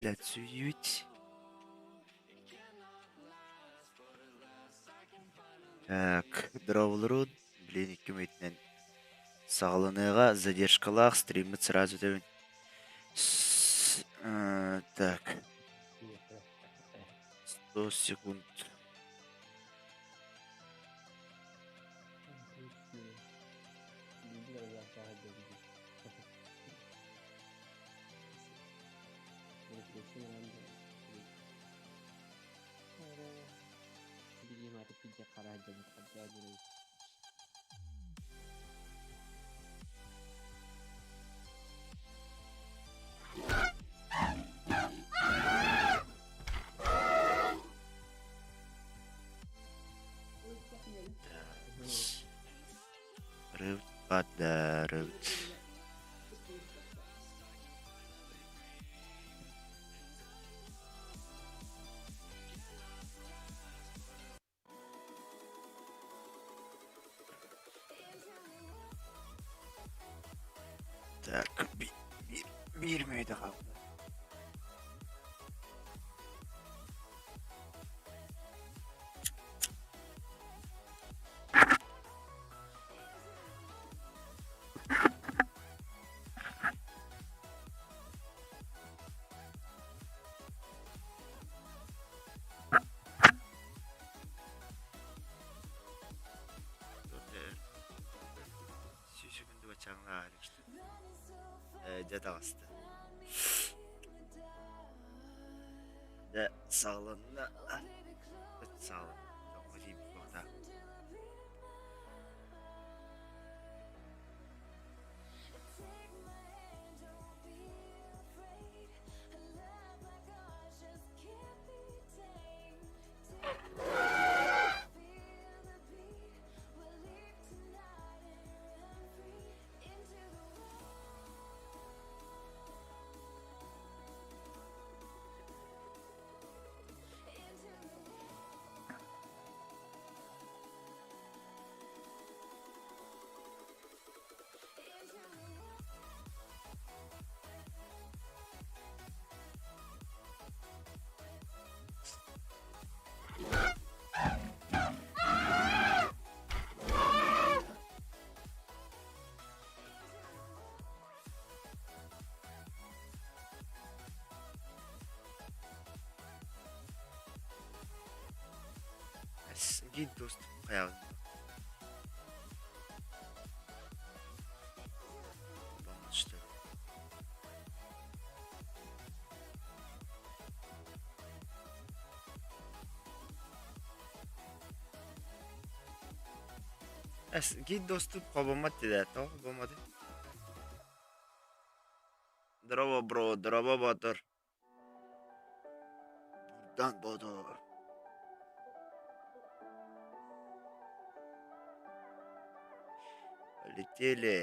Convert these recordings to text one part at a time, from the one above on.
Блядь, Так, дровлрут, блин, икки мүнүүтүнэн саҕаланыаҕа задержкалаах стриммыт сразу этэбин. Так, 100 секунд. Рыб подарок. Так, биир мүнүүтэ хаалла. Дьэ таҕыста. Дьэ саҕаланна. Саҕаланна. Гид доступ хайаҕын Гид доступ холбоммот диэтэ, тоҕо холбоммотуй? Здорово, бро, здорово, Батыр. Бурдан Батыр. Полетели,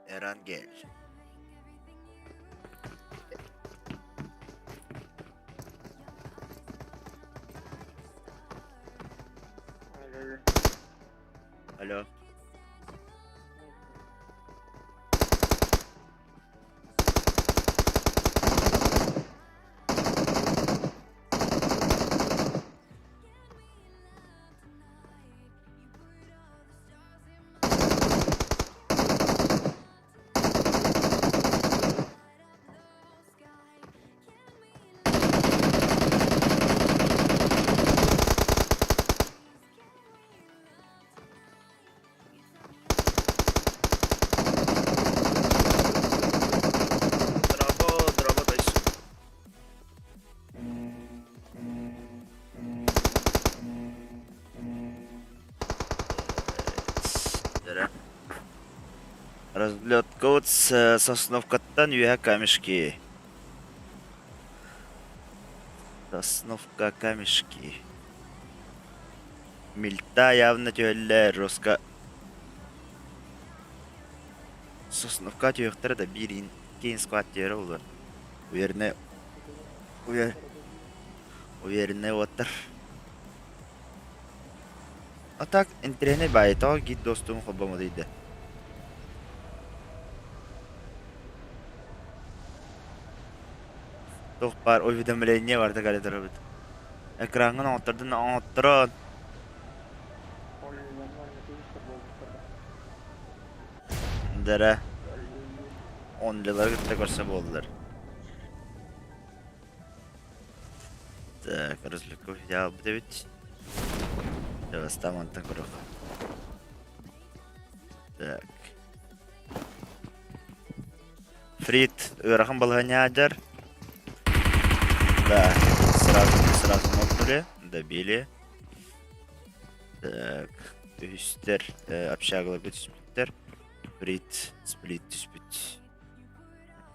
Эрангель. Алло. Дорообо, дорообо тойсун. Разлетка вот Сосновкаттан үөһэ камешки. Сосновка камешки. Мильта явно түһэллэр, Роска Сосновка түһүөхтэрэ да биир киин склад түһэрэ буолуо. Уверенный уверенный уоттар. А так интэриэһинэй баайы тоҕо гид достугун холбоммутуй да? Туох баар. баар уведомление барда кэлэ турабыт. Экраҥҥын оҥоттордун оҥотторон. Дара онлилары кытта көрсө буоллар. Так, развлеку видео эбит. Бастаан мантан көрүөх. Так. Фрид ыарахан балаһыанньа сылдьар. Да, сразу сразу мокнули, добили. Так, үһүстэр общагаларга түспүттэр. Фрид сплит түспүт.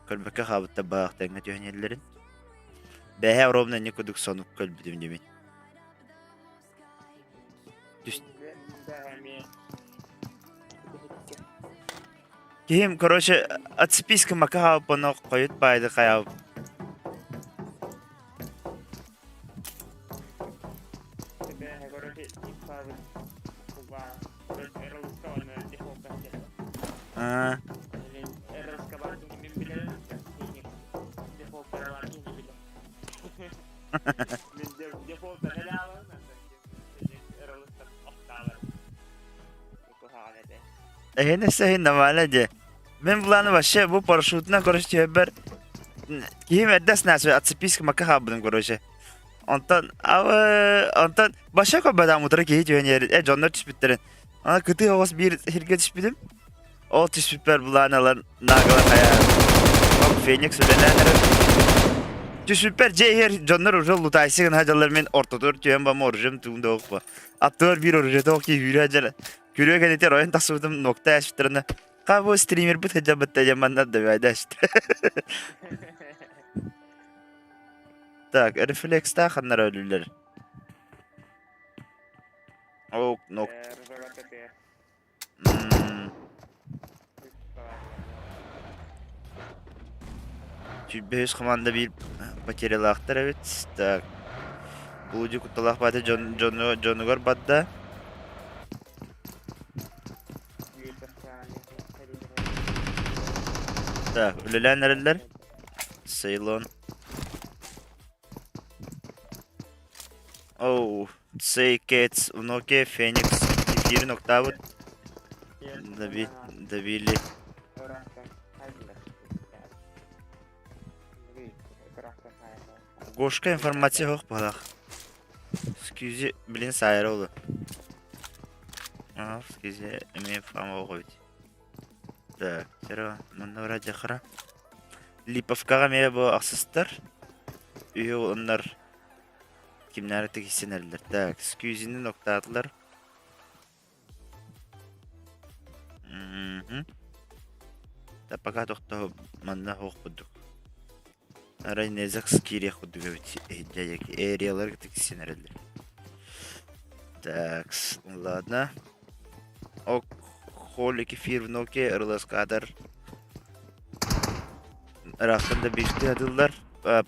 Көрбөккө хаалбыттар баҕах тэҥҥэ түһэн иһэллэрин. Бэһэ ровно инник курдук сонук көрбүтүм димин. Киһим, короче, отцепись мака хаалбыппын хойут баайды хайаабыт. Аа. Эһини сэһин нормально дии. Мин былааны вообще бу парашютынан короче түһэрбэр киһим эрдэ снасве отцепись мака хаалбытым короче. Онтон абы онтон вообще көрбөтөм утары киһи түһэн иһэр э дьоннор түспүттэрин. Ана кытыы оҕус биир сиргэ түспүтүм. Ол түспүппэр былаан ылан нагалар хайа Феникс үлэлээн эрэр. Түспүппэр дьиэ иһэр дьоннор уже лутайсы гына дьаллар мин ортотугар түһэн бам оружием тугум да оҕуппа. Аттыгар биир оружиета ох киһи үүрэ дьэр. Күрүө кэнитэр ойон тахсыбытым нокта ээспиттэринэ ха бу стримербит сылдьабытта диэн манна добавляешь. Так, рефлекстаах ханнара өлүлэр. Ок, нок. Сүүрбэһис хамаанда биир потерялаахтар эбит. Так. Блуди кутталаах баата дьон, дьону, дьонугар барда. Так, үлэлээн эрэллэр. Сейлон. Оу, Цей Кэтс, Уноке, Феникс, Кефирин октаабыт. Доби, добили. Гошка информация суох быһалаах. Скюзи, блин, сайра олу. Ага, скюзи, эмиэ фама оҕо эбит. Так, серо, манна вроде хара. Липовкаҕа эмиэ бу ахсыстар. Үһү оннор Кимнээри тиксин эрэллэр. Так, сквизини ноктаатылар. Мгм. Да пока тохтоо манна суох курдук. Арай Незакс киириэх курдук эбит иһирдьэ эриаларга тиксин эрэллэр. Так, ладно. Ок, холли кефир в ноке, РЛС-кадр. Ыраахтан да биирдии атыллар.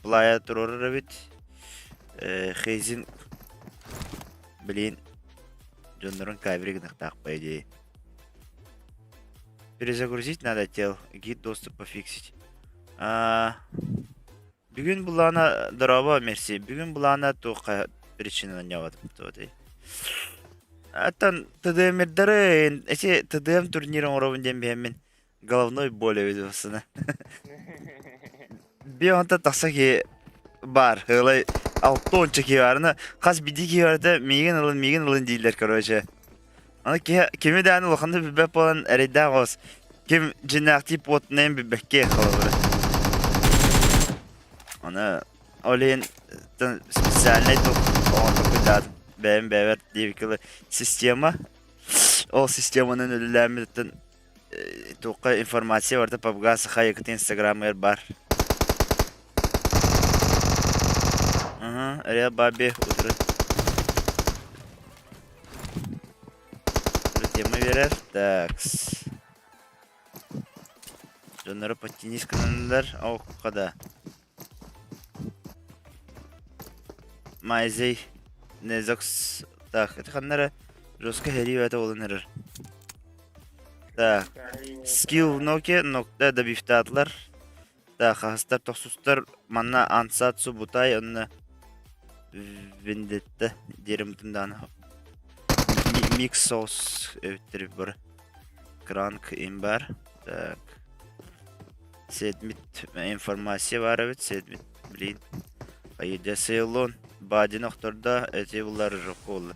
Плая туруорар эбит. Хейзин блин дьоннорун кавери гыныахтаах по идее. Перезагрузить надо тел, гид доступ пофиксить. А, бүгүн булаана дорообо мерси. Бүгүн булаана туохха причинанан ньабатым туотай. Аттан ТДМердары эти ТДМ турнир оҥоробун диэн биһэммин Головной боль эбит басына. Би онтон тахса киһи баар. Ылай 6 киһи баарына хас биирдии киһи барыта миигин ылын, миигин ылын дииллэр, короче. Аны киһи кими даҕаны улаханнык билбэт буолан эрэйдээх оҕус. Ким дьиҥнээхтии плотнайын билбэккэ холобура. Аны ол иһин специальнай туох оҥорбут бэйэм бэйэбэр диэбиккэ система ол системанан үлэлээммититтэн Туохха информация барыта PUBG Саха Якутия инстаграмыгар баар. Ага, Реал Баби утары. Утары тема берер. Такс. Дьоннору подтянись гынаннар. Окко да. Майзей Незокс так это ханнара жестко херии это болан эрэр. Так скилл в ноке нокта добивтаатылар. Так, хаһыстар тохсустар манна Ансат Субутай онно Вендетта диэримтин дааны микс соус эбиттер бар. Кранк им бар. Так. Седмит информация бар эбит. Седмит, блин. Айда Сейлон. Бадин охтордо эти буллар жокколла.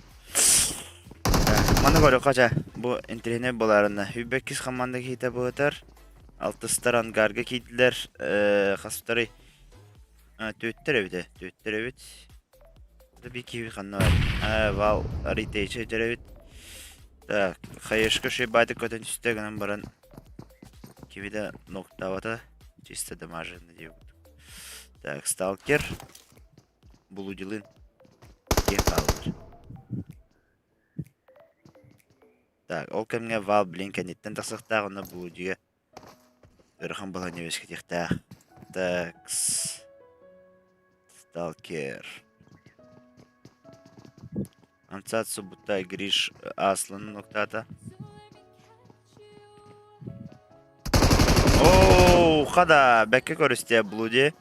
Маны көрө ча бу интириһинэй боларына. Хүбеккис команда киһитэ быһытар. Алтыстар ангарга киирдилэр. Хастары Түөттэр эбит ээ, түөттэр эбит. Би киһи ханна бар? Вал арыйтейче өтөр эбит. Так, хаешка шибаты көтөн түстэ гынан баран кими да ноктаабата. Чисто дамаженный диэбит. Так, сталкер Булудилын киһи хаалар. Так, ол кэмҥэ Вал блин кэнниттэн тахсыахтаах онно Булудига Ыарахан балаһыанньа үөскэтиэхтээх. Так-с. Сталкер. Ансат Бутай Гриш Аслан ноктаата. Оу, хада, бэккэ көрүстэ Блуди.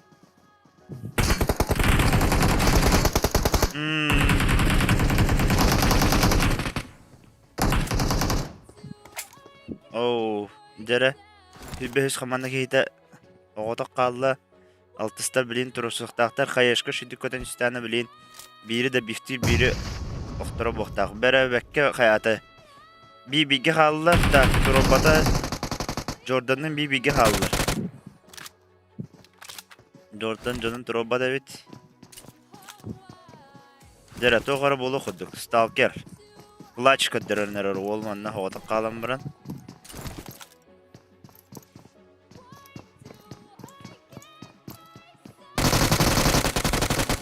Оо, дьэ эрэ, бэһис хамаанда киһитэ оҕотох хаалла. Алтыстар билин туруорсуохтаахтар. Хаешка шүдүк көтөн истэҕинэ билин биири да бифтиир, биири охторо буохтаах. Бэрэ бэккэ хайаата бии бииргэ хааллар, так туруорбата Джорданныын бии бииргэ хааллар. Джордан дьонун туруорбат эбит. Дьэ эрэ, туох эрэ буолуох курдук. Сталкер. Плач көрдөрөн эрэр уол манна оҕотох хаалан баран.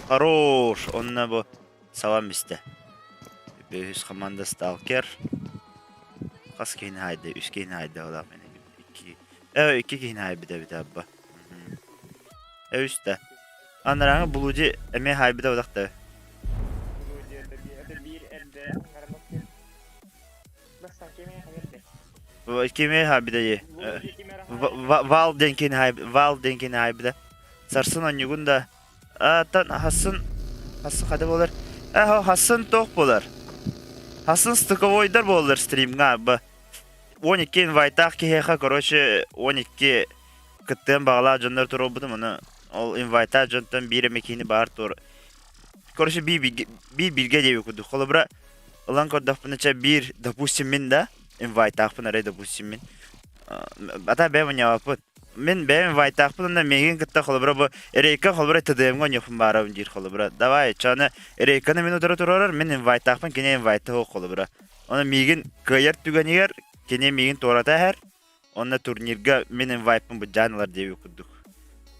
Хорош! Онно бу сабан бистэ. Үһүс команда Сталкер. Хас киһини хаайда? Үс киһини хаайда олаах мени. Икки. Икки киһини хаайбыта эбит абба. Үстэ. Анарааҥы Блуди эмиэ хаайбыта бадахта. Кими хаайбыта дии? Вал диэн кини Вал диэн кини хаайбыта. Сарсын онньугун да Аттан хасын хасын хата буолар. Э хасын туох буолар? Хасын стыковойдар буолар стримҥа б. 12 инвайтаах киһиэхэ короче 12 кыттыан баҕалаах дьоннор туруорбутум ону ол инвайтаах дьонтон биир эмэ киһини баар туор короче биир биир бииргэ диэбит курдук холобура ылан көрдөхпүнэ чэ биир допустим мин да инвайтаахпын арай допустим мин ата бэйэм онньообоппут мин бэйэм инвайтаахпын уонна миигин кытта холобура бу рейка холобура ТДМ-ҥа онньуохпун баарабын диир холобура давай чаны рейканы мин утары туруорар мин инвайтаахпын кини инвайта холобура Онон миигин кыайар түгэнигэр кини миигин туората иһэр уонна турнирга мин инвайппын былдьаан ылар диэбит курдук.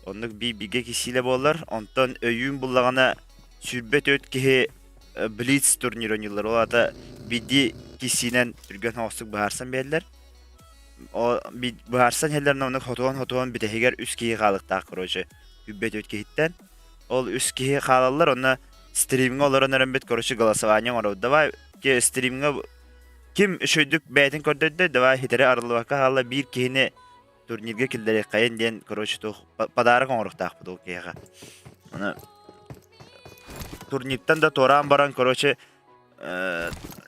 Оннук биир-бииргэ киссиилэ буоллар, онтон өйүүн буллаҕына 24 киһи блиц турнир оонньууллар. Ол аата биирдии киссиинэн түргэн соҕустук быһаарсан биэрэллэр. Ол быһаарсан иһэллэринэ оннук хотуһан-хотуһан бүтэһигэр үс киһи хаалыктаах короче 24 киһиттэн. Ол үс киһи хаалаллар, онно стримҥэ олорон эрэммит короче голосование оҥоробут. Давай стримҥэ ким үчүгэйдик бэйэтин көрдөрдө, давай хитэри арыллыбакка хаалла биир киһини турнирга киллэриэххэйин диэн короче туох подарок оҥоруохтаахпыт ол киһиэхэ. Аны турниртан да туораан баран короче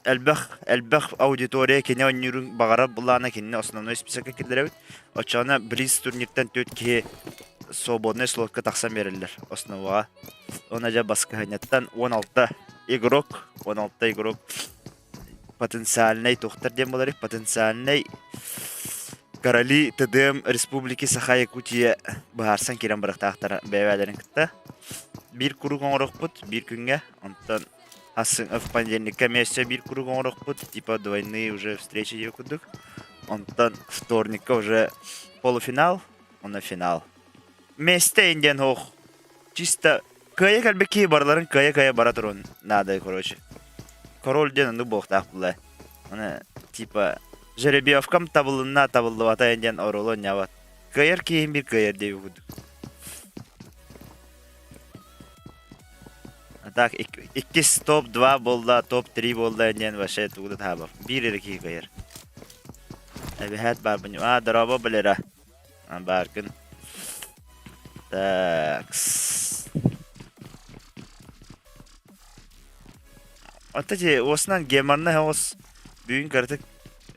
элбэх элбэх аудитория кини оонньуурун баҕарар былаана кинини основной списокка киллэрэбит. Оччоҕуна блиц турниртан төрт киһи свободный слотка тахсан биэрэллэр основаҕа. Уонна дьэ баскыһыанньаттан 16 игрок, 16 игрок потенциальнай туохтар диэн буолар потенциальнай короли ТДМ Республики Саха-Якутия быһаарсан киирэн барыахтаахтара бэйэ-бэйэлэрин кытта. Биир куруук оҥоруохпут биир күҥҥэ, онтон в понедельникка эмиэ өссө биир куруук оҥоруохпут, типа двойные уже встречи диэки курдук. Онтон вторникка уже полуфинал, уонна финал. Миэстэ диэн суох. Чисто кыайа кэлбит киһи барыларын кыайа-кыайа бара туруон наада, короче. Король диэн оннук буолуохтаах буолла. Аны типа жеребьевкам табылынна табыллыбата диэн оруолу оонньообот. Кыайар киһим биир кыайар диэбит курдук. А так иккис топ-2 буолла, топ-3 буолла диэн вообще тугу да таһаабап. Биир эрэ киһи кыайар. Эбэһээт баарбын. А, дорообо, Валера. Бааргын. Так. Оттон ити уосунан геморнай оҕус бүгүн кыратык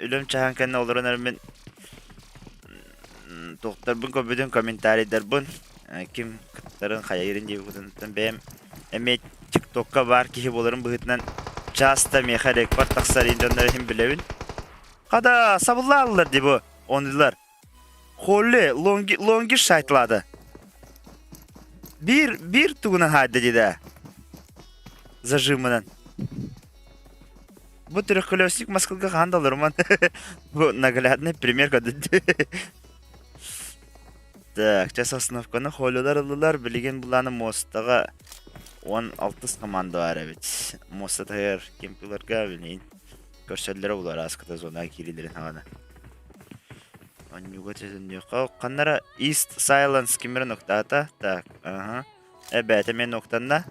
үлэм чаһан кэннэ олорон эрэммин туохтарбын көрбүтүн комментарийдарбын ким кыттарын хайайырын диэбиккитинтэн бэйэм эмиэ тиктокка баар киһи буоларым быһыытынан часто миэхэ рекорд тахсар иһин дьоннор иһин билэбин. Хата сабыллааллар дии бу оннулар. Холли лонги лонги шайтлады. Биир биир тугунан хаайда дии Зажимынан. Бу трехколесник Москвага хаһан да олоруман. Бу наглядный пример көрдөрдү. Так, сейчас остановканы холлилар ыллылар. Билигин буланы мостаҕа 16 команда бар эбит. Моста таһыгар кемпиларга билин көрсөллөрө булар ааскыта зона киирилэрин хаҕана. Онньуга төтөннүөххэ ханнара East Silence кимирэ ноктаата. Так, ага. Эбээтэ мен ноктанна.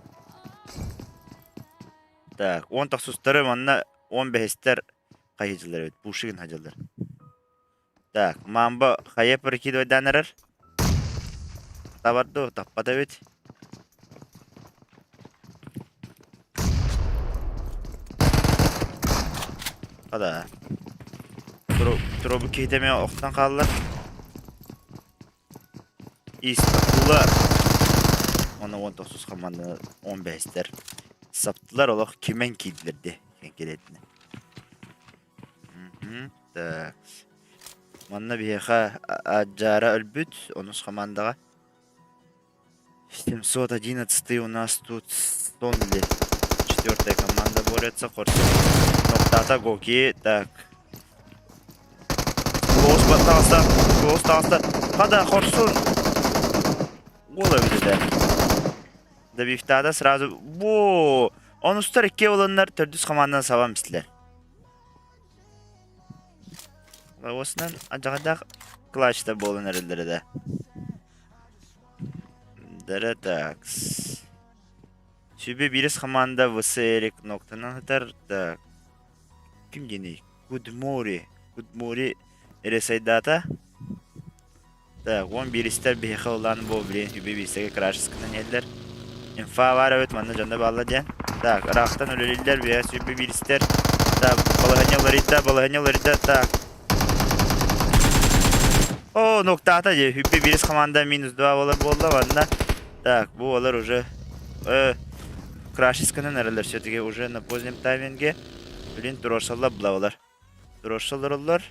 Так, 10 тохсустары манна 15-тер хайыдьылар эбит, Пушигин хадьылар. Так, Мамба хайа прикидывайдаан эрэр? Табар дуу, таппат эбит. Хада. Туробу киһитэ эмиэ охтон хаалла. Истакула. Оны 19 команданы 15-тер саптылар олох кимэн киирдилэр де кэнкилэтинэ. Так. Манна биһиэхэ Аджара өлбүт, онус командаҕа. 711 у нас тут Стонли. Четвертая команда борется. Хорсун. Ноктата Гоки. Так. Клоус баттаҕыста. Клоус таҕыста. Хада Хорсун. Уола эбит Добивтаада сразу. Бу. Онустар икки олоннар төрдүс командан сабам истилер. Осынан адьаҕадаах клатчта буолан эрэллэрэ да. Дэрэ так. Сүбэ биирис хамаанда ВС Эрик ноктанан сытар. Так. Ким диэний? Кудмори. Кудмори эресайдаата. Так, уон бииристэр биһиэхэ ыллаан бу блин сүбэ биирсэгэ крашескынан иһэллэр. Инфа баар эбит манна дьонно баалла диэн. Так, ыраахтан үлэлииллэр биһэ сүбэ бииристэр. Так, балаһыанньа уларыйда, балаһыанньа уларыйда. Так. О, ноктаата дии. Хүппэ биирис команда минус 2 буолар буолла манна. Так, бу олар уже э, крашесканан эрэллэр все-таки уже на позднем тайминге. Блин, туруорсаллар булабалар. Туруорсаллар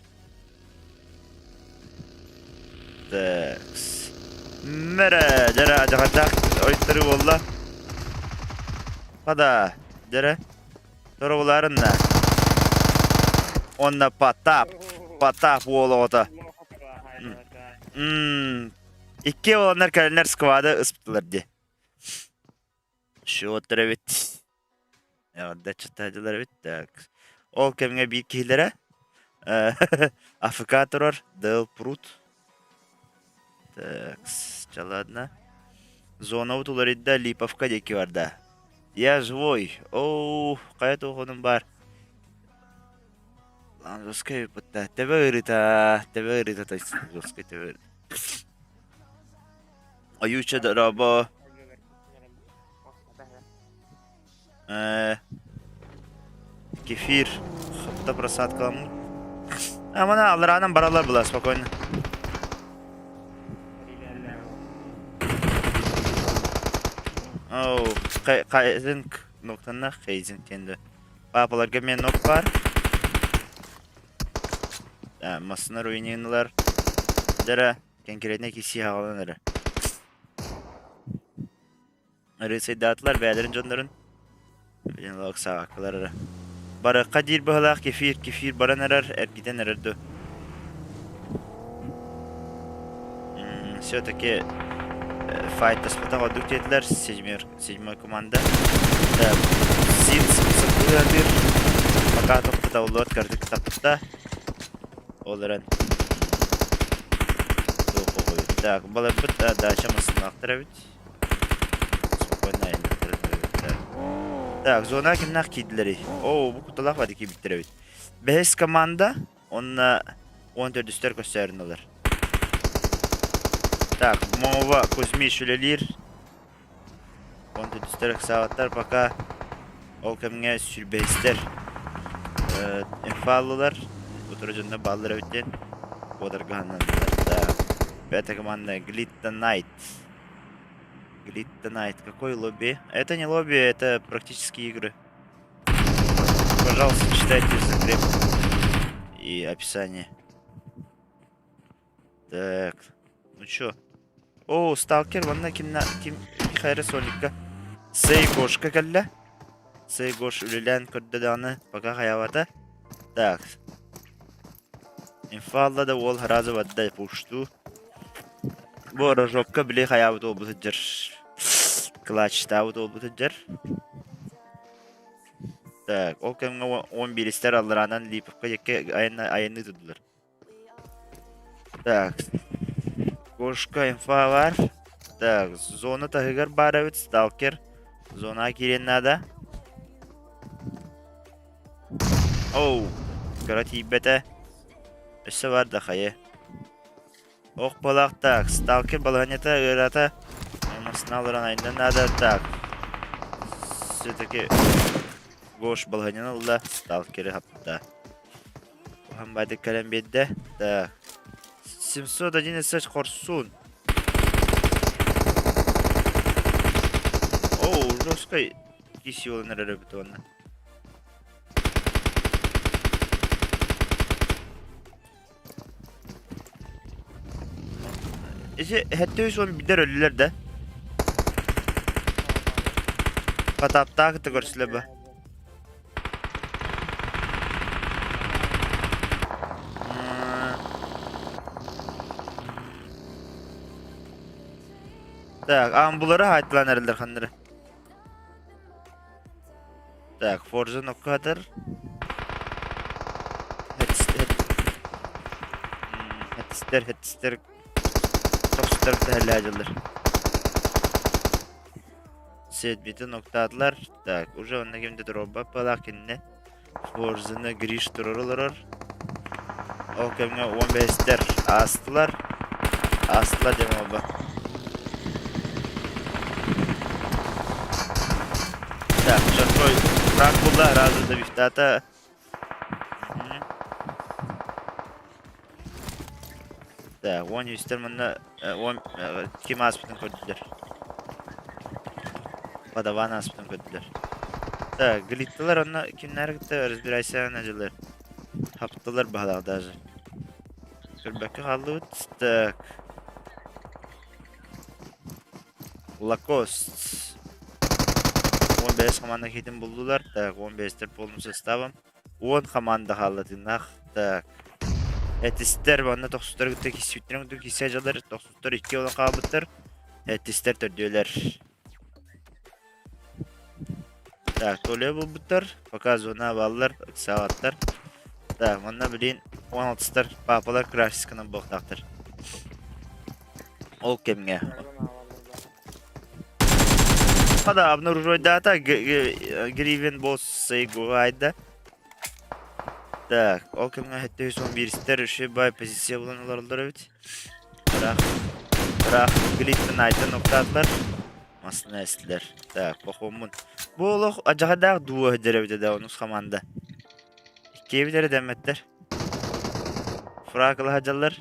Так. Мэрэ, дьэрэ адьаҕардаах ойтору буолла. Хада, дьэрэ. Торобулаарынна. Уонна Потап. Потап уол оҕото. Икки уоланнар кэлэннэр сквады ыспытылар дии. Счеттар эбит. Эҕэрдэ чытаадылар эбит. Так. Ол кэмҥэ биир киһилэрэ АФК турар Дэл Прут. Так, ча ладно. Зонабыт уларыйда Липовка диэки барда. Я живой. Оу, хайа туохунум баар. Ланжовскай ыппытта. Төбө ыарыыта, төбө ыарыыта жесткай төбө ыарыыта. Ойууча дорообо. Э, кефир. Хапта просадкаламмыт. А мана аллараанан баралар была спокойно. Оу, Хайзинг ноктанна Хейзинг диэн Папаларга мен нок бар. Массына руининылар. Дара конкретно киси хаалан эрэ. Рыцайдаатылар бэйэлэрин дьоннорун. Билин лок саҕаккалар эрэ. Барыахха диир быһалаах кефир, кефир баран эрэр, эргитэн эрэр ду. Все-таки файтаспатах ордук диэтилэр седьмой, седьмой команда. Да, Синс саппыатыр. Пока тоқтатаулуот кырдык тапта. Ол эрэн Так, баларбыт дача массынаахтар эбит. Спокойно Так, зона кимнээх киирдилэрий? Оо, бу кутталаах бады киирбиттэр эбит. Бэһис команда, онно 14-үстэр көссөөрүн ылар. Так, Мова Кузьмич үлэлиир. Он төрдүстэр ыксаабаттар пока ол кэмҥэ сүүрбэһистэр инфа ыллылар. Утары дьоннор бааллар эбит диэн куотарга сананнылар. Так, пятая команда Глитта Найт. Глитта Найт. Какой лобби? Это не лобби, это практически игры. Пожалуйста, читайте закреп и описание. Так, ну чё? О, сталкер, манна кимна ким Михаил Соникка. Сей Гошка кэллэ. Сей Гош үлэлээн көрдө даҕаны, пока хайаабата. Так. Инфа да уол сразу барда пушту. Бу рожокка били хайаабыт уолбут сылдьар. Клатчтаабыт уолбут сылдьар. Так, ол кэмҥэ 11-истэр аллараанан Липовка диэки айанныы турдулар. Так, кошка инфа баар. Так, зона таһыгар баар эбит, сталкер. Зонаҕа киириэн наада. Оу, кыра тиийбэтэ. Өссө баар да хайа. Ох балах так, сталкер балаһанньата ыараата. Массыына олорон айанныан наада. Так, все-таки Гош балаһанньаны ылла, сталкеры хапта. Уһан баайдык кэлэн биэрдэ. Так, 711 хорсун. Оу, жесткой киси буолан эрэр эбит уонна. Ити 710 бидер өллүлэр да. Потаптаах кытта көрсүлэ ба. Так, амбулары хаайтылаан эрэллэр ханнары. Так, Forza ноккатар. Хэтистер, хэтистер, тохсутар тэһэлээдьэллэр. Сетбитин октаатылар. Так, уже онно ким да туруорбаппалаах кинини. Форзаны Гриш турар олорор. Ол кэмҥэ 15-тэр аастылар. Аастылар диэн буолба. Так, Жаркой фраг булла, разы добивтата. Так, 13-тэр манна 10 ким ааспытын көрдүлэр. Падаван ааспытын көрдүлэр. Так, глиттылар онно кимнэри кытта разбирайся дьылы. Хаптылар баһылаах даже. Көрбөккө хааллыбыт. Так. Лакост. 15 команда хитин булдулар. Так, 15-тер полным составом. 10 команда хаалла тыыннаах. Так. Этистер манна тохсуттар кытта киссүүттэрин кытта киссе дьалар тохсуттар икки olan хаалбыттар. Этистер төрдүөлэр. Так, Толя булбуттар. Пока зона бааллар, ыксаабаттар. Так, манна билин 16-тар папалар красисканан буолуохтаахтар. Ол кэмҥэ. Хада обнаруживайдаата Гривен босс Сайгуайда. Так, ол кэмҥэ 711-стэр үчүгэй позиция булан олороллор эбит. Ыраах, ыраах Глиттен Айтан октаатылар. Массыына эстилэр. Так, похуоммун. Бу олох адьаҕадаах дуу сылдьар эбитэ да онус хамаанда. Иккиэбит эрэ дэммэттэр. Фраг ыла сылдьаллар.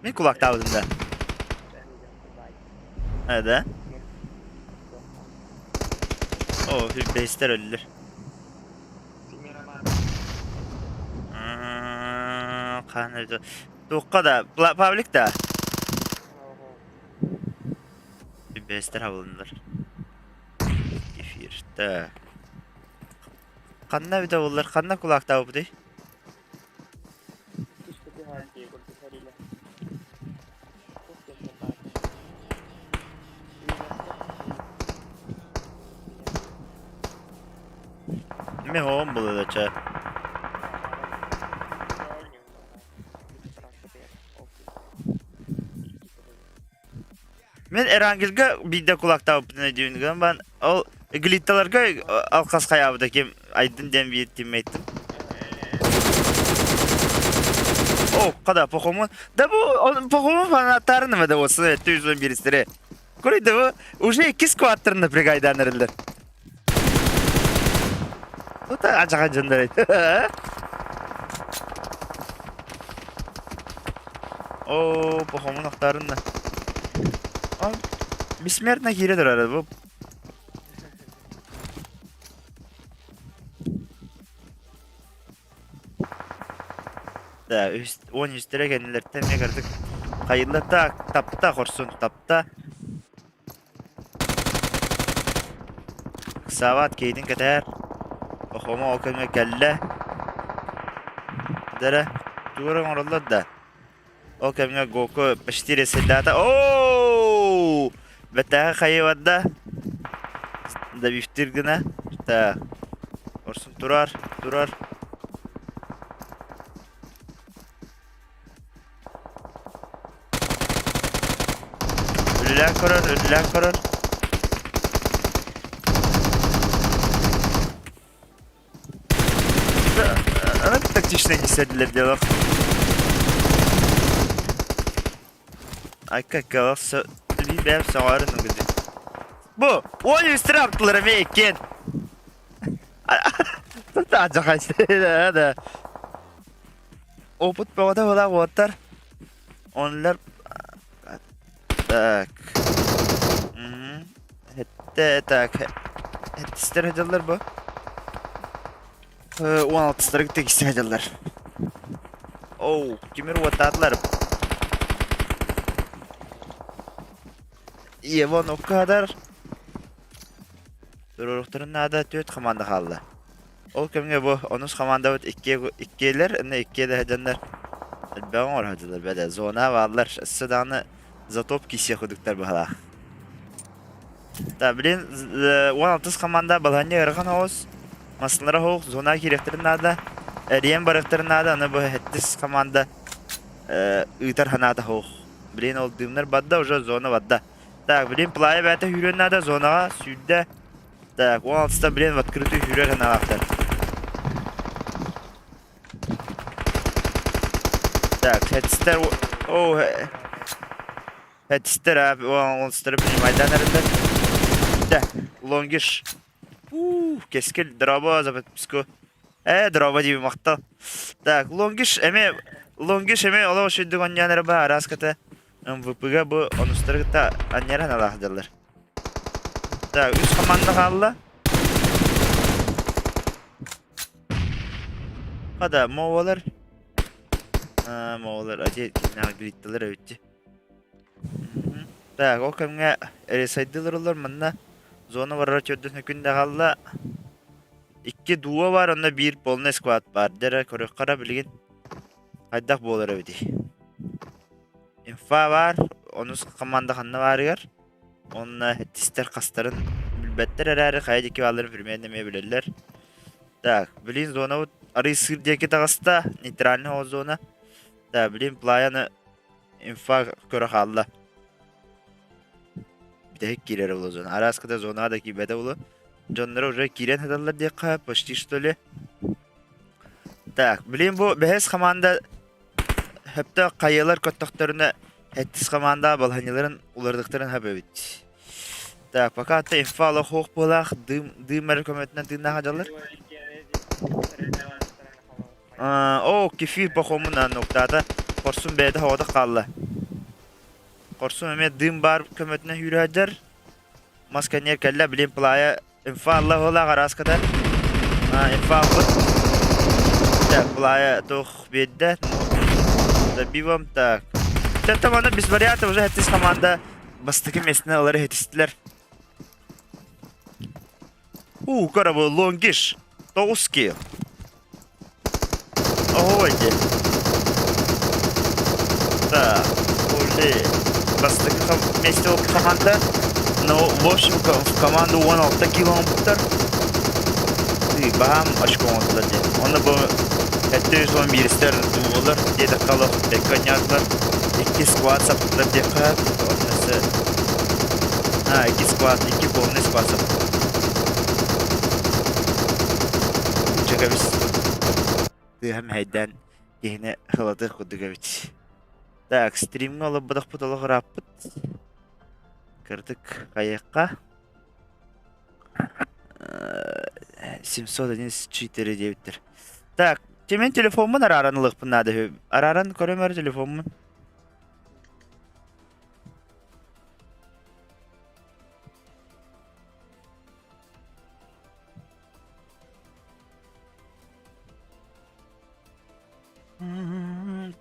Мин кулактаабытым да. Э да? О, бэһистэр өллүлэр. Хаан өлдө. Туохха да, Павлик да? Бэстэр хабылыннар. Эфир. Так. Ханна эбитэ буоллар, ханна кулаактаабыппытый? Мин оҕом булла чэ. Мин Эрангельга биирдэ кулактаабыппын өйдүүбүн гынан баран, ол глитталарга алхас хайаабыта ким Айдын диэн биир тиммейтим. О, када похомун. Да бу похомун фанаттарын да болсын, 111 Көрөй да бу уже икки скваттарын напрягайдаан эрэллэр. Тута ажаҕа дьоннор О, похомун охтарын да. Бессмертно киирэ турар бу. Да, үс, 13 кэннилэртэн эмиэ кырдык хайылла так, тапта хорсун, тапта. Ыксаабат киһитин кэтэһэр. Охомо ол кэмҥэ кэллэ. Дэрэ, тугу эрэ оҥороллор да. Ол кэмҥэ Гоку почти ресайдаата. Ооо! Бэтээхэ хайыы барда. Добивтир гына. Так. Орсун турар, турар. Үлэлээн көрөр, үлэлээн көрөр. Она тактичный не сәдилер дело. Айка калас бэм саҕарын үгүдү. Бу, он үстүрэ аптылар эме иккен. Да, да. Опыт бөҕөтө буолаах уоттар. Онлар так. Хэтте так. Хэттистер хадьаллар бу. 16-тары тегисте хадьаллар. Оу, тимир уоттаатылар. Евон оккадар. Туруруктарын наада төрт команда хаалла. Ол кэмҥэ бу онус хамаандабыт иккиэлэр, иннэ иккиэ да сылдьаннар элбэҕи оҥоро сылдьаллар бэлэ. Зона бааллар, өссө даҕаны затоп киирсиэх курдуктар быһалаах. Да, блин, 16 хамаанда балаһанньа ыарахан оҕус. Массыыналара оһох, зона киириэхтэрин наада. Эрийэн барыахтарын наада, аны бу сэттис хамаанда ыытар санаата оһох. Блин, ол дымнар барда, уже зона барда. Так, блин, плая бэйэтэ сүүрүөн наада, зонаҕа сүүрдэ. Так, 16-та, блин, в открытую сүүрэр санаалаахтар. Так, хэтстэр... О, хэтстэр, 16-тары принимайдан эрэллэр. Да, лонгиш. Ух, кескил, дроба за подписку. Э, дроба диби махтал. Так, лонгиш, эме, лонгиш эме, олох шүйдүк онньоон эрэ ба, араската. МВП-га бу онустары кытта анньара аналаах дьаллар. Так, үс команда хаалла. Хада, моолар. Моолар, ати киннээх гритталар эбитти. Так, ол кэмҥэ ресайдылар олор манна зона барара төрдүн күн да хаалла. Икки дуо бар, онно биир полный склад бар. Дэрэ көрүөххэ билигин хайдах буолар эбитий? Инфа баар, онус команда ханна баарыгар. Уонна тистэр хастарын билбэттэр эрээри хайа диэки баалларын примерно эмиэ билэллэр. Так, блин, зонабыт арый сыыр диэки таҕыста, нейтральный ол зона. Так, блин, плаяны инфа көрө хаалла. Бүтэһик киирэр ол зона. Араас кыта зонаҕа да киирбэтэ буолуо. Дьонноро уже киирэн сыталлар диэххэ, почти что ли. Так, блин, бу бэһис команда Сөптөөх хайыалар көттөхтөрүнэ сэттис хамаандаҕа балаһыанньаларын уларытыахтарын сөп эбит. Так, пока ата инфа олох буолаах, дыым, дыым эрэ көмөтүнэн тыыннаах дьаллар. О, кефир похомун нуктаата. Хорсун бэйэтэ хоҕотох хаалла. Хорсун эмиэ дыым баар көмөтүнэн сүүрэ Мас кэнниэр кэллэ, блин, плая Инфа алла буолаах арааската. Инфа албыт. Так, плая туох биэрдэ. Добивом. Так. Там аны без вариантов уже хэттис команда бастакы местини ылары хэтистилер. У, көрө лонгиш. 9 килл. Ого, Так, Оли. Бастакы вместе команда. Но, в общем, в команду 16 килл оҥорбуттар. Баһаам очко оҥордулар диэн. Онно бу 711-стэр дуолар диэтэххэ олох бэккэ оонньоотулар. Икки сквад саптылар диэххэ. Онно өссө. А, икки склад, икки полный склад саппыт. Чэкэбис тыаһа мэһэйдээн киһини халатыах курдук эбит. Так, стримҥа олорботохпут олох ырааппыт. Кырдык хайыахха. 701 4 диэбиттэр. Так, мен телефоммун арааран ылыахпын наада үһү. Арааран көрөм эрэ телефоммун.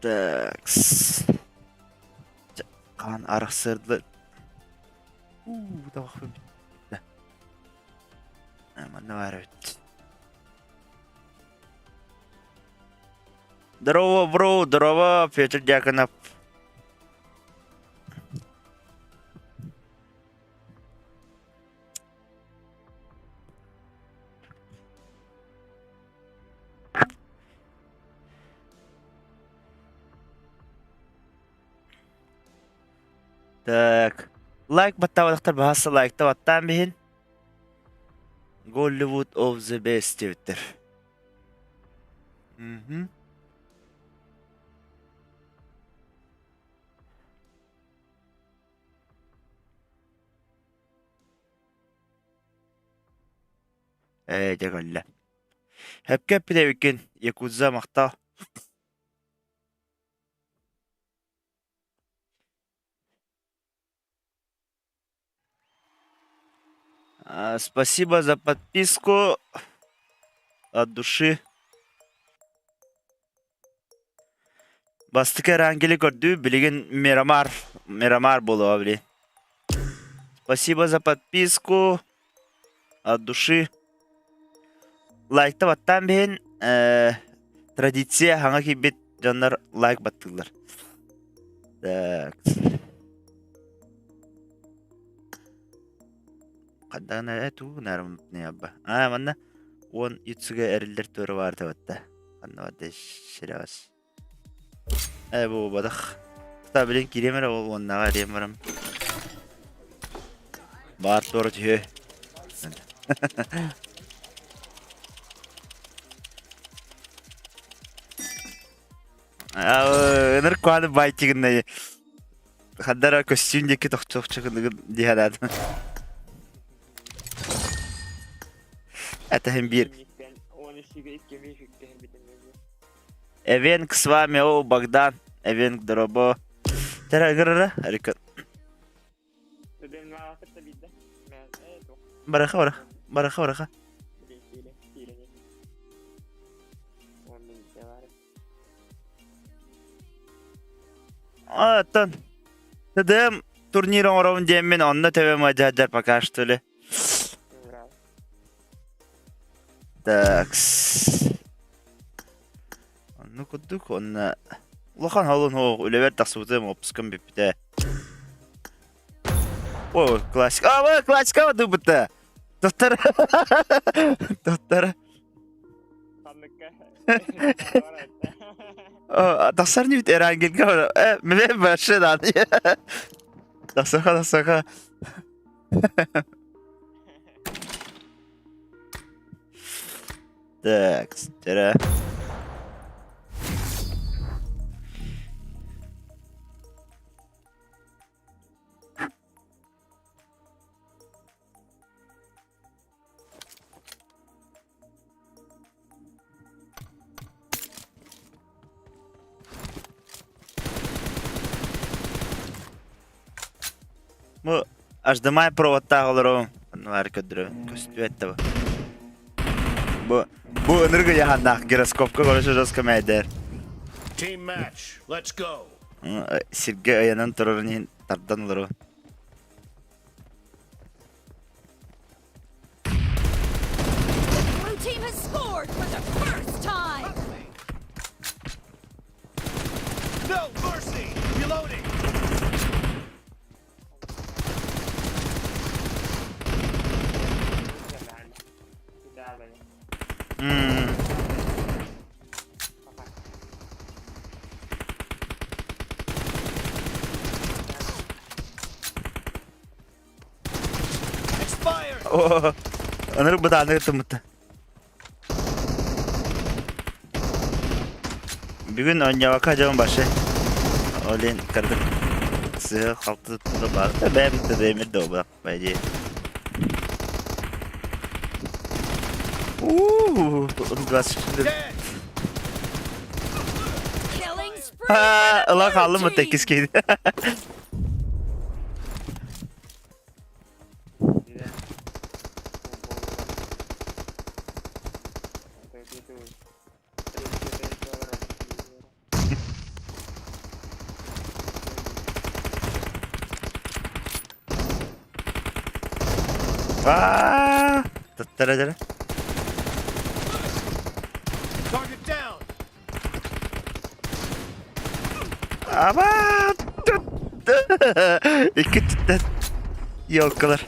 Так. Хаан арахсырды. Уу, табахпын бүттэ. Манна баар эбит. Здорово, бро, здорово, Петр Дьяконов. Так. Лайк баттаабатахтар баһаасса лайкта баттаан биһин. Голливуд of the best диэбиттэр. Мгм. Ээ, дьэ кэллэ. Сөпкө эппит эбиккин, Якудза махтал. Спасибо за подписку от души. Бастакы Эрангели көрдүү, билигин Мирамар, Мирамар буолуо били. Спасибо за подписку от души. Лайкта баттаан биһин традиция хаҥа киирбит дьоннор лайк баттыыллар. Так. Хандаҕына э тугу гынаарым абба. Аа манна уон ютсуга эриллэр туора баар табатта. Ханна барда ширэҕэс. Э бу бадах. Та билин кириэм эрэ ол уоннаҕа эриэм барам. Баар туора түһүө. Ыныр куаны байтигыннай Хаддара көстүүн диэки тохтуохча гыныгын дии санаатым. Это биир. Эвенк с вами, о, Богдан. Эвенк, дорогой. Тара, Рика. Бараха, бараха. Бараха, бараха. Оттон ТДМ турнир оҥоробун диэммин онно төбөм ыадьаадьар пока что ли. Так. Онно курдук онно улахан холун хоох үлэбэр тахсыбытым опускам бүппүтэ. О, классика. А, классика дубыта. Доктор. Доктор. Тахсар нибит Эрангелга мен вообще да. Тахсаха, тахсаха. Так, тара. Бу HDMI проводтаах олору оннугар көрдөрө көстүбэт да бу. Бу бу ынырык ыйаһаннаах гироскопка короче жестко мэйдэр. Team match. Let's go. Сиргэ ыйанан турарын иһин тардан олору. Blue team has scored for the first time. No mercy. Reloading. Ынырык бытааннык ыттыммыта. Бүгүн оонньообокко дьон башы. Олин кырдык сыһы халты туттуга баар. Бэйэбит да бэйэмир да обах по идее. Уу, 24. Dead. Killing spree Ha, for the ыла blue хааллым team. иккис киһи. Аа, туттара дьэ. Target down. Аба, тут. Икки түттэн елкалар.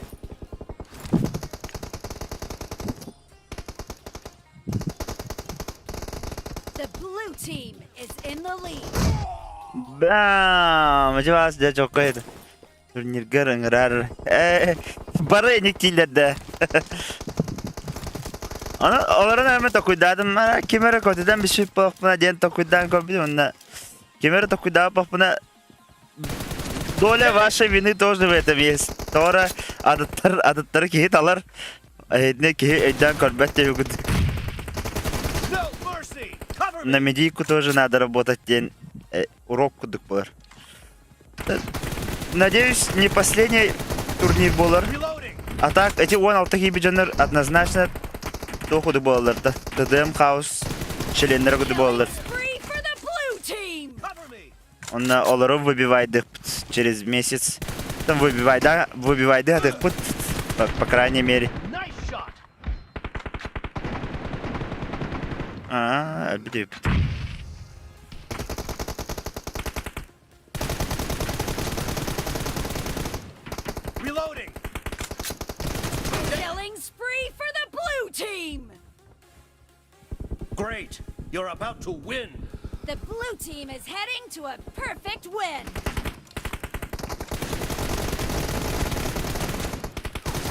The blue team is in the lead. Бам! Дьэ дьэ чокко еді. Турниргар ыҥырар. Э, бары эник да. Аны олорон эмэ токуйдаатым ким эрэ көтүтэн бүспүт буолуохпуна диэн токуйдаан көрбүтүм онно ким эрэ токуйдаабаппына доля вашей вины тоже в этом есть. Тоҕо адыттар адыттары киһи талар эһитинэ киһи өйдөөн көрбөт диэбиккит. No mercy. Cover На me. медийку тоже надо работать диэн урок курдук буолар. Надеюсь, не последний турнир буолар. Reloading. А так, эти 16 киһи дьоннор однозначно туох буолаллар да. ТДМ Хаус членнere куду Killing буолаллар. spree for the blue team. Cover me. Онно олору выбивайдыхпыт через месяц. Там выбивай, да, выбивайдыхпыт, по, по крайней мере. Nice shot. А, өлбүт Reloading. Killing spree for the blue team. Great. You're about to win. The blue team is heading to a perfect win.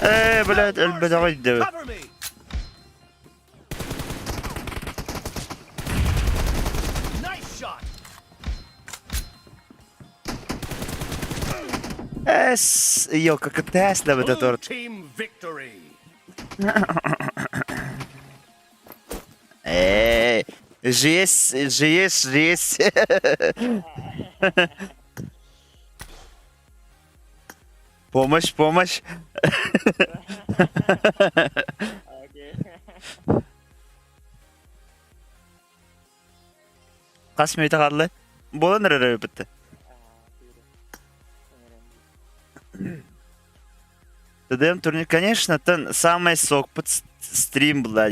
Ээ, No блядь, mercy. өлбөтөҕүй Cover me. Nice shot. Эс, ёлка, КТС Blue торт. team victory. Эй, жесть, жесть, жесть. Помощь, помощь. Хас мүнүүтэ хаалла. Буолан эрэр эбит. ТДМ турнир, конечно, тан самый сок под стрим буолла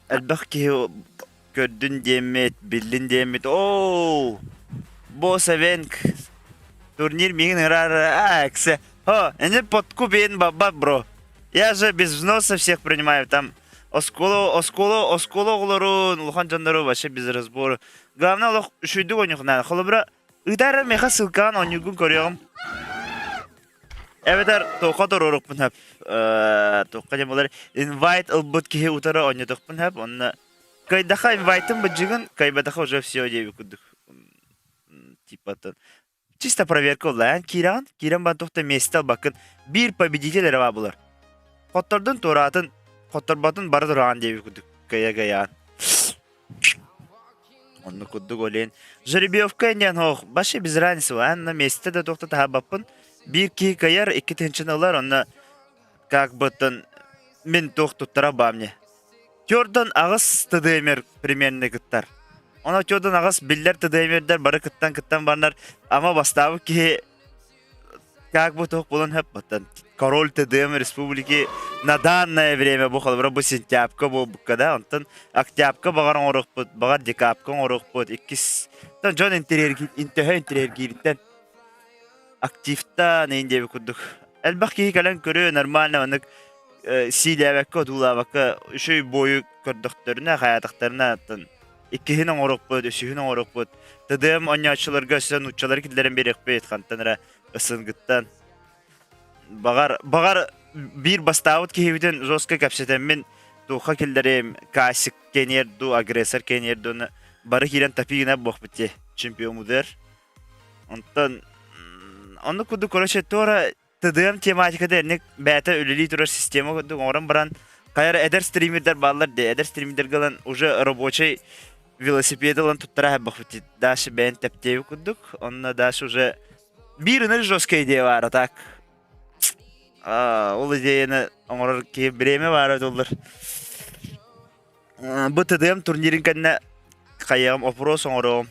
Элбэх киһи көрдүн диэммит, биллин диэммит. Оу! Босс Эвенк. Турнир миигин ыҥырар а, эксе. О, эни подкуп иин баббат, бро. Я же без взноса всех принимаю. Там оскуола, оскуола, оскуола оҕолорун, улахан дьоннору вообще без разбора. Главное, олох үчүгэйдик оонньуохха Холобура, ыытар миэхэ ссылкаҕын оонньуургун көрүөҕүм. Эбэтэр туохха туруорукпун сөп. Туохха диэн буолар invite ылбыт киһи утары оонньотуохпун сөп. Онно кыайдахха инвайтым быдьыгын, кыайбатахха уже все диэбит курдук. Типа чисто проверка буолла. Эн киирэҕин, киирэн баран туох да миэстэ ылбаккын. Биир победитель эрэ баар буолар. Хоттордун туораатын, хотторботун бары тураҕын диэбит курдук кыайа-кыайаҕын. Оннук курдук олен. Жеребьевка диэн ох, вообще без разницы. Эн на месте да туох да таһаарбаппын. Биир киһи кыайар, икки тыһыынчаны ылар, онно как бы мин туох туттара баа мне. Төрдөн аҕыс ТДМер примерно кыттар. Оно төрдөн аҕыс биллэр ТДМердер бары кыттан-кыттан барнар, ама бастаабыт киһи как бы туох буолан сөп король ТДМ республики на данное время бу холобура бу сентябрька буолбукка да онтон октябрька баҕар оҥоруохпут баҕар декабрька оҥоруохпут иккис дьон интэһэ интэриэргиириттэн активтаан иин диэбит курдук элбэх киһи кэлэн көрүө нормально маннык сиилээбэккэ одуулаабакка үчүгэй буойу көрдөхтөрүнэ хайаатахтарына оттон иккиһин оҥоруохпут үсүһүн оҥоруохпут ТДМ оонньооччуларга өссө нууччалары киллэрэн биэриэхпит хантан эрэ ысынгыттан. Баҕар, баҕар биир бастаабыт киһибитин жестко кэпсэтэммин туохха киллэриэм, Касик кэниэр дуу, агрессор кэниэр дуу, бары киирэн тапи гына буохпут дии, чемпиоммутугар. Онтон оннук курдук, короче, туора ТДМ тематиката инник бэйэтэ үлэлии турар система курдук оҥорон баран, хайа эрэ эдэр стримердэр бааллар дии, эдэр стримердэргэ ылан уже рабочай велосипед ылан туттара хайбахпыт дальше бэйэн тэптиэбит курдук, онно дальше уже биир ыныр жесткая идея баара так. Ол идеяны оҥорор киһи бириэмэ баара доллар. Бу ТДМ турнирын кэннэ хайыам опрос оҥоруом.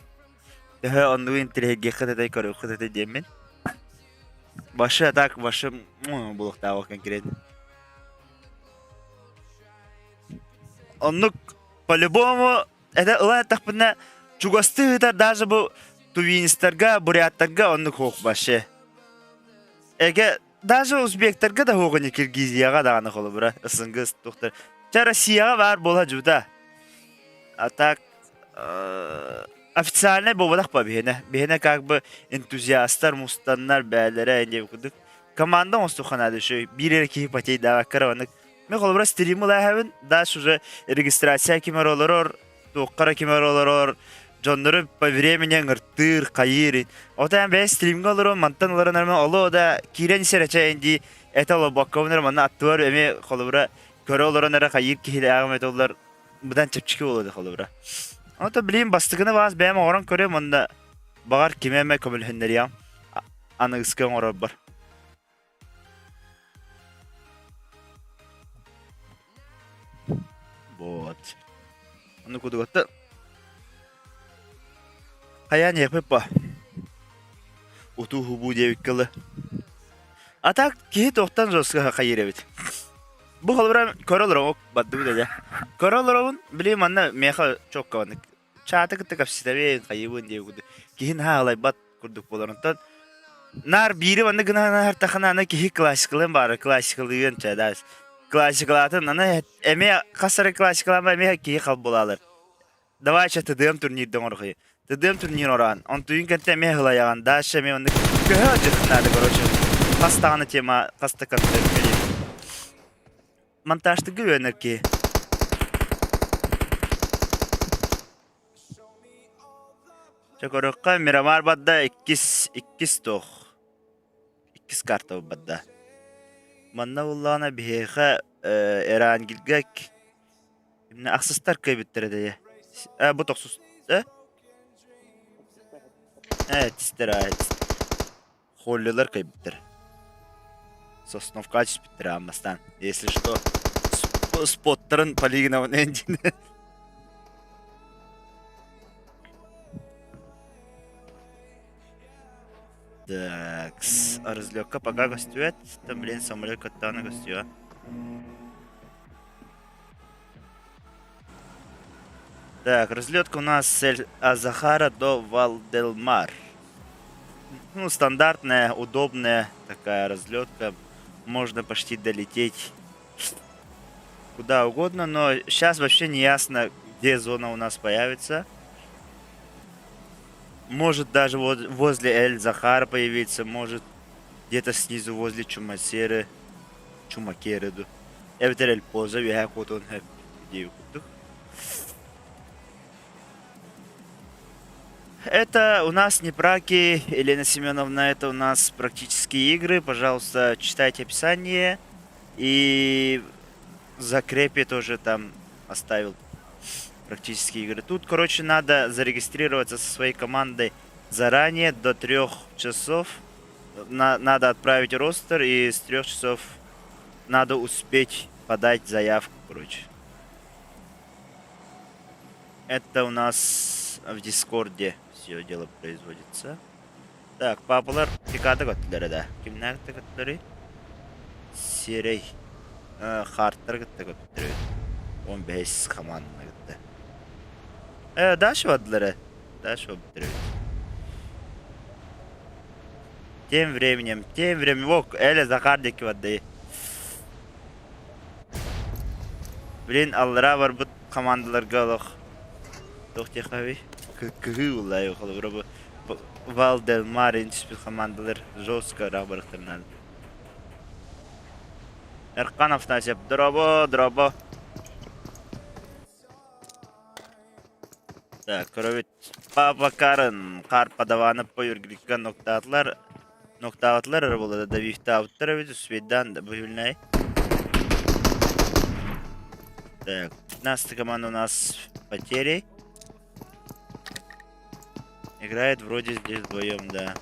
Төһө оннугу интириэһиргиэххит этэй көрүөххүт этэй диэммин. Башы так башы булуохтаах конкретно. Оннук по-любому это ыла эттэхпинэ чугастыы ыытар даже бу тувинистарга, буряттарга оннук хуох башы. Эгэ даже узбектарга да хуоҕуни Киргизияҕа даҕаны холобура СНГ тухтар. Чэ Россияҕа баар буола дьута. А так официальный буолбатах ба биһиэнэ. Биһиэнэ как бы энтузиастар мустаннар бээлэрэ диэн курдук. Команда оҥостуохха наада еще биир эрэ киһи потейдаабакка эрэ Мен холобура стрим ылааһабын, дальше уже регистрация кимэр олорор, туоххара кимэр олорор, дьоннору по времени ыҥыртыыр, хайыыр. Отон бэйэ стримҥэ олорон мантан олорон эрэ олоо да киирэн исэр эчэйин дии этэ олорбоккобун эрэ манна аттыбар эмиэ холобура көрө олорон эрэ хайыыр киһилээҕим этэ олор быдан чэпчэки буолуо холобура. Ото билим бастакыны баас бэйэм оҥорон көрүөм уонна баҕар кими эмэ көмөлөһүннэриэм аныгыскы оҥорорбор. Вот. Ону кудугатта хайаан иэхпит ба. Утуу хубуу диэбиккэ ылы. А так киһи туохтан жестко хайыыр эбит. Бу холобура көрө олоробун бардыбыт эдэ. Көрө олоробун, били манна миэхэ чокка маннык чааты кытта кэпсэтэбин, хайыыбын диэбит курдук. Киһи наһаа алайбат курдук буолар. Онтон наар биири маннык гына аһартахына аны киһи классикалыан баара, классикалыан чэ да. Классикалаатын аны эмиэ хас эрэ классикалаан эмиэ киһи хал буолаалар. Давай чэ ТДМ турнирда оҥорохуй. ТДМ турнир ороон. Онтуйун кэнтэ эмиэ һылайаҕын. Дальше эмиэ маннык көһө дьыхнаады короче. Хас даҕаны тема, хас да контент Монтажтыгы үөнэр киһи. Чэ көрүөххэ Мирамар барда иккис иккис туох иккис карта барда. Манна буллаҕына биһиэхэ Эрангелгэ ахсыстар кыайбыттар этэ э бу тохсус э э тистэр Холлилар кыайбыттар. Сосновка түспүттэр аан бастаан. Если что, споттарын полигоновын эндин. Так, разлётка пока көстүбэт. Там, блин, самолет каттаана көстүө. Так, разлетка у нас с Эль Азахара до Валделмар. Ну, стандартная, удобная такая разлетка. Можно почти долететь куда угодно, но сейчас вообще не ясно, где зона у нас появится. Может даже вот возле Эль Захара появиться, может где-то снизу возле Чумасеры, Чумакеры. Эбэтэр Эль Поза үөһээ куотуон сөп диэбит курдук. Это у нас не праки, Елена Семеновна, это у нас практические игры. Пожалуйста, читайте описание. И в закрепе тоже там оставил практические игры. Тут, короче, надо зарегистрироваться со своей командой заранее, до 3 часов. Надо отправить ростер, и с 3 часов надо успеть подать заявку, короче. Это у нас в Дискорде все дело производится. Так, папалар пиката көттүлэр да. Кимнээх көттүлэрий? Сирэй. Хаартар кытта көттүлэр. 15 команда кытта. Дальше бардылар. Дальше бардылар. Тем временем, тем временем, ок, Эля Захар диэки барды. Блин, аллара барбыт командаларга олох туох диэххэ кыһыы уллай холобура бу Валделмар түспүт командалар жестко ыраах барыахтарын наада. Эрхан Афанасьев, дорообо, дорообо. Так, көрөбүт. Папа Карен, Хаар Падаванов Юргрикка ноктаатылар. Ноктаабатылар эрэ буолла да добивтаабыттар эбит, успейдаан быһыылнай. Так, 15 команда у нас потери. Играет вроде здесь вдвоем, да.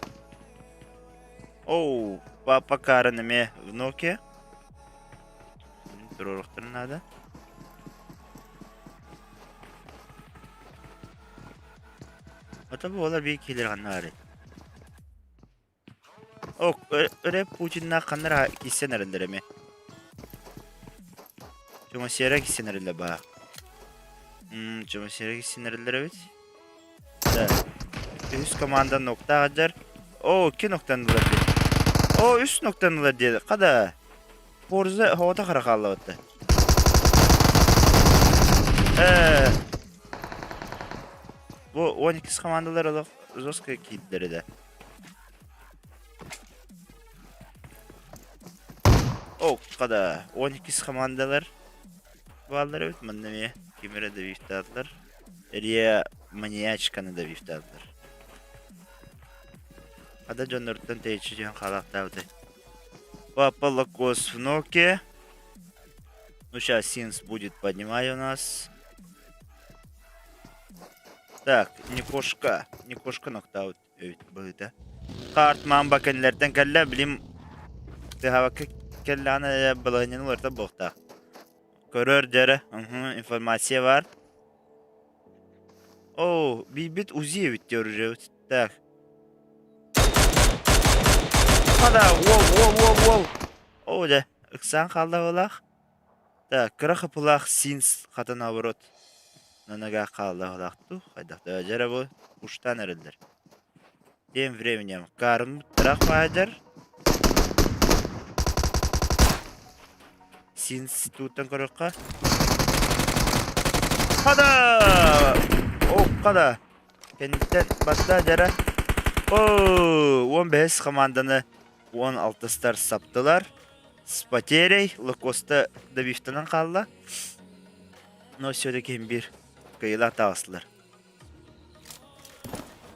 Оу, папа Карен эмиэ в ноке. Туруорухтарын наада. Ото буолар биир киһилэр ханна баарый? Ок, өрө Путиннаах ханна эрэ киирсэн эрэллэр эмиэ. Чумасера киирсэн эрэллэр баа. Чумасера киирсэн эрэллэр эбит. Да. Үһүс команда ноктаах дьар. О, икки ноктан ылар диэн. О, үс ноктан ылар диэн. Хада. Форза хоҕото хара хааллабытта. Э, бу 12 командалар олох жестко киирдилэр да. О, хада 12 командалар бааллар эбит манна эмиэ ким эрэ добивтаатылар. Эрия маньячканы добивтаатылар. Хада дьоннортон тэйиччи түһэн хаалаахтаабытай. Папа Лакос в ноке. Ну, сейчас Синс будет поднимать у нас. Так, Никошка. Никошка нокдаут эбит быһыыта. Карт мамба кэннилэртэн кэллэ, билим тыһабакка кэллэҕинэ балаһынньаны уларыта буолуохтаах. Көрөр дьэрэ, информация бар. Оо, биирбит УЗИ эбит диэ оружиебыт. Так. Хада, уол, уол, уол, уол. Оо, дьэ, ыксаан хаалла быһыылаах. Так, кыра хапылаах синс хата наоборот. Нанага хаалла быһыылаах дуу, хайдах да дьэрэ бу уштаан эрэллэр. Тем временем Карм трах баайдар. Синс тууттан көрүөххэ. Хада! О, хада! Кэнниттэн барда дьара. О, 15 команданы 16-стар саптылар. С потерей Лакоста добивтанан хаалла. Но все-таки биир кыайыылаах таҕыстылар.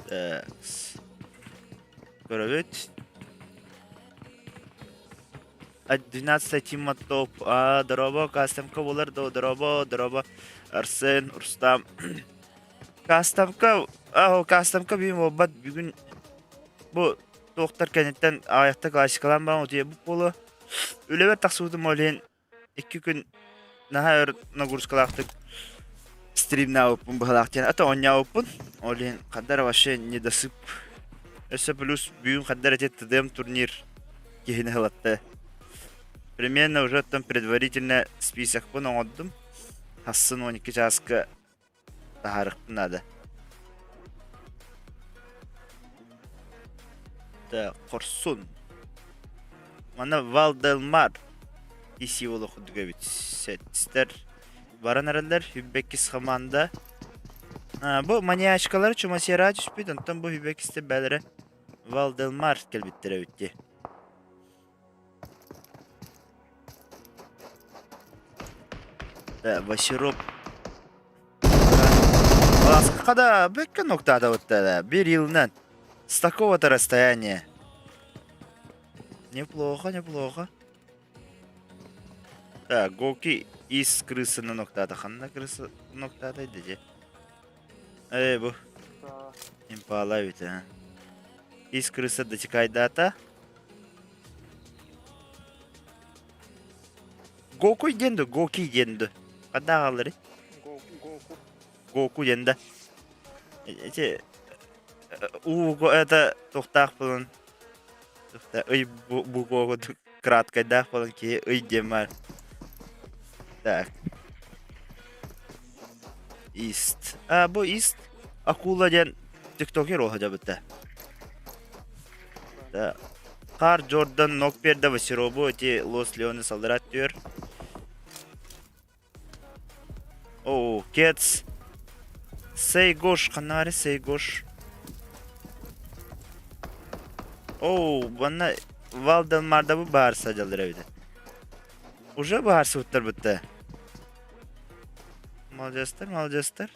Так. Көрөбүт. 12 Тима топ. А, дорообо, кастомка буолар до, дорообо, дорообо. Арсен, Рустам. Кастомка, а, кастомка бүгүн буолбат. Бүгүн бу туохтар кэнниттэн аҕыйахта классикалаан баран утуйабыт буолуо. Үлэбэр тахсыбытым ол иһин икки күн наһаа өр нагрузкалаахтык стримнаабыппын быһалаах диэн ата оонньообуппун. Ол иһин ханна эрэ вообще недосып. Өссө плюс бүгүн ханна эрэ ТДМ турнир киһини ылатта. Примерно уже оттон предварительно списокпын оҥордум. Хассын 12 чааска таһаарыахпын наада. Так, хорсун. Манна Валделмар ИСИ буолуох курдук эбит. Сэттистэр баран эрэллэр. Хүббэккис хамаанда. Бу маньячкалар чумасера түспүт, онтон бу хүббэккистэр бээлэрэ Валделмар кэлбиттэр эбит дии. Васироп Ласкада бэккэ ноктаатабыттара биир йылынан с такого-то расстояния. Неплохо, неплохо. Так, Гоки из крысаны ноктаата. Ханна крыса ноктаата дии? Ээ, бу Импала эбит, а. Из крыса дотекайдаата. Гоку диэн дуо? Гоки диэн дуо? Ханна аҕалларый? Гоку. Гоку диэн да. Эти уу это туохтаах буолан ый бу краткайдаах буолан киһи ый диэн баар. Так. Ист. А бу Ист акула диэн тиктокер уоһа дьабыта. Да. Хаар Джордан нок берді Васиробу эти Лос Леоны салдырат түөр. Оу, Кетс. Сейгош, қаннары Сейгош. Оу, банна Валделмарда бу бар садалар эбит. Уже быһаарсыбыттар бытта. Молодецтар, молодецтар.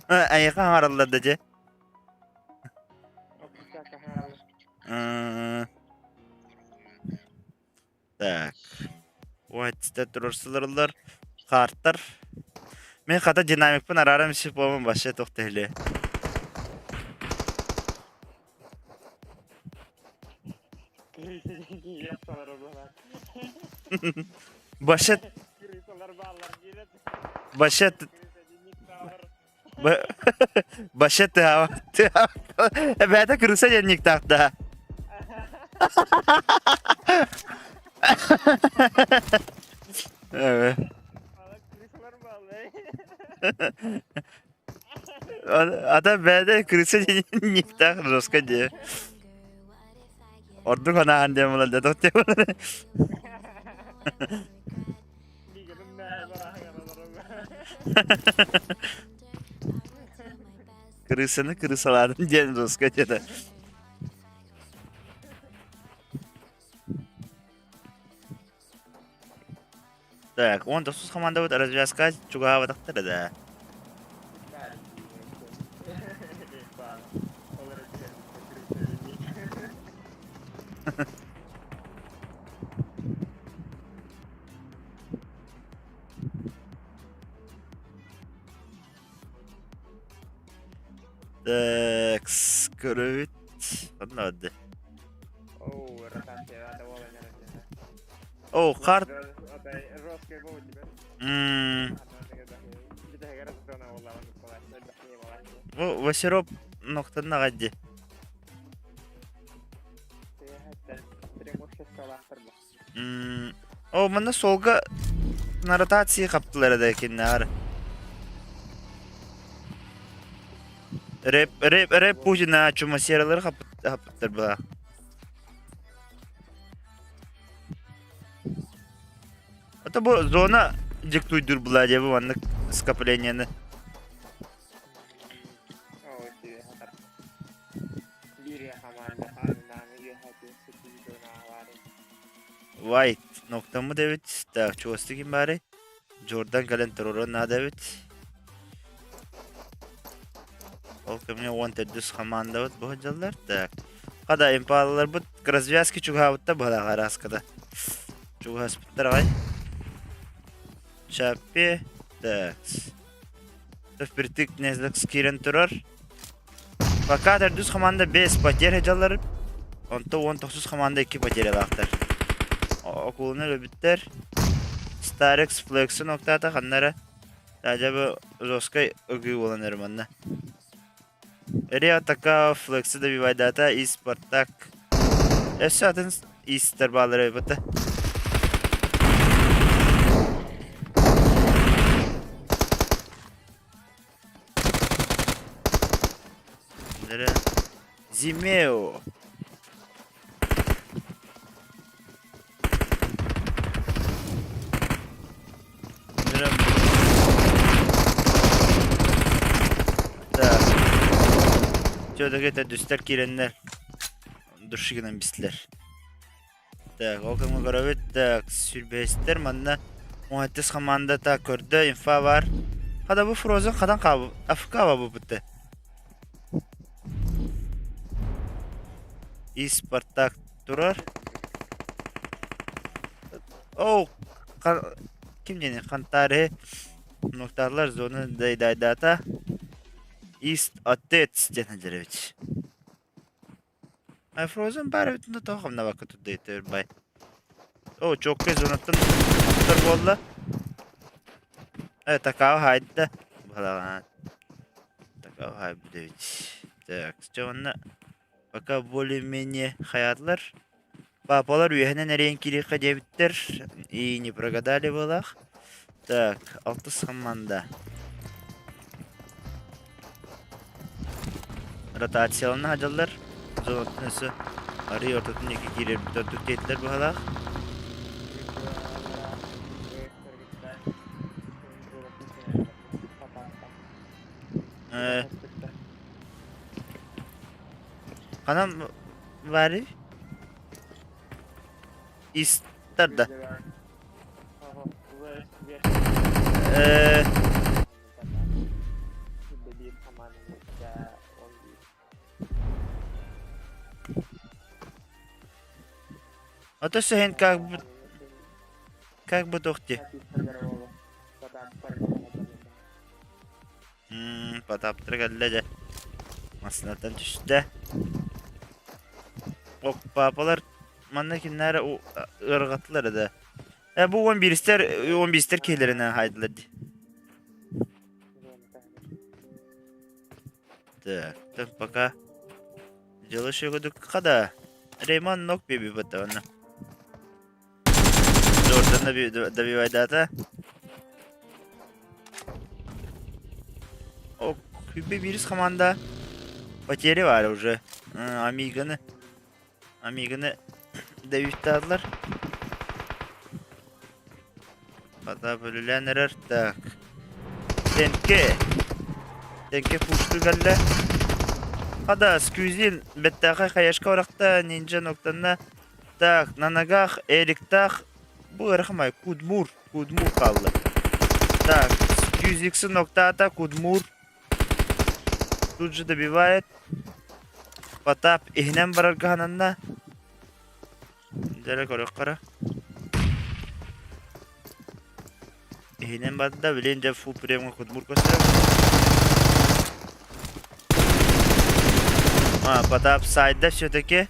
Эйиэхэ аҥараллар да дьэ. Так. Уһаттар туруорсуларыллар. Хаартар. Мин хата динамикпын араарам исип буолан вообще туох тэһилиэ. Вообще вообще Вообще тыаба Эбээтэ крыса диэн никтаах да. Ата бэйэтэ крыса диэн никтаах жестко дии. Ордук анаан диэн буолар да Крысаны крысалаатын диэн жестко диэтэ. Так, 19 командабыт развязка чугаһаабатахтара да. Так, көрөбүт. Ханна барды? О, карт. Бу Васироп ноктан аҕай Оо, манна суолга на ротации хаптылар да киннээр. Рэп, рэп, рэп Путина чумасералары хаппыттар была. Это бу зона диктуйдур была дебу маннык скоплениены. White ноктаммыт эбит. Так, чугастыы ким баарый? Джордан кэлэн туруоран наада эбит. Ол кэмҥэ 14 хамаандабыт бу сылдьаллар. Так. Хада импалаларбыт развязки чугаһаабыттар быһалаах араскада. Чугаһаспыттар аҕай. Чаппи. Так. Впритык Незлекс киирэн турар. Пока төрдүс команда 5 потеря дьаллар. Онто 19 команда 2 потерялаахтар. Окулуна өлбүттэр. Старекс Флексын октаата ханнара. Таажа жесткай ыгыы буолан эрэ манна. Ре атака Флексы добивайдаата и Спартак. Өссө атын истер баалар эбит. Зимео. Так. Чөдөге төрдүстэр киирэннэр души гынан бистилэр. Так, ол кэмҥэ көрөбүт. Так, сүрбэстэр манна Уһаттыс хамаандата көрдө, инфа бар. Хада бу Frozen хадан хаабы, АФК бу бутты. И Спартак турар. Оу, ким диэни Хантари Нуктарлар зона дайдайдата. Ист Отец диэн сылдьар I Frozen баар эбит да тоҕо хамнабакка турда бай. Оо, чуоккай зонаттан охтор буолла. Э, такао хаайда. Быһалаҕа. Такао хаайбыт эбит. Так, чэ уонна пока более-менее хайаатылар. Папалар үөһэнэн эрэйэн киириэххэ диэбиттэр. И не прогадали быһалаах. Так, алтыс хамманда. Ротациялана сылдьаллар. Зонаттан өссө арый ортотун диэки киирэрбит ордук диэтилэр быһалаах. Э, Ханан баарый? Истэр да. Э, а то сэһэн как бы тохти. Потаптара кэллэ дьэ. Массыынаттан түстэ. Ок, паапалар манна кинилэр ыарырҕаттылар да. Э, бу 11-стэр 11-стэр киһилэринэн хаайдылар дии. Так, так пока. Дьыала шөгөдүк хада. Рейман нок беби баттаҕына. Джордан добивайдаата. О, Күбе вирус команда потери бар уже. Амиганы. Амиганы добивтаадылар. Хата бөлүлээн эрэр. Так. Тенке. Тенке пушту кэллэ. Хада, Скюзин бэттээхэй хайашка барахта нинджа ноктанна. Так, на ногах Эриктаах бу ыарахамай Кудмур, Кудмур хаалла. Так, Скюзиксы ноктаата Кудмур тут же добивает. Потап иһинэн барарга сананна. Дьэ көрөххө Иһинэн барда, билин дьэ фу премга Кудмур көстөр. А, Потап сайда все-таки.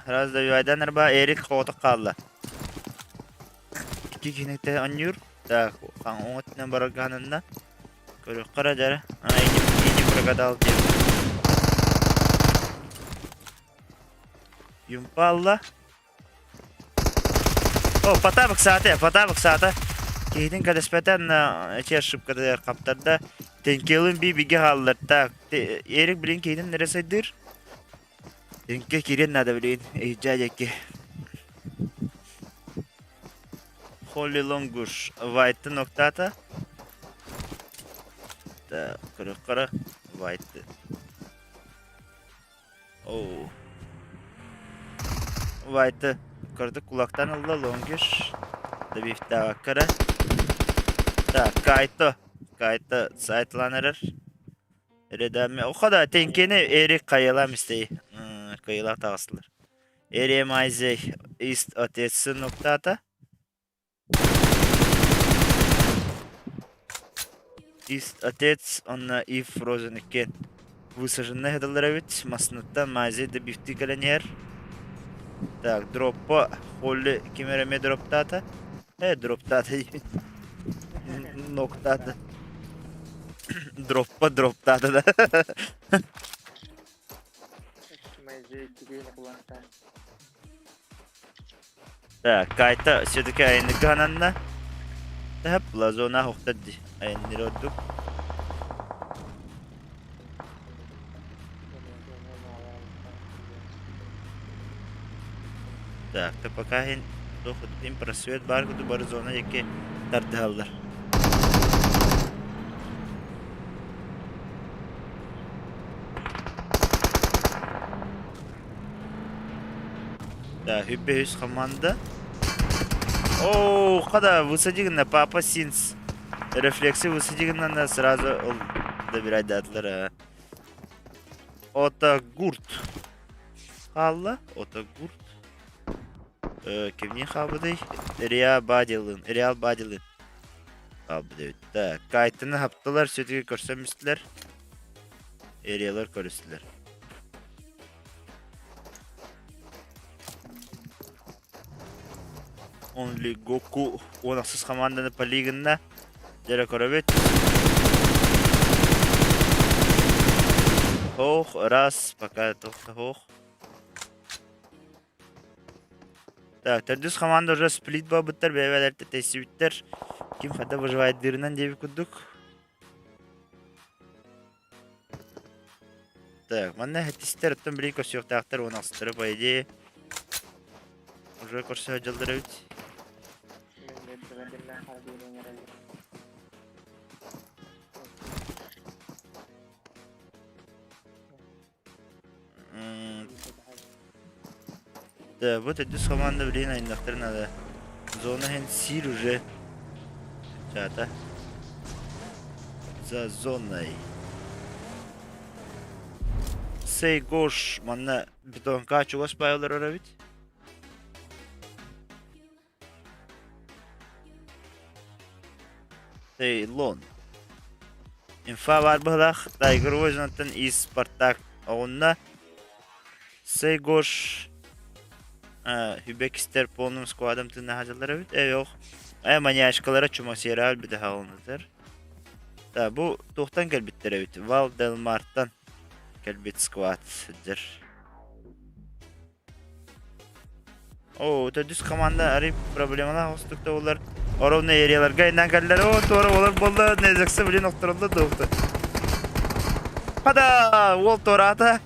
Раз добивайдан арба Эрик хоҕотох хаалла. Икки киһиниктэ онньуур. Так, оҥо өттүнэн барарга сананна. Көрүөххэ эрэ дьэрэ. А, ини прогадал диэн. Юмпа алла. О, Потап ыксаата, Потап ыксаата. Киһитин кэтэспэтэн эти ошибкатыгар хаптарда. Тенкелин би бигэ хааллар. Так, Эрик билин киһитин эрэ сайдыыр. Тенке киирэн надо билин. Иһдьээ диэки. Холли Лонгуш Вайтын октаата. Так, көрөххөрө Вайт. Оу. Вайты көрдүк кулактан ылла Лонгиш. Добивтаабакка эрэ. Так, Кайто. Кайто сайтлаан эрэр. Редами. Оха да тенкени Эрик хайалаам истей. Кыйылаах таҕыстылар. Эремайзей Ист отец нуктаата. Ист отец уонна Ив Фрозен иккиэн высаженнай сыталлар эбит. Массыынаттан Мазей да бифтии кэлэн иһэр. Так, дроппа Холли ким эрэ эмиэ дроптаата. Э, дроптаата Ноктаата. Дроппа дроптаата да. Так, Кайта все-таки айанныгы ананна. Тэп, лазона хохтар ди. Айанныр ордук. Так, то пока хин им просвет бар куду бар зона яки тардыһаллар. Да, хүббе үс команда. О, когда высади на папа Синс. Рефлексы высади на сразу добирать датлар. Ота гурт. Хаалла, ота гурт. Кимни хаабыдый? Реал Бадилын, Реал Бадилын. Хаабыдый. Так, Кайтыны хаптылар, все-таки көрсөмүстүлэр. Эриялар көрүстүлэр. Only Goku 16 команданы полигонна дьэрэ көрөбүт. Ох, раз, пока ох. Так, төрдүс команда уже сплит буолбуттар, бэйэлэртэ тэйсибиттэр. Ким хата выживайдыырынан диэбит курдук. Так, манна хэттистэр оттон билигин көрсүөхтээхтэр уон ахсыстара по идее уже көрсө сылдьаллар эбит. Да, вот төрдүс команда билигин айанныахтарын наада. Зона иһин сиир уже. Чаата. За зоной. Сейгош манна бетонка чугас баайылар эбит. Цейлон. Инфа баар быһылаах Тайгер Вожнаттан из Спартак оҕунна. Сейгош Хүбекистер полным складом тыына сылдьаллар эбит. Э, yok. Э, маньячкалара чумасера өлбүтэ хаалынатар. Да, бу туохтан кэлбиттэр эбит? Вал Делмартан кэлбит склад сылдьар. Оо, төрдүс команда арый проблемалаах оҕустук да буоллар ровно эрияларга айнаан кэллэр. Оо, туора буолар буолла, Незексе блин охтороллор да охто. Хада! Уол туораата.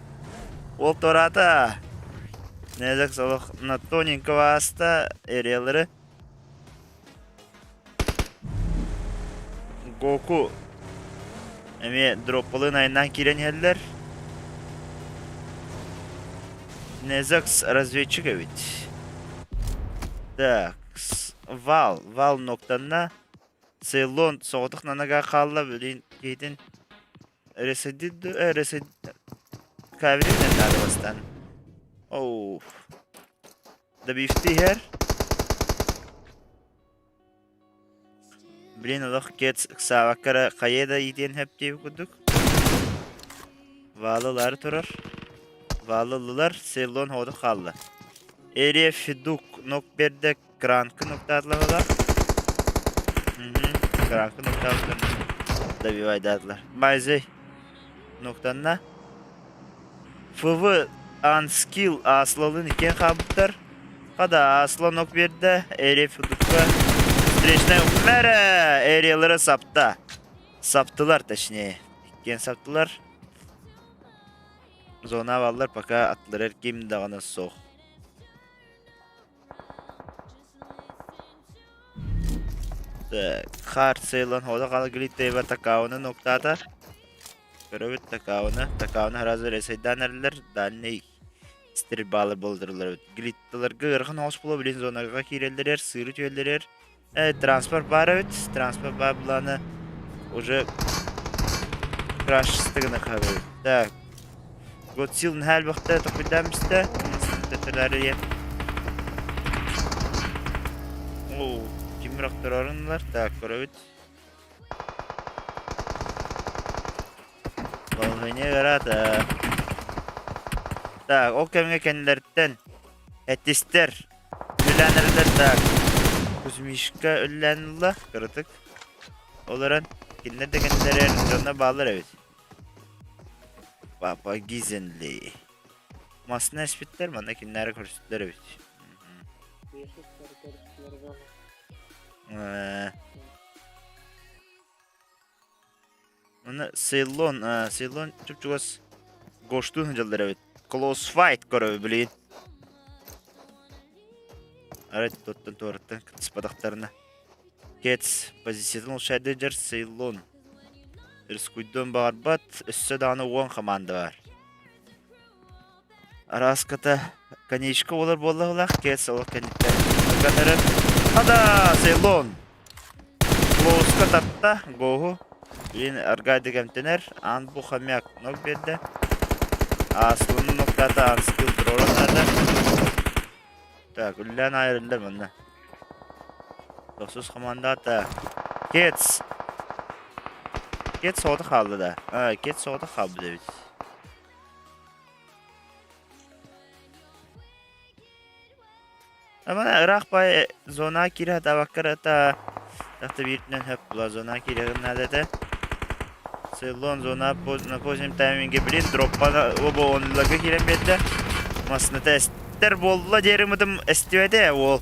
Уол туораата. Незекс олох на тоненького ааста эриялары. Гоку эмиэ дроппалыын айаннаан киирэн иһэллэр. Незакс разведчик эбит. Так, Вал, Вал ноктанна. Цейлон соҕотох нанага хаалла, билин киһитин Ресэдит э, ресэд... Каврин наада бастаан. Оу. Добивты иһэр. Блин, олох кец ыксаабакка эрэ хайа да иитиэн сөп диэбит курдук. Ваалылаары турар. Ваалылылар, Цейлон хоҕото хаалла. Эрия Федук нок берде кранкы ноктаатылар. Кранкы ноктаатылар. Добивайдаатылар. Майзей ноктанна. ФВ Анскил Аслалын иккиэн хаалбыттар. Хада Аслан нок биэрдэ, Эрия Федукка встречная мэрэ Эриялары сапта. Саптылар точнее. Иккиэн саптылар. Зона баллар пока атларар ким даҕаны суох. Так, хаар сыйлан хода қалгилиттейба такауны ноктаата. Көрөбүт такауны. Такауны сразу ресайдаан эрэллэр. Дальний стрельбалы болдурулар эбит. Глитталарга ыарахан оҕус буолуо билин зонага киирэллэрэр, сыыры түһэллэрэр. Э, транспорт баар эбит. Транспорт баар булааны уже крашстыгына хабыр. Так. Годсил наһаа элбэхтэ тохуйдаан бистэ. Төттөлөөрү Оо, ким охтороруннулар? Так, көрөбүт. Балаһыанньа ыараата. Так, ол кэмҥэ кэннилэриттэн этистэр үлэлээн эрэллэр. Так, Кузьмишка үлэлээн ылла кыратык. Ол эрэн кинилэр да кэннилэригэр дьонно бааллар эбит. Папа Гизенли. Массыына эспиттэр, манна кинилэри көрүстүлэр эбит. Э, Уонна Ceylon, Ceylon чуп-чугас Гоштуун сылдьаллар эбит. Close fight көрөбүт билигин. Арай туттан туораттан кыттыспатахтарына. Кец позициятын уларшайды дьэр Ceylon. Рискуйдуон баҕарбат, өссө даҕаны уон хамаанда бар. Араската конечка буолар буоллаҕылаах, Кец ол кэнниттэн ыган Хада, Ceylon! Клоуска тарта, Гоһу. Билин аргайдык эмтэнэр, аан бу хомяк ног биэрдэ. Ааслыны ноктаата Анскил дрона наада. Так, үллээн аайырыллар манна. Тохсус командата. Кец. Кец соҕото хаалла да. А, Кец соҕото хаалбыт эбит. Амана ыраах баай зона киирэ сатаабакка эрэ та тахта бииртэн хөп була зона киириэҕин наада этэ. Цейлон зона на позднем тайминге блин дроппана оба онлага киирэн биэрдэ. Массыната эстэр буолла диэри мытым эстибэтэ уол.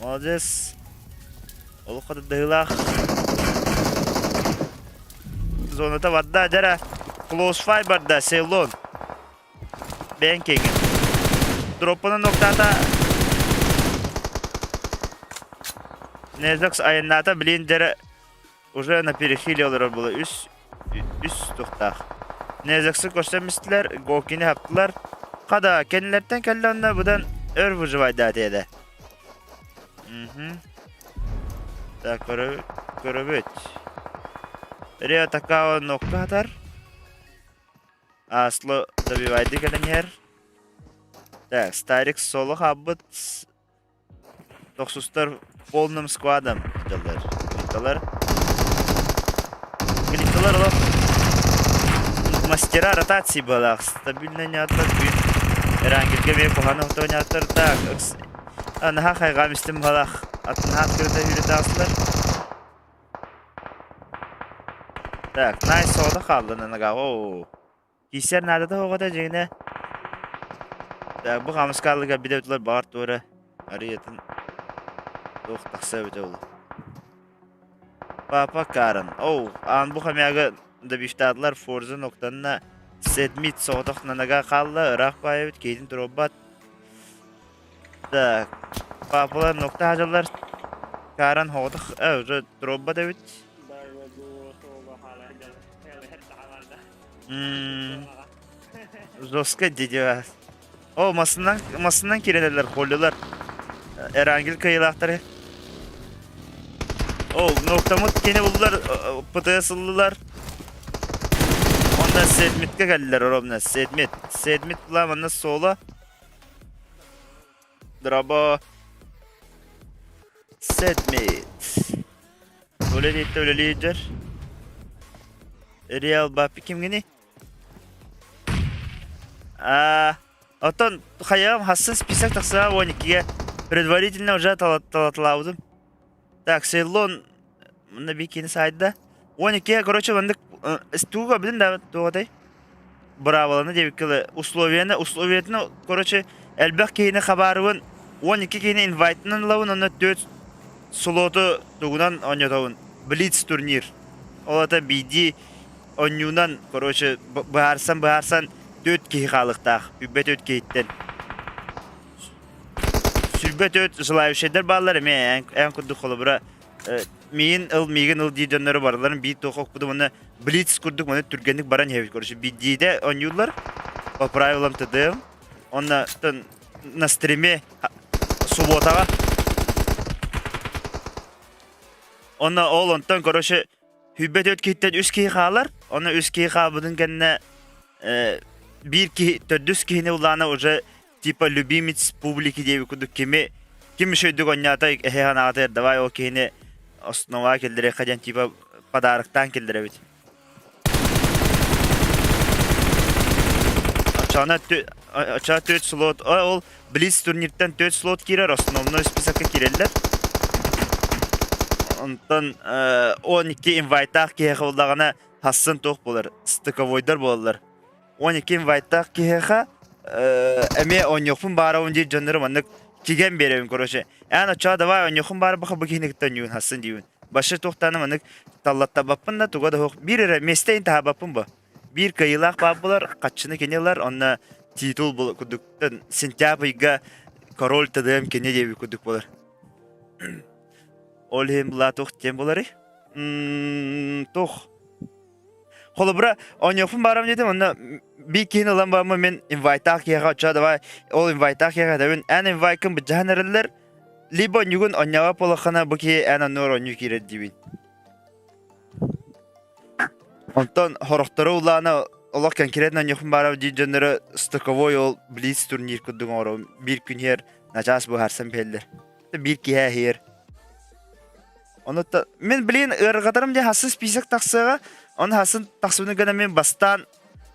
Молодец. Олох хатырдыһыылаах. Зоната барда дьара. Close fight барда Цейлон. Бэйэҥ киэҥҥин. Дроппаны ноктаата. Незакс айаннаата, блин, дьэрэ уже на перехиле олорор буола. Үс, үс тухтаах. Незаксы көрсөн мистилэр, Гокини хаптылар. Хада, кэннилэртэн кэллэ онно быдан өр выживайдаат этэ. Мгм. Так, көрөбүт. Рио Такао нокка хатар. Асло добивайды кэлэн иһэр. Так, Старик соло хаалбыт. Тохсустар полным складом дьаллар. Клитталар. Клитталар олох мастера ротации буолаах. Стабильно ньааттар күн. Эрангелгэ эмиэ куһаҕан охто ньааттар. Так, наһаа хайҕаам истим буолаах. Атын хаат көрүтэ үүрэ таҕыстылар. Так, найс соҕотох хаалла Нанага. Оо. Киирсэр наадата оҕото дьиҥинэ. Так, бу хаамыскаалыга билэ баҕар туора арыйатын туох тахса эбитэ ол. Папа Карен. Оу, аан бу хомягы добивтаатылар Форза ноктанна Седмит соҕотох Нанага хаалла, ыраах баайабыт кейтин туруорбат. Так, папалар нокта хаалалар. Карен соҕотох уже туруорбат эбит. Жестко дедиа. О, масынан, масынан кирелелер, холлилар. Эрангел кыайылаахтары. О, ноктамыт кини буллар, ПТС ыллылар. Онда Седмитке келлер, ровно, Седмит. Седмит була, манна соло. Драба. Седмит. Үлэлиитэ үлэлиир. Реал Баппи кимҥиний? Аа, оттон хайаҕым хассын список тахсыа 12-гэ предварительно уже талаталаабытым. Так, Сейлон мына бикини сайда. 12-ге, короче, маннык туга билин да тугатай. Быраабыланы диэбиккэ условияны, условиятын, короче, элбэх киһини хабаарыбын, 12 киһини инвайтынан ылабын, онно 4 слоту тугунан оонньотобун. Блиц турнир. Ол ата биирдии онньуунан, короче, быһаарсан-быһаарсан 4 киһи хаалыктаах, үбэ 4 киһиттэн. Сүрбэ 4 желающайдар бааллар эмиэ эн курдук холобура миин ыл, миигин ыл дии дьоннору барыларын биир туох окпутум уонна блиц курдук маны түргэнник баран иһэбит короче биирдиитэ оонньууллар по правилам ТДМ онно на стриме субботаҕа онно ол онтон короче хүббэ төрт киһиттэн үс киһи хаалар онно үс киһи хаалбытын кэннэ биир киһи төрдүс киһини улаана уже типа любимец публики диэби курдук кими ким үчүгэйдик оонньоото эһэ санаатыгар давай ол киһини основаҕа киллэриэххэ диэн типа подароктаан киллэрэбит. Оччоҕуна оччоҕо төрт слот ол Блиц турниртан төрт слот киирэр основной списокка киирэллэр. Онтон 12 инвайтаах киһиэхэ буоллаҕына хассын туох буолар стыковойдар буолаллар. 12 инвайттаах киһиэхэ эмиэ оонньуохпун баарабын диир дьоннору маннык кигэн биэрэбин короче эн оччоҕо давай оонньуоххун баар баха бу киһини кытта оонньугун хассын диибин башы туохтааны маннык таллаттабаппын да туга да суох биир эрэ миэстэ иһин таһаабаппын бу биир кыайыылаах баар булар хаччыны кини ылар онно титул курдук сентябрь ыйга король ТДМ кини диэбит курдук буолар ол иһин була туох диэн буоларый туох Холобура, оонньуохпун баарам диэтим, онно биир киһини ылан бараммын мин инвайтаах киһиэхэ оччо давай ол инвайтаах киһиэхэ этэбин, эн инвайкын быдьаһан эрэллэр, либо онньугун онньообот буоллаххына бу киһи эн оннугар оонньуу киирэр диибин. Онтон хорохтору улаана олох конкретно оонньуохпун баарам диир дьонноро стыковой ол блиц турнир курдук оҥоробун. Биир күн иһэр начаас быһаарсан биһэллэр. Биир киһи иһэр. Ону мин блин ыарырҕатарым диэн хасын список тахсыаҕа. Оны хасын тахсыбыны гына мин бастаан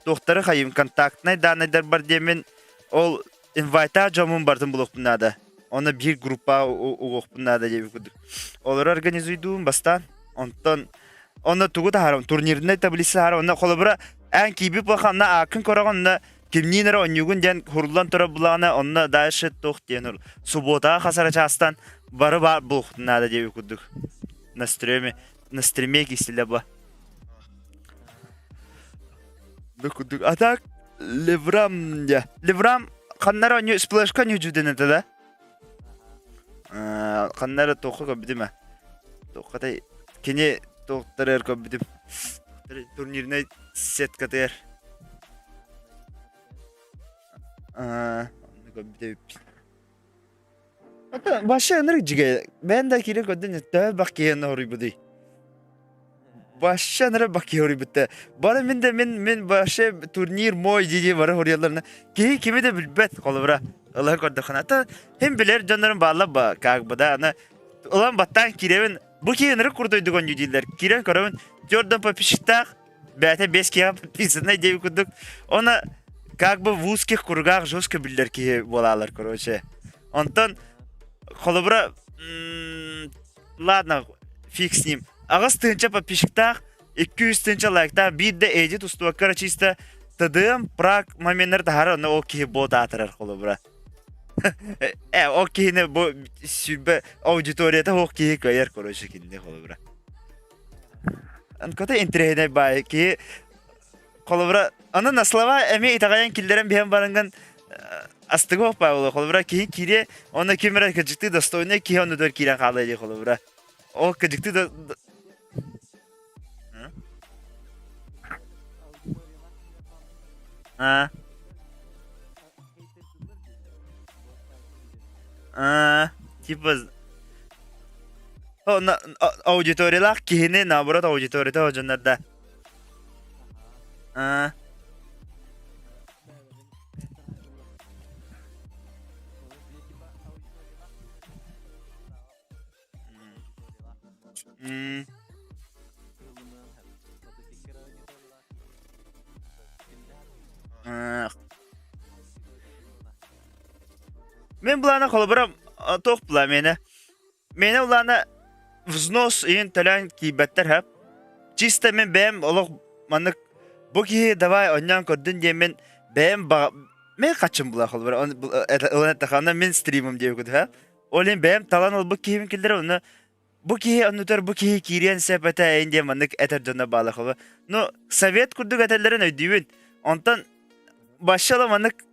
туохтары хайым контактнай данныйдарбар диэммин ол инвайтаах дьоммун барытын булуохпун наада. Оны биир группа угуохпун наада диэбит курдук. Олору организуйдуум бастаан. Онтон онно тугу таһаарам турнирнай таблица таһаарам. Онно холобура эн киирбит буолха онно ааккын көрөҕүн онно кимниин эрэ оонньуугун диэн хуруллан турар булаҕына онно дальше туох диэн субботаҕа хас эрэ чаастан бары баар буолуохтун наада диэбит курдук на стреме на стриме киистилэ ба бу курдук а так леврам дьэ леврам ханнара оонньуу сплэшка оонньуу этэ да ханнара туохха көрбүтүм ээ туоххатай кини туохтарыгар көрбүтүм турнирнай сеткатыгар. Аа, бүтэ Вообще ынырык дьигэ. Бэйэм да киирэн көрдүн төһө элбэх киһи хоруйбутуй? Вообще ынырык бак киһи хоруйбутта. Бары мин да мин мин вообще турнир мой дии бары хоруйалларына киһи кими да билбэт холобура ылан көрдөххүнэ. Ата хим билэр дьоннорум бааллар ба как бы да аны ылан баттаан киирэбин бу киһи ынырык курдуйдук оонньуу дииллэр. Киирэн көрөбүн Jordan подписчиктаах бэйэтэ бэс киһиэхэ подписанный диэбит курдук. Оны как бы в узких кругах жестко биллэр киһи буолаалар короче. Онтон холобура ладно фиг с ним. 8 тыһыынча подписчиктаах, 200 тыһыынча лайктаах биир да эдит устубакка чисто ТДМ прак моменнар таһара онно ол киһи бот аатырар холобура. Э, ол киһини бу сүбэ аудиторията ол киһи кыайар короче кинини холобура. Кота интэриэһинэй баай киһи холобура аны на слова эмиэ итэҕэйэн киллэрэн биһэн бараҥҥын астыга оппаа буолуо холобура киһи киириэ онно ким эрэ кыдьыктыы достойнай киһи оннутугар киирэн хаалыа дии холобура ол кыдьыктыы да а а типа аудиториялаах киһини наоборот аудиторията дьоннорда а М. Мин былаана холобура туох була миэнэ. Миэнэ улаана взнос иһин төлөөн киирбэттэр хөп. Чисто мин бэйэм олох маннык бу киһи давай онньоон көрдүн диэммин бэйэм мин хаччым була холобура ылан эттэххэ мин стримым диэбит хөп. Ол иһин бэйэм талан ылбыт киһибин киллэрэ онно бу киһи оннутар бу киһи киириэн сөп этэ эйин диэн маннык этэр дьоно баалар холобура. Ну совет курдук этэллэрин өйдүүбүн. Онтон башала маннык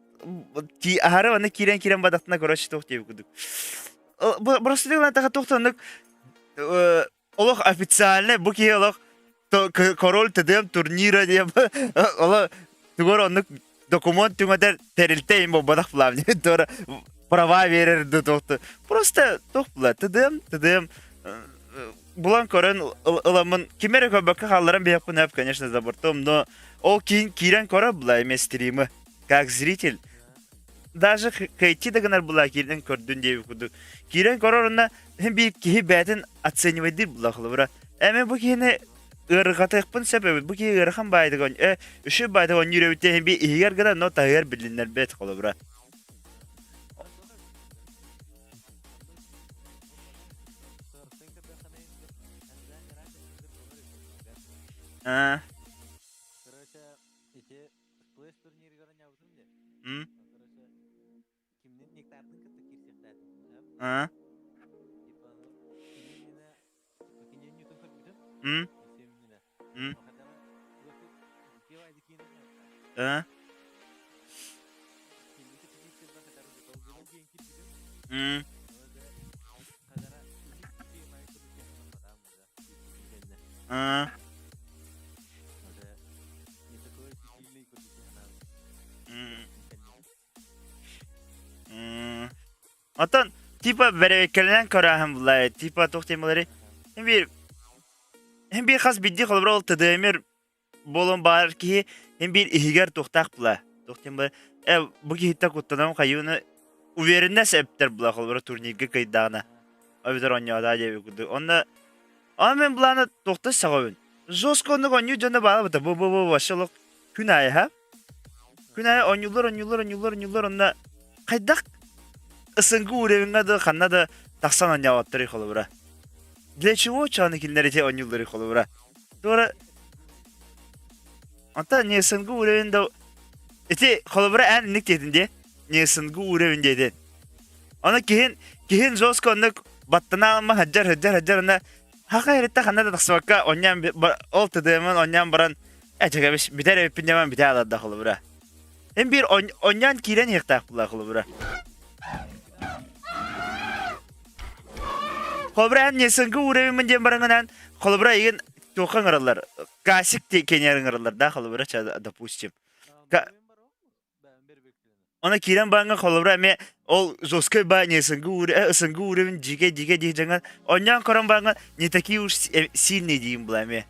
аһары маннык киирэн-киирэн бадахтына короче туох диэбит курдук. Просто ылан туохтаннык олох официально бу киһи олох король ТДМ турнира диэн олох тугар оннук документ түҥэтэр тэрилтэ им буолбатах булаам туора права берер да туохту просто туох була ТДМ ТДМ булан көрөн ыламмын ким эрэ көрбөккө хаалларан биһэппин хөп конечно за бортом но ол киин киирэн көрө була эме стримы как зритель даже кэйти да гынар була киирэн көрдүн диэбит курдук киирэн көрөр онно һин биир киһи бэйэтин оценивайдыыр була холобура эми бу киһини ыарырҕатыахпын сөп эбит бу киһи ыарахан баайдык э үчүгэй баайдык оонньуур эбит диэн биир иһигэр гына но таһыгар билиннэрбэт холобура а М? А? М? М? А? М? А? Оттон типа бэрэбиэккэлэнэн көрөөһүн булла типа туох темалары биир биир хас биирдии холобура ол ТДМ-ир буолуон баар киһи һин биир иһигэр туохтаах була туох диэн э бу киһиттэн куттанам хайыыны уверенность эптэр була холобура турнирга кыайдаҕына эбэтэр оонньоотаа диэбит курдук онно Аны мен былаана туохтан сөҕөбүн. Жестко оннук оонньуур дьоно баалабыта. Бу бу бу вообще олох күн аайы ха. Күн аайы оонньууллар оонньууллар оонньууллар оонньууллар онно хайдах СНГ уровеньҥа да ханна да тахсан оонньооботтор холобура. Для чего чаны кинилэр ити оонньууллар холобура. Туора Онтон не СНГ уровень да ити холобура эн инник диэтин дии. Не СНГ уровень диэтин. Ону киһин киһин жестко оннук баттана алма хадьар хадьар хадьар ына хака эритте ханна да тахсыбакка онньаан ол ТДМ-ын онньаан баран эчэгэбиш бүтэр эбиппин дьаман бүтэ аларда холобура. Эн биир онньаан киирэн иһиэхтээх була холобура. Холобура эн несенги уровенмын диэн бараҥынан холобура игин туохха ыҥыраллар? Касик кенер ыҥыраллар да холобура допустим. Она киирэн бааҥҥа холобура эмиэ ол жесткой баанньа СНГ СНГ уровень дьигэ дьигэ дии дьаҥан онньоон көрөн бааҥҥа не такие уж сильные диим была эмиэ.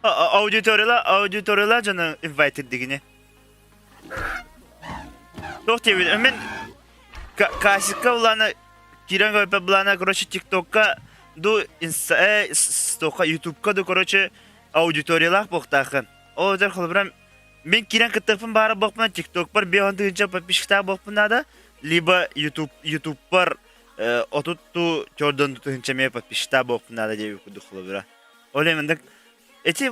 Аудиторияла аудиторияла дьону инвайтер дигини. Туох диэбит мен Касика улана кирен көрбө булана короче тиктокка ду инста стока ютубка ду короче аудиториялаах буохтааххын. Ол өтөр холобура мен кирен кыттыахпын баара буохпуна тиктокпар биэһон тыһыынча подписчиктаах буохпун наада либо ютуб ютубпар отутту чордон тыһыынча эмиэ подписчиктаах буохпун наада диэбит курдук холобура. Ол именно эти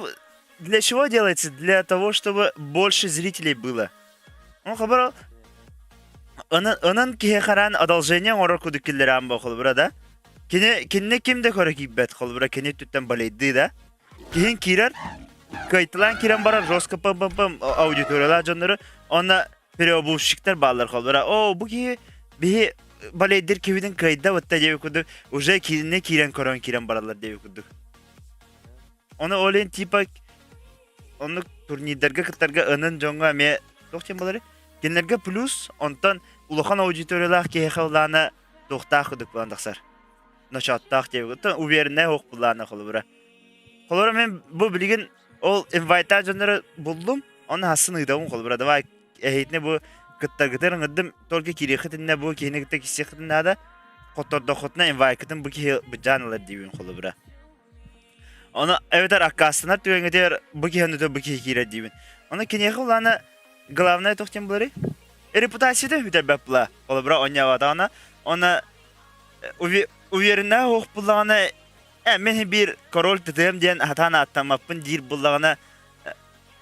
для чего делается? Для того, чтобы больше зрителей было. Он хабар Онон киһи хараан одолжение оҥорор кудук киллэрээн бо холобура да. Кини кинини ким да көрө киирбэт холобура кини өттүттэн балейдыы да. Киһин киирэр, кыайталаан киирэн барар жестко пым-пым-пым аудиториялаах дьоннору онно переобувщиктар бааллар холобура. О, бу киһи биһи балейдир киһитин кыайда бытта диэбит курдук уже кинини киирэн көрөн киирэн бараллар диэбит курдук. Оны ол иһин типа оннук турнирдарга кыттарга ынын дьоҥҥо эмиэ туох диэн буоларый? Кинилэргэ плюс, онтон улахан аудиториялаах киһиэхэ улаана туохтаах кудук буолан тахсар. Ночооттоох диэбит. Оттон увереннай суох буллаана холобура. Холобура мен бу билигин ол инвайтаах дьоннору буллум, оны хассын ыытабын холобура. Давай эһиитинэ бу кыттаргытын ыҥырдым, только киириэххитинэ бу киһини кытта киссиэххитин наада. Хоттордоххутуна инвайкытын бу киһи быдьаан ылар диибин холобура. Ону эбэтэр аккаастанар түгэҥҥитигэр бу киһи оннута бу киһи киирэр диибин. Ону киниэхэ улаана главное туох диэн буоларый? Репутацията бүтэрбэт була. Холобура онньообатаҕына, уонна увереннээх уох буллаҕына, э, мин биир король тытыам диэн хатаан ааттаммаппын диир буллаҕына,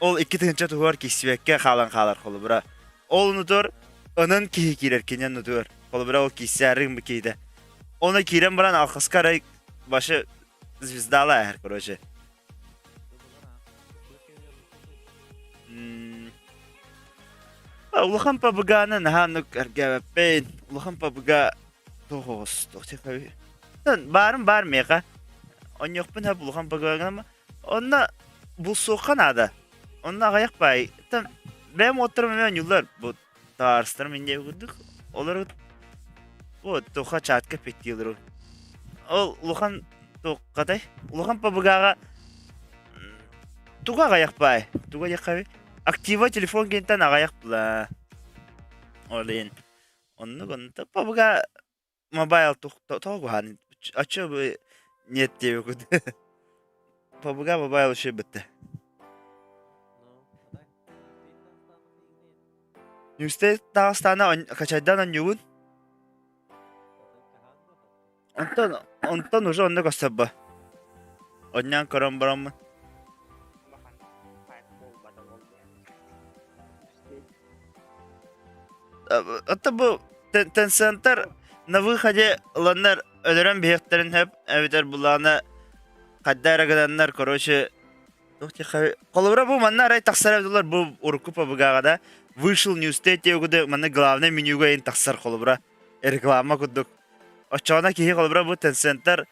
ол 2000 туһугар киирсибэккэ хаалан хаалар холобура. Ол онутугар ынан киһи киирэр кини оннутугар. Холобура ол киирсээри гыммыт киһитэ. Оны киирэн баран алхаска арай башы звездала эһэр, короче. Улахан пабыгааны наһаа оннук эргээбэппин. Улахан пабыга туох оҕус, туох диэххэ Баарым баар миэхэ. Онньуохпун сөп улахан пабыганы Онно булсуохха наада. Онно аҕыйах баай. Бэйэм уоттарым эмиэ оонньууллар. Бу таарыстарым инньэ курдук. Олору вот туха чатка петтиилэр. Ол улахан туоххатай? Улахан пабыгаҕа туга аҕыйах баай? Туга диэххэ Актива телефон киинтэн аҕыйах була. Ол иһин оннук онто пабыга Мобайл тоҕо куһаҕан а чё бы нет диэбиккит Пабыга мобайл үчүгэй бытта. Ньүүстэй таҕыстаана качайдаан онньуубун. Онтон онтон уже онно көстөрбө. Онньоон көрөн бараммын. Это бу Tencent'тар на выходе ыланнар өлөрөн биһиэхтэрин сөп эбэтэр булаана хайда эрэ гынаннар короче холобура бу манна арай тахсар эбитилэр бу урукку пабыгаҕа да вышел ньюстей диэбиккэ манна главный менюга ин тахсар холобура реклама курдук оччоҕуна киһи холобура бу Tencent'тар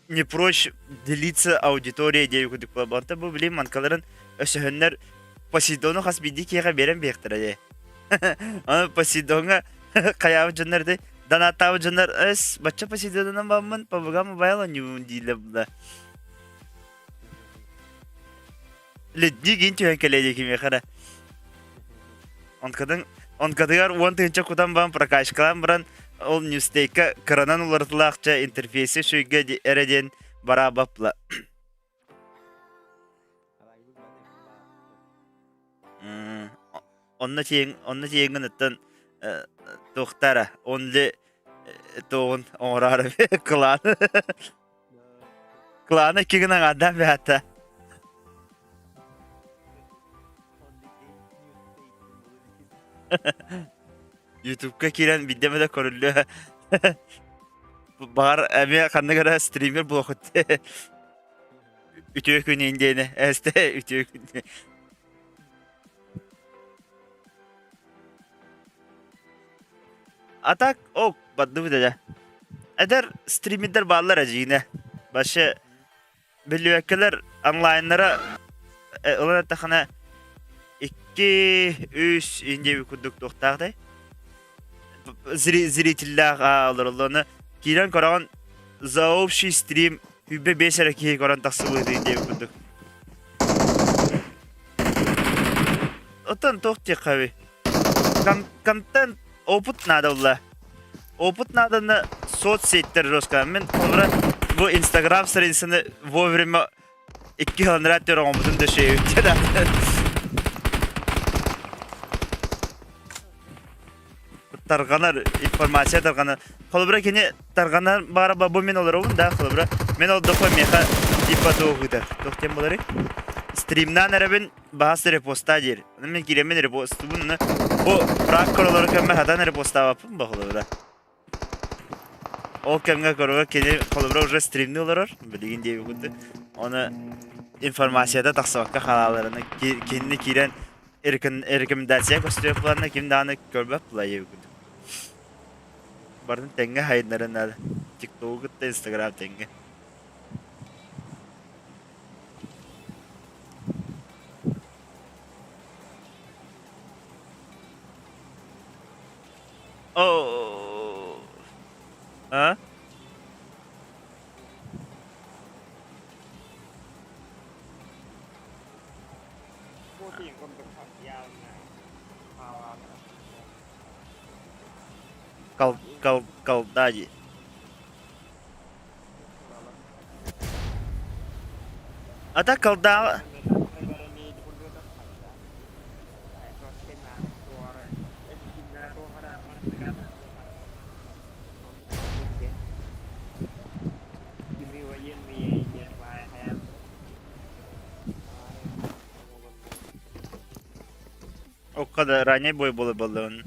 не прочь делиться аудиторией диэби курдук буолар. Онтон бу билим манкаларын өсөһөннөр Посейдону хас биирдии киһиэхэ биэрэн биэхтэрэ дии. Аны Посейдоҥҥа хайаабыт дьоннор дии донаттаабыт дьоннор эс бачча Посейдонунан баммын пабыга мобайл оонньуубун дииллэр була. Ледник иин түһэн кэлиэ дии кимиэхэ эрэ. Онкатын онкатыгар 10 000 кутан баран прокачкалаан баран ол ньюстейка кыранан уларытылаахча интерфейси үчүгэйгэ эрэ диэн бараабапла. Онно тиэҥ онно тиэҥҥин ыттан туохтара онли туоҕун оҥороору кылаан Клана икки гынан аҥаардаан бэһээтэ. Ютубка киирэн биирдэ эмэ да көрүллүө. Баҕар эмиэ ханнык эрэ стример буолуоххут. Үтүө күн индиэни. Эсте үтүө күн. А так, ок, бардыбыт эрэ. Эдэр стримердэр бааллар эдьиинэ. Вообще биллибэккэлэр онлайннара ылан эттэххинэ 2-3 индиэби курдук туохтаах дай зрителлээх олороллону киирэн көрөҕүн за общий стрим 25 эрэ киһи көрөн тахсыбыт диэбит курдук. Оттон туох диэххэбий? Контент опыт надо было. Опыт надо на соцсеттер жестко. Мен холобура бу Инстаграм страницаны вовремя икки ханра оҥорбутум да Тарҕанар информация тарҕанар. Холобура кини тарҕанар баара бу мин олоробун да холобура мен олдохо миэхэ типа туох ыытар. Туох диэн буоларый? Стримнаан эрэбин баһас репоста диир. Мен киирэммин репостубун бу фраг королору кэммэ хатан репостаабаппын ба холобура. Ол кэмҥэ көрөҕө кини холобура уже стримни олорор, билигин диэбит курдук. Оны информацията тахсыбакка хаалаларына кинини киирэн рекомендация көстүөх буланна ким даҕаны көрбөт була диэбит курдук. Барын тэҥҥэ хайыннарын наада. Тиктогу кытта Инстаграм тэҥҥэ. Оо. А? Кал кал колда дии. А так колда Окко да ранее бой буола буоллун.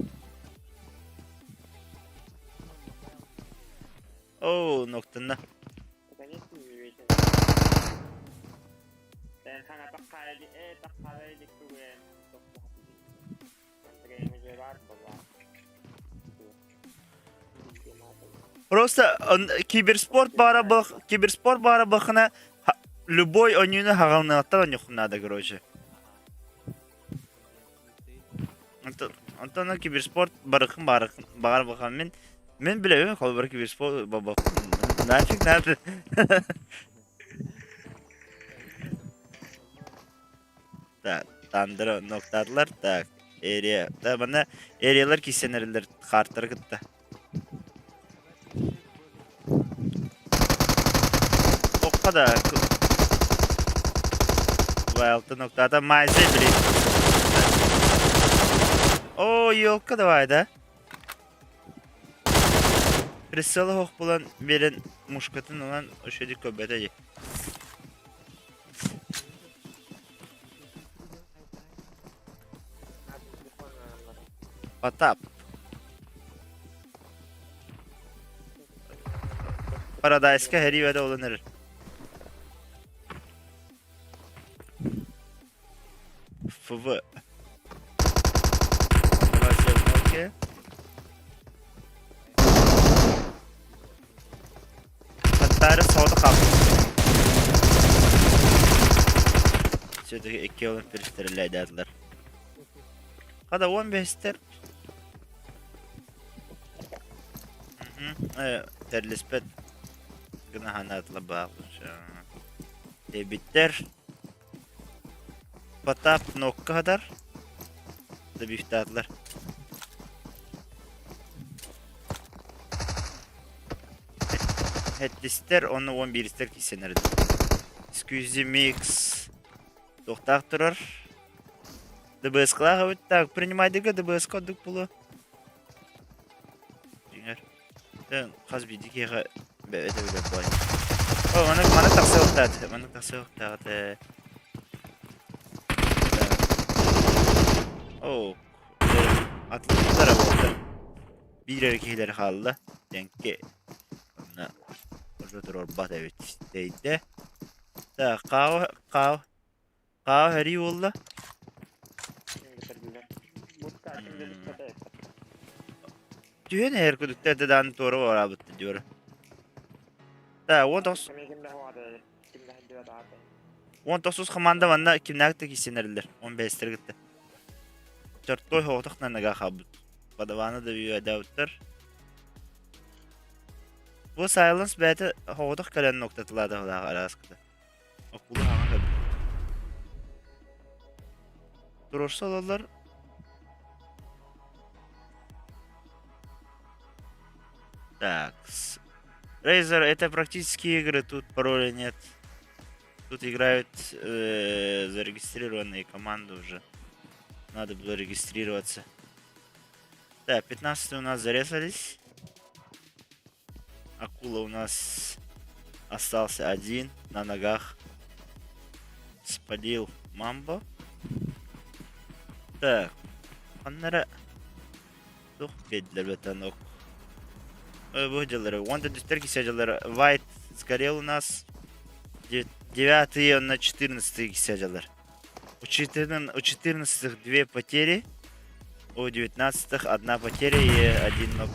Оо, ноктанна. Просто киберспорт баара киберспорт баара бахына любой оньюну хаҕалныахтар оньюхун надо, короче. Онтон киберспорт барыкын барыкын баҕар бахан мин мин билэбин холобур киберспорт бабаппын нафиг надо. Так, Тандра ноктаатылар. Так, Эрия. Да, манна Эриялар киссэнэрилэр хаартары кытта. Окка да Вайлтын ноктаата Майзе били. О, елка давай, да? Прицелы хоқ булан берен мушкатын ылан ошеди көбөтө ди. Потап. Парадайска хэри бөдө олан эрэр. ФВ. Хаттаары соҕотох хаалбыт. Все-таки икки олун перестрелляйдаатылар. Хада 15-тер. Тэрлиспэт гына ханаатыла бааллар. Дебиттер. Потап кнопка хатар. Добивтаатылар. Хэттистер, онно 11-стер киссэнэр. Squeezy Mix туохтаах турар. ДБС-калаах эбит. Так, принимайдыга ДБС-ка ордук буолуо. Дьиҥэр. Хас биирдии киһиэхэ бэйэтэ билэр буолан. О, маны маны тахсыахтаат. Маны тахсыахтаах этэ. О, атлыттара буолла. Биир эрэ киһилэри хаалла. Дьэҥки. Манна уже туруорбат эбит тэйдэ. Так, хааҕы хааҕы хааҕы сэрии буолла. Түһэн иһэр кудуктар да даҕаны туора бараабыттар диор. Так, 19 команда манна кимнээх да киирсэнэрилэр, 15-тэр кытта. Чортой соҕотох наныга хаалбыт. Подаваны да үөдээбиттэр. Бу Silence бэйэтэ соҕотох кэлэн ноктатылаата араскыта. Акула хаҥа кэлбит. Туруорса олаллар. Так. Razer это практически игры, тут пароля нет. Тут играют зарегистрированные команды уже. Надо было регистрироваться. Так, 15 у нас зарезались. Акула у нас остался один на ногах. Спалил Мамбо. Так. Ханнара тух биэдилэр бэтэн ок. Бу дьыллары. Уон төрдүстэр кисе дьыллары. White сгорел у нас. Девятый он на 14 кисе дьыллар. У 14 две потери. У 19 одна потеря и один нок.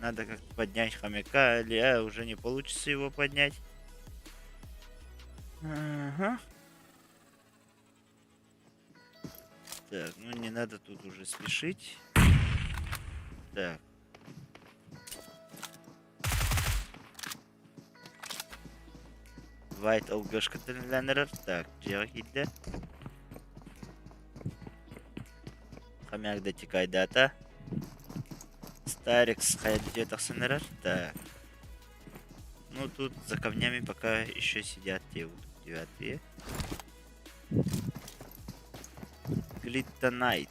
Надо как-то поднять хомяка, или уже не получится его поднять. Ага. Так, ну не надо тут уже спешить. Так. White ЛГшка тилиннэрэр. Так, дьиэҕэ киирдэ. Хомяк да тикайдаата. Старикс хайа дьиэ тахсан эрэр. Так. Ну тут за камнями пока еще сидят те вот девятые. Глиттонайт.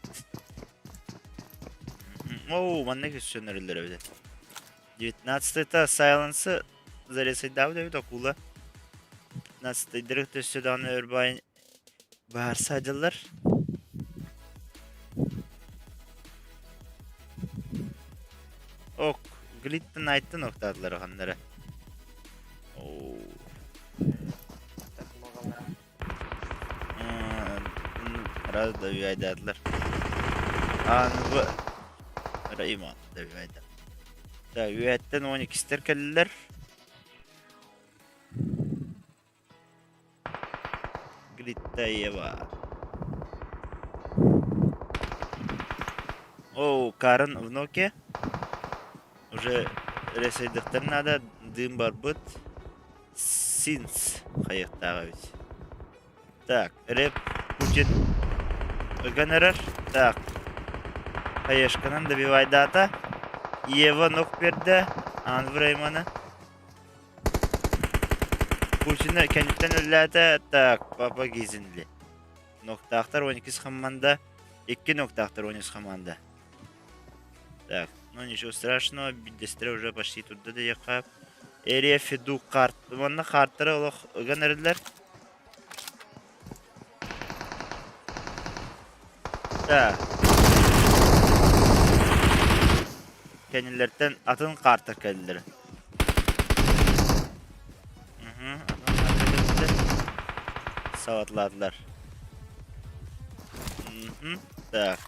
Оу, маннык өссөнөрүллэр эбит. 19-та Silence заресайдаабыт эбит акула. 15-дырык төссө даҕаны өр баайын баарса дьыллар. Ок, Глиттон айттын октаатылар ханнара. Оу. Раз добивайдаатылар. Ааныбы Раймон добивайда. Так, үөһэттэн 12-стэр кэллилэр. Глиттаева. Оу, Карен в ноке. Уже ресейдихтер надо, дым барбыт. Синс хайыктаах эбит. Так, рэп Путин ыган эрэр. Так, хаешканан добивайдаата. Ева нок биэрдэ Анвар Айманы. Путины кэнниттэн өллээтэ. Так, папа Гизинли. Ноктаахтар 12 хамманда. Икки ноктаахтар 12 хаманда. Так, ну ничего страшного, биирдэстэрэ уже почти турда диэххэ. Эрия Феду карт уонна картары олох ыган эрэллэр. Так. Кэннилэртэн атын карта кэллилэр. Мгм, атын карта кэллилэр. Сабатлаатылар. Мгм, так.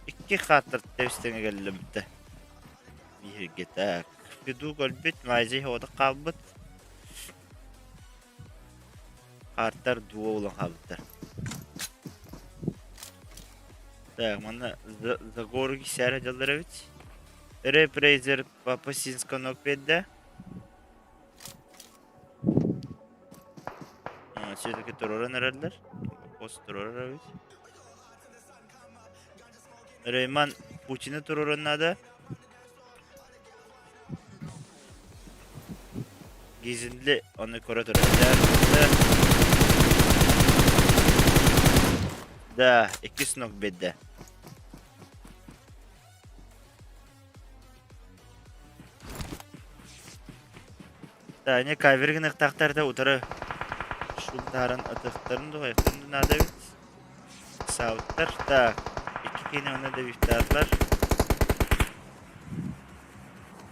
Икки хааттар тэбис-тэҥэ кэллибитэ. Бииргэ так. Фиду көрбүт, Майзи оҕото хаалбыт. Хаартар дуо булан хаалбыттар. Так, манна Загору кисээрэ дьаллар эбит. Репрейзер Папасинска нок биэрдэ. Все-таки туруоран эрэллэр. Пост туруорар эбит. Рейман Путины туруоран наада. Гизинли ону көрө турар. Да, иккис ног биэрдэ. Да, не кавер гыныахтаахтар да утары шумтааран атыахтарын дуҕайахтарын да наада эбит. Саабыттар. Так, икки киһини онно да вифтаатылар.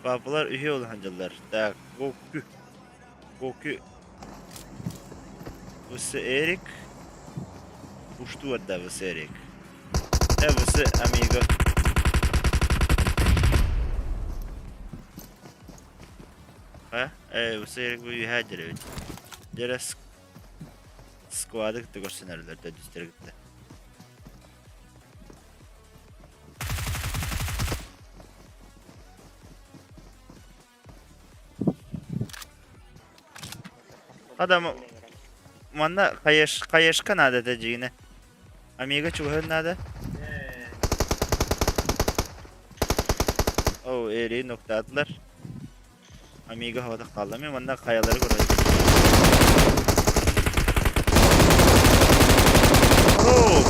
Паапалар үһүө буола сылдьаллар. Так, Гоку. Гоку. Вс Эрик. Ушту да Вс Эрик. Вс Амиго. А? Вс Эрик бу үһээ дьэрэбит. Дьэрэ сквады кытта көрсөн эрэллэр төрдүстэри кытта. Адам манна хаеш хаешка надо этэ дьиҥинэ. Амига чугаһын надо. Оо, эри ноктаатылар. Амига хоотох хаалла. Мен манна хайалары көрөбүн. Оо!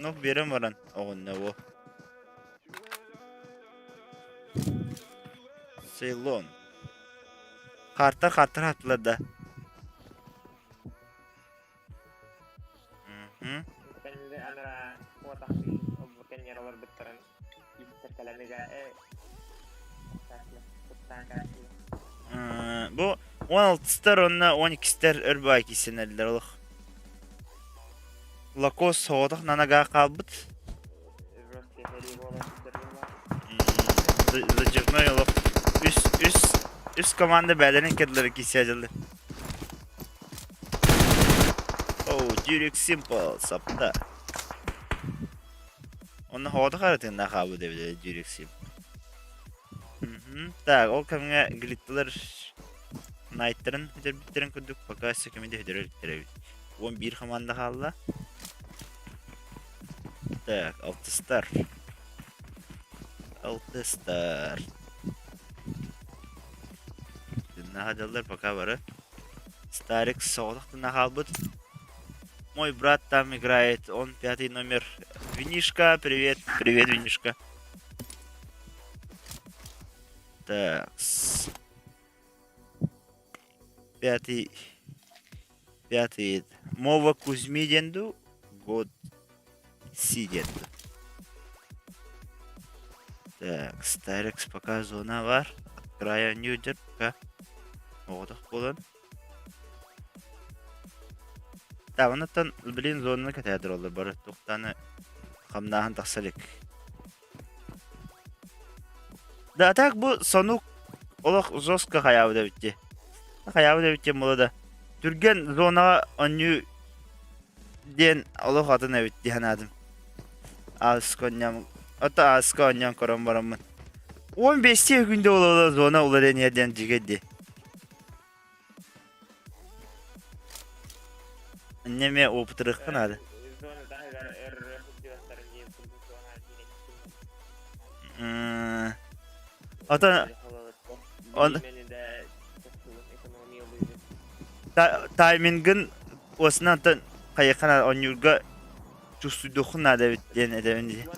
Нок биэрэн баран оҕунна Цейлон. Хаартар хаартар хаттылар да. Мгм. Бу 16-тар уонна 12-тэр өр баай киирсэнэллэр олох. Лакос соҕотох нанагаа хаалбыт. Зачетной олох үс үс үс команда бээлэрин кэдлэрэ киирсээдьэллэр. Оу, Дюрик Simple сапта. Онно хоҕото харатыыннаах хаалбыт эбит Дюрик Simple. Так, ол кэмҥэ глитталар Найттарын бүтэрбиттэрин курдук пока өссө кими да бүтэрэ иликтэр эбит. 11 команда хаалла. Так, алтыстар. Алтыстар. Тыннаха дьаллар пока бары. Старик соҕотох тына хаалбыт. Мой брат там играет, он пятый номер. Винишка, привет. Привет, Винишка. Так. Пятый. Пятый. Мова Кузьми диэн дуу, Год Си диэн дуу. Так, Старекс пока зона бар. Края Ньюдер пока оҕотох буолан. Да, онуттан блин зонаны кэтэһэ тураллар бары туохтааны хамнааһын тахса илик. Да, а так бу сонук олох жестко хайаабыт эбит дии. Хайаабыт эбит диэн буолла да. Түргэн зонаҕа оонньуу диэн олох атын эбит дии санаатым. Ааска оонньоон, ото ааска оонньоон көрөн бараммын. 15 күндэ буола зона уларыйан иһэр диэн дьигэ дии. Инньэ эмиэ опытырыахха наада. Ото он таймингын уосунан хайыхха наада оонньуурга чувствуйдуоххун наада эбит диэн этэбин дии.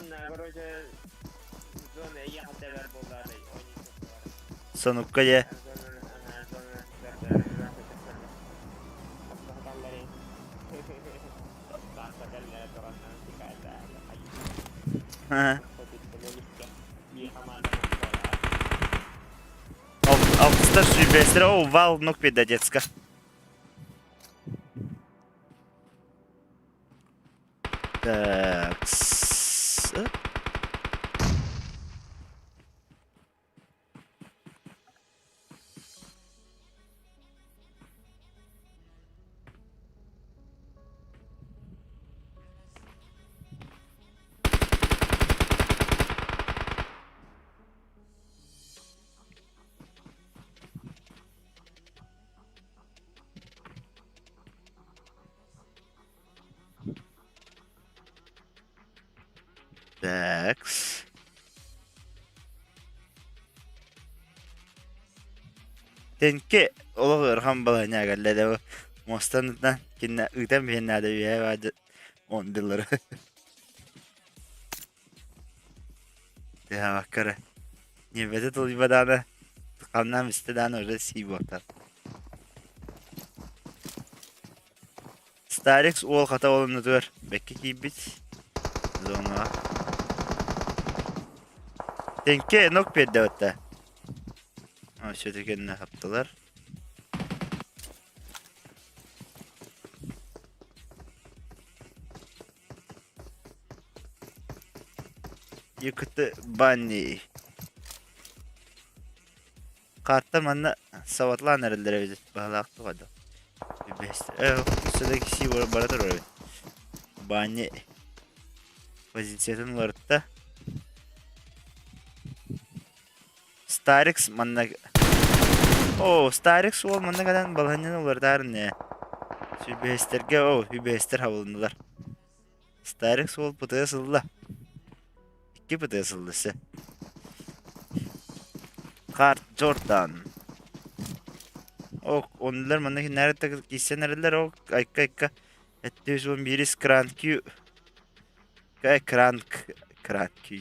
Сонукка дьэ Алтыстар сүүрбэстэрэ о вал нок беда детска. Так. Такс. Тэнки олох ыарахан балаһыанньа кэллэ да муостан кинне ыытан биһиэн наада үөһэ баады ондилары. Тыһаабакка Ньиэбэтэ тулуйба даҕаны, хамнаан истэ даҕаны уже сии буолтар. Старикс уол хата олоннутугар бэккэ киирбит зонаҕа. Тэҥкэ нок биэрдэ батта. Все-таки хаптылар. Якуты Банни. Хааттар манна сабатлаан эрэллэр эбит баһылаах туга да. Өссө киси бара турар эбит. Банни позициятын уларытта. Старикс манна О, Старикс уол манна кэлэн балаһанньаны уларытаар ини. Сүбэһэстэргэ, о, сүбэһэстэр хабылыннылар. Старикс уол ПТС ылла. Икки ПТС ылла өссө. Харт Джордан. Ок, оннулар манна кинилэр киирсэн эрэллэр, ок, айка-айка. Эттүүс уон биирис Кранкю. Кранк, Кранкю.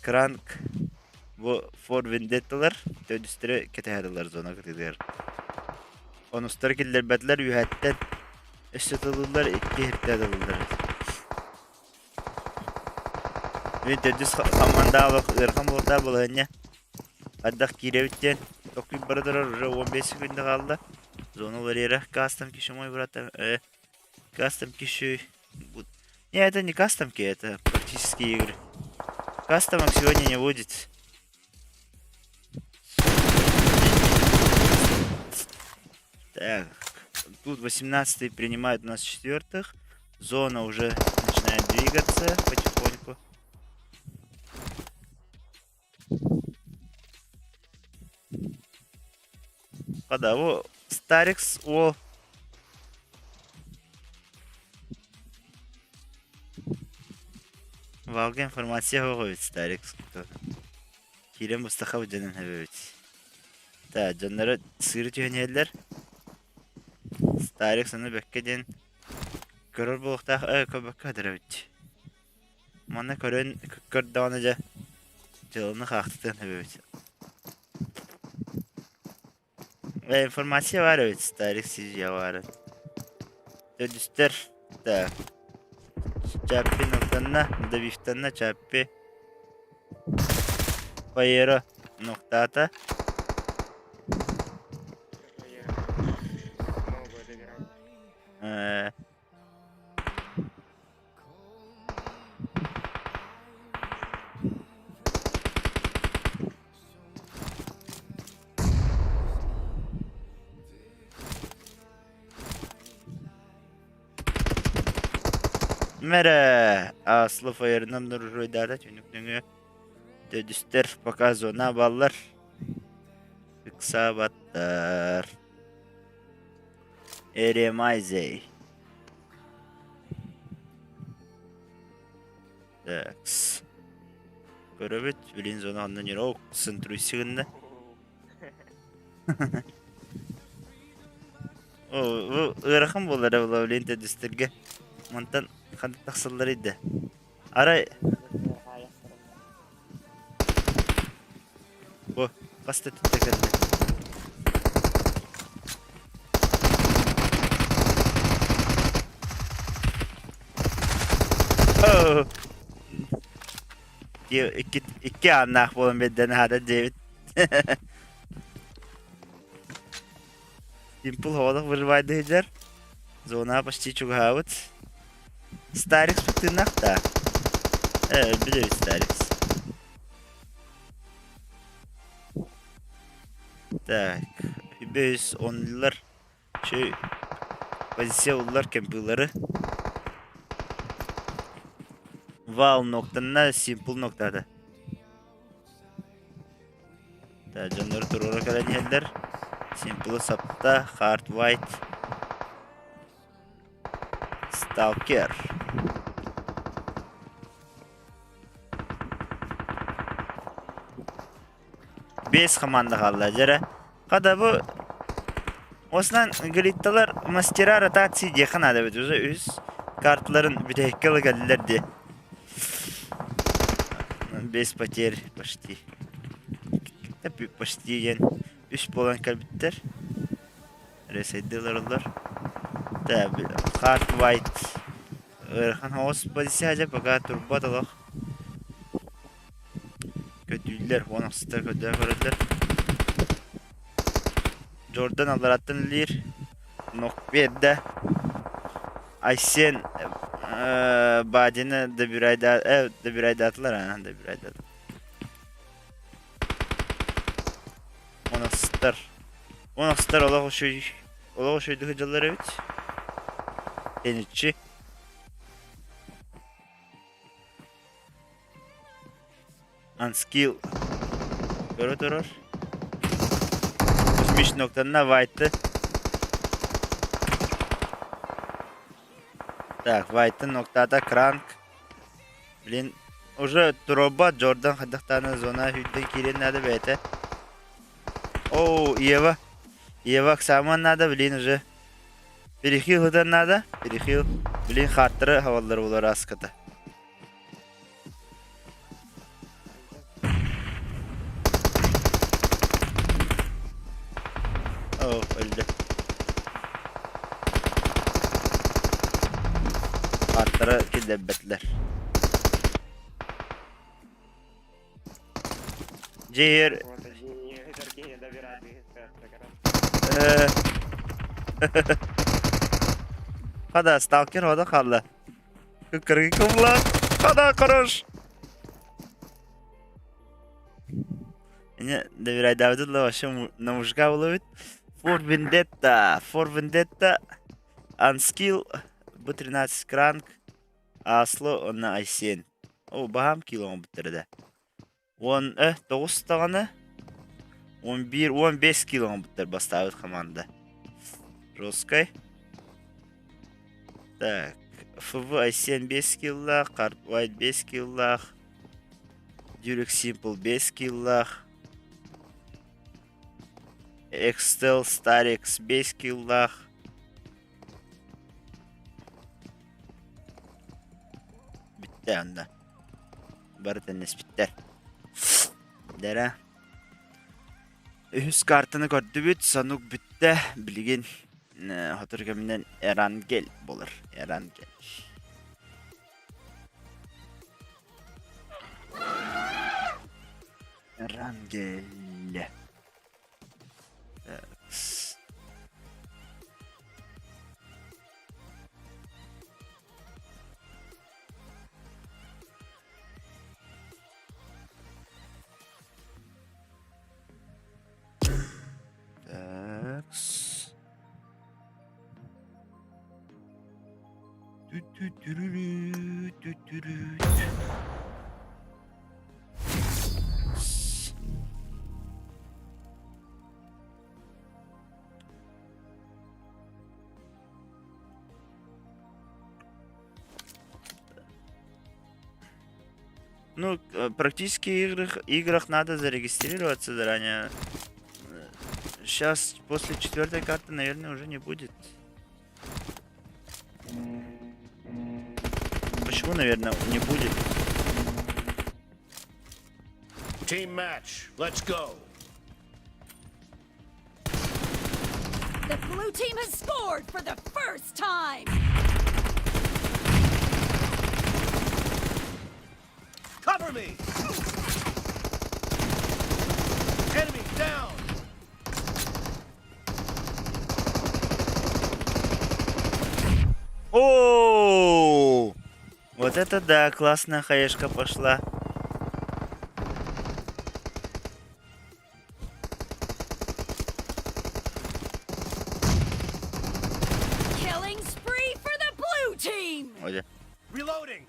Кранк бу Фор Вендетталар төрдүстэрэ кэтэһэллэр зона кытыытыгар. Онустары киллэрбэтилэр үөһэттэн өссө тылыллар, икки иһирдэ тылыллар. Мин төрдүс хаммандаалах ыарахан буолта балаһыанньа. Ардах киирэбит диэн токуй бара турар уже 15 секунда хаалла. Зона барьера кастом киши мой брат. Э, кастом киши. Не, это не кастомки, это практические игры. Кастомок сегодня не будет. Так, тут 18 принимает у нас четвертых. Зона уже начинает двигаться потихоньку. Хада, бу Старикс уол Валга информация суох эбит Старикс Киирэн быстахха дьонун эбит. Так, дьонноро сыыры түһэн иһэллэр. Старикс ону бэккэ диэн көрөр буолуохтаах ээ көрбөккө сытар эбит. Манна көрөн көрдөҕүнэ дьэ дьыаланы хаахтытыан эбит. Э, информация баар эбит, Старик сидьэ баар. Төрдүстэр, так. Чаппи нуктанна, добивтанна Чаппи. Фаеро нуктаата. Э, Мэрэ Аслов айарынан уруйдаата түнүк нөҥүө төдүстэр пока зона баллар ыксаабаттар Эремайзей Такс. Көрөбүт, билин зона онно ньироок сынтруйсы гынна. О, ыарахан буолар була билин төдүстэргэ. Мантан ханнык тахсаллар идэ. Арай Бу хас да түттэ кэллэ. Икки, икки ааннаах буолан биэрдэ наһаада диэбит. Димпл хоҕолох выживайды сылдьар. Зона почти чугаһаабыт. Старикс тыыннаах да. Э, өлбүт эбит Старикс. Так, үбүс онлар чөй позиция уллар кемпылары. Вал ноктанна симпл ноктата. Так, дьоннору туруора кэлэн иһэллэр. Симплы сапта, Hard White. Stalker. Биэс хамаанда хаалла дьэрэ. Хата бу Осынан гритталар мастера ротации диэххэ наада эбит. Уже үс карталарын бүтэһиккэ ыла кэллилэр дии. Без потерь почти. Почти диэн үс буолан кэлбиттэр. Ресайдыылар олор. Да, Hard White ыарахан оҕус позиция дьэ пока турбат олох. Көтүүллэр, уон ахсыта көрдөөн көрөллөр. Джордан аллараттан үлэлиир. Нок биэрдэ. Айсен Бадины добирайдаатылар, добирайдаатылар. Монастар. Монастар олох үчүгэй олох үчүгэйдик сылдьаллар эбит. Тениччи. Unskill көрө турар. Кузьмич ноктанна Вайтты. Так, Вайтты ноктата Кранк. Блин, уже туруба Джордан хайдахтааны зона сүүрдэн киириэн наада бэйэтэ. Оо, Ева. Ева Оксаман надо, блин, уже. Перехил ытан надо. Перехил. Блин, хааттары хабаллар булар аската. Оо, өлдө. Аттара киллэрбэтилэр. Дьиэр Хада, сталкер ода хаалла. Кыргы кылла. Хада, хорош. Не, доверяй вообще на мужика ловит. For Vendetta, For Vendetta, Unskill, B13 Кранк, Асло, онна Айсен. О, баһаам килоҕа бүттэрдэ. Уон тоҕус даҕаны, 11, 15 килоҕа бүттэр бастаабыт команда. Жесткай. Так, ФВ Айсен 5 киллаах, Карт White 5 киллаах, Дюрек Simple 5 киллаах, Excel Starex 5 киллаах, Бүттэ онно. Бары тэннэспиттэр. Дэрэ. Үһүс картаны көрдүбүт, Санук бүттэ. Билигин хотор кэминэн Эрангел болар. Эрангел. Эрангел. Так-с. Ну, практически играх надо зарегистрироваться заранее. Сейчас после четвертой карты, наверное, уже не будет. Почему, наверное, не будет? Team match. Let's go. The blue team has scored for the first time. Cover me. Enemy down. О! Вот это да, классная хаешка пошла. Killing spree for the blue team. Ой, Reloading.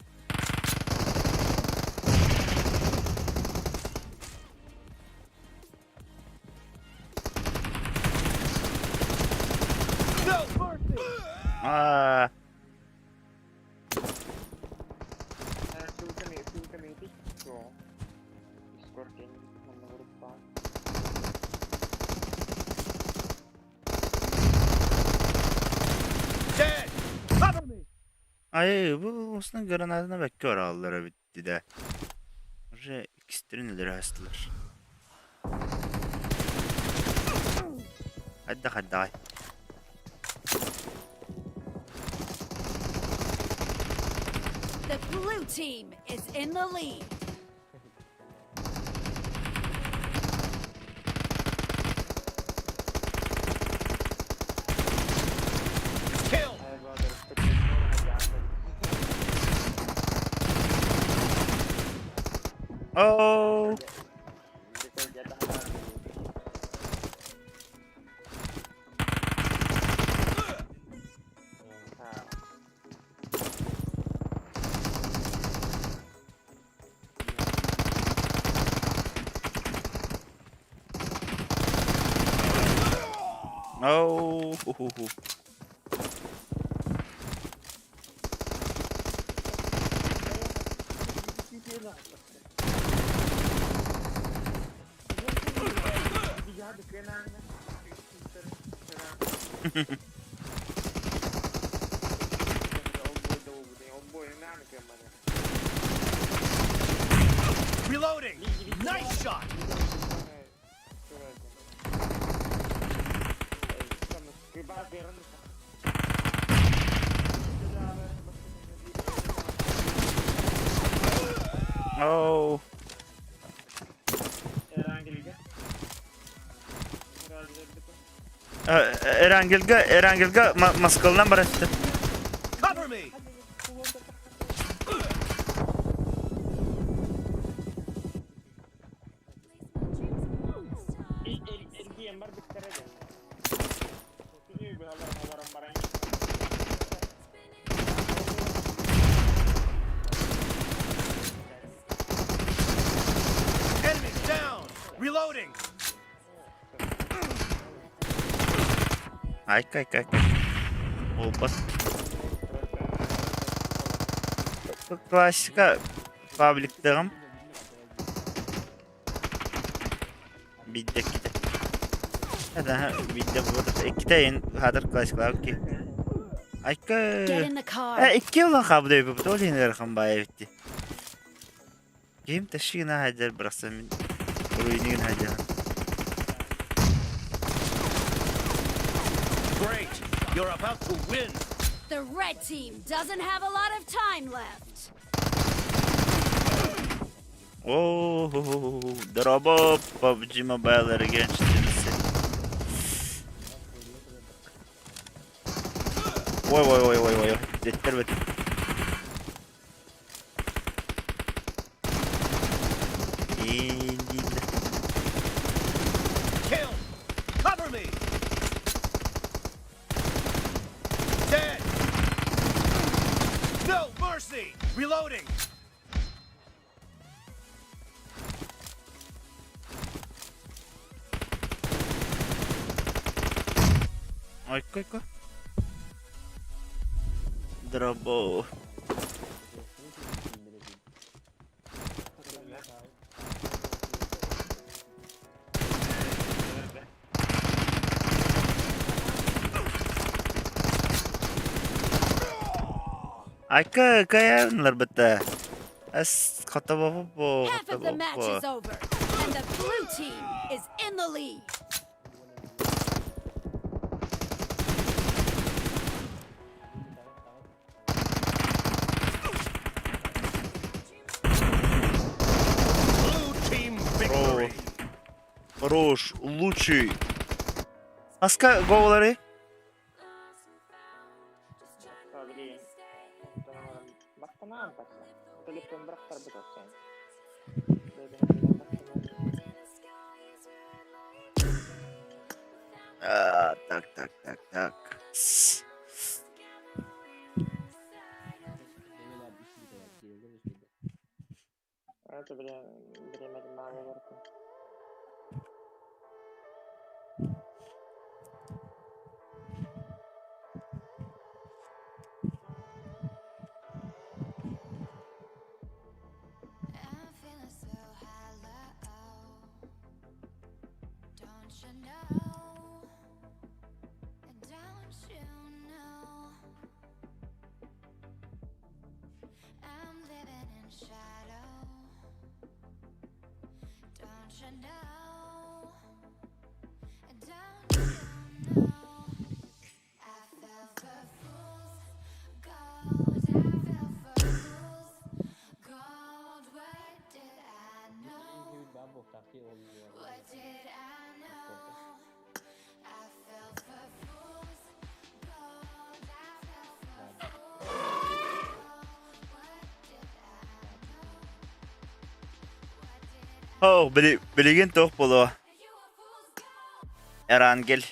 No mercy. А, Ссылками, ссылками все. Дискорд я не на группа. Dead. Cover me. Ай, бу осының гранатына бәкке ораллара битти да. Уже иккистерин өлөрө астылар. Хайда хайда. The blue team is in the lead. Оо. Оо. Ху-ху-ху. Reloading. Nice shot. Оо. Эрангелга, Эрангелга Москванан баратты. Cover me. Enemy down. Reloading. Айка, айка, айка. Опа. Классика пабликтыгым. Бидде ките. Это бидде вот икките ин хадыр классикалар ки. Айка. Get in the car. Э, икки olan kabul ediyor. Bu da rakam bayağı bitti. Game taşıyın hacer bıraksam. Oyunu hacer. Great. You're about to win. The red team doesn't have a lot of time left. Oh, Дороbo PUBG Mobile gençlerisi. Ой ой ой ой ой. Деттер бит. Инди. Kill. Cover me. Dead. No mercy. Reloading. Ой, кой. Дороbo. Айка каянлар битте. Эс хата бо Half хата of the match бо. is over, and the blue team is in the lead. Blue team victory. Хорош, лучший. Аска голлары. А, так, так, так, так. С. I'm feeling so hollow. Don't you know? Don't you Оо, билигин туох буолуо? Эрангел.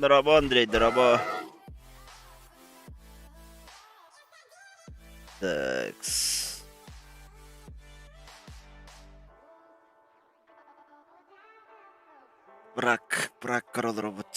Дорообо, Андрей, дорообо. Такс. Брак, брак королоробут.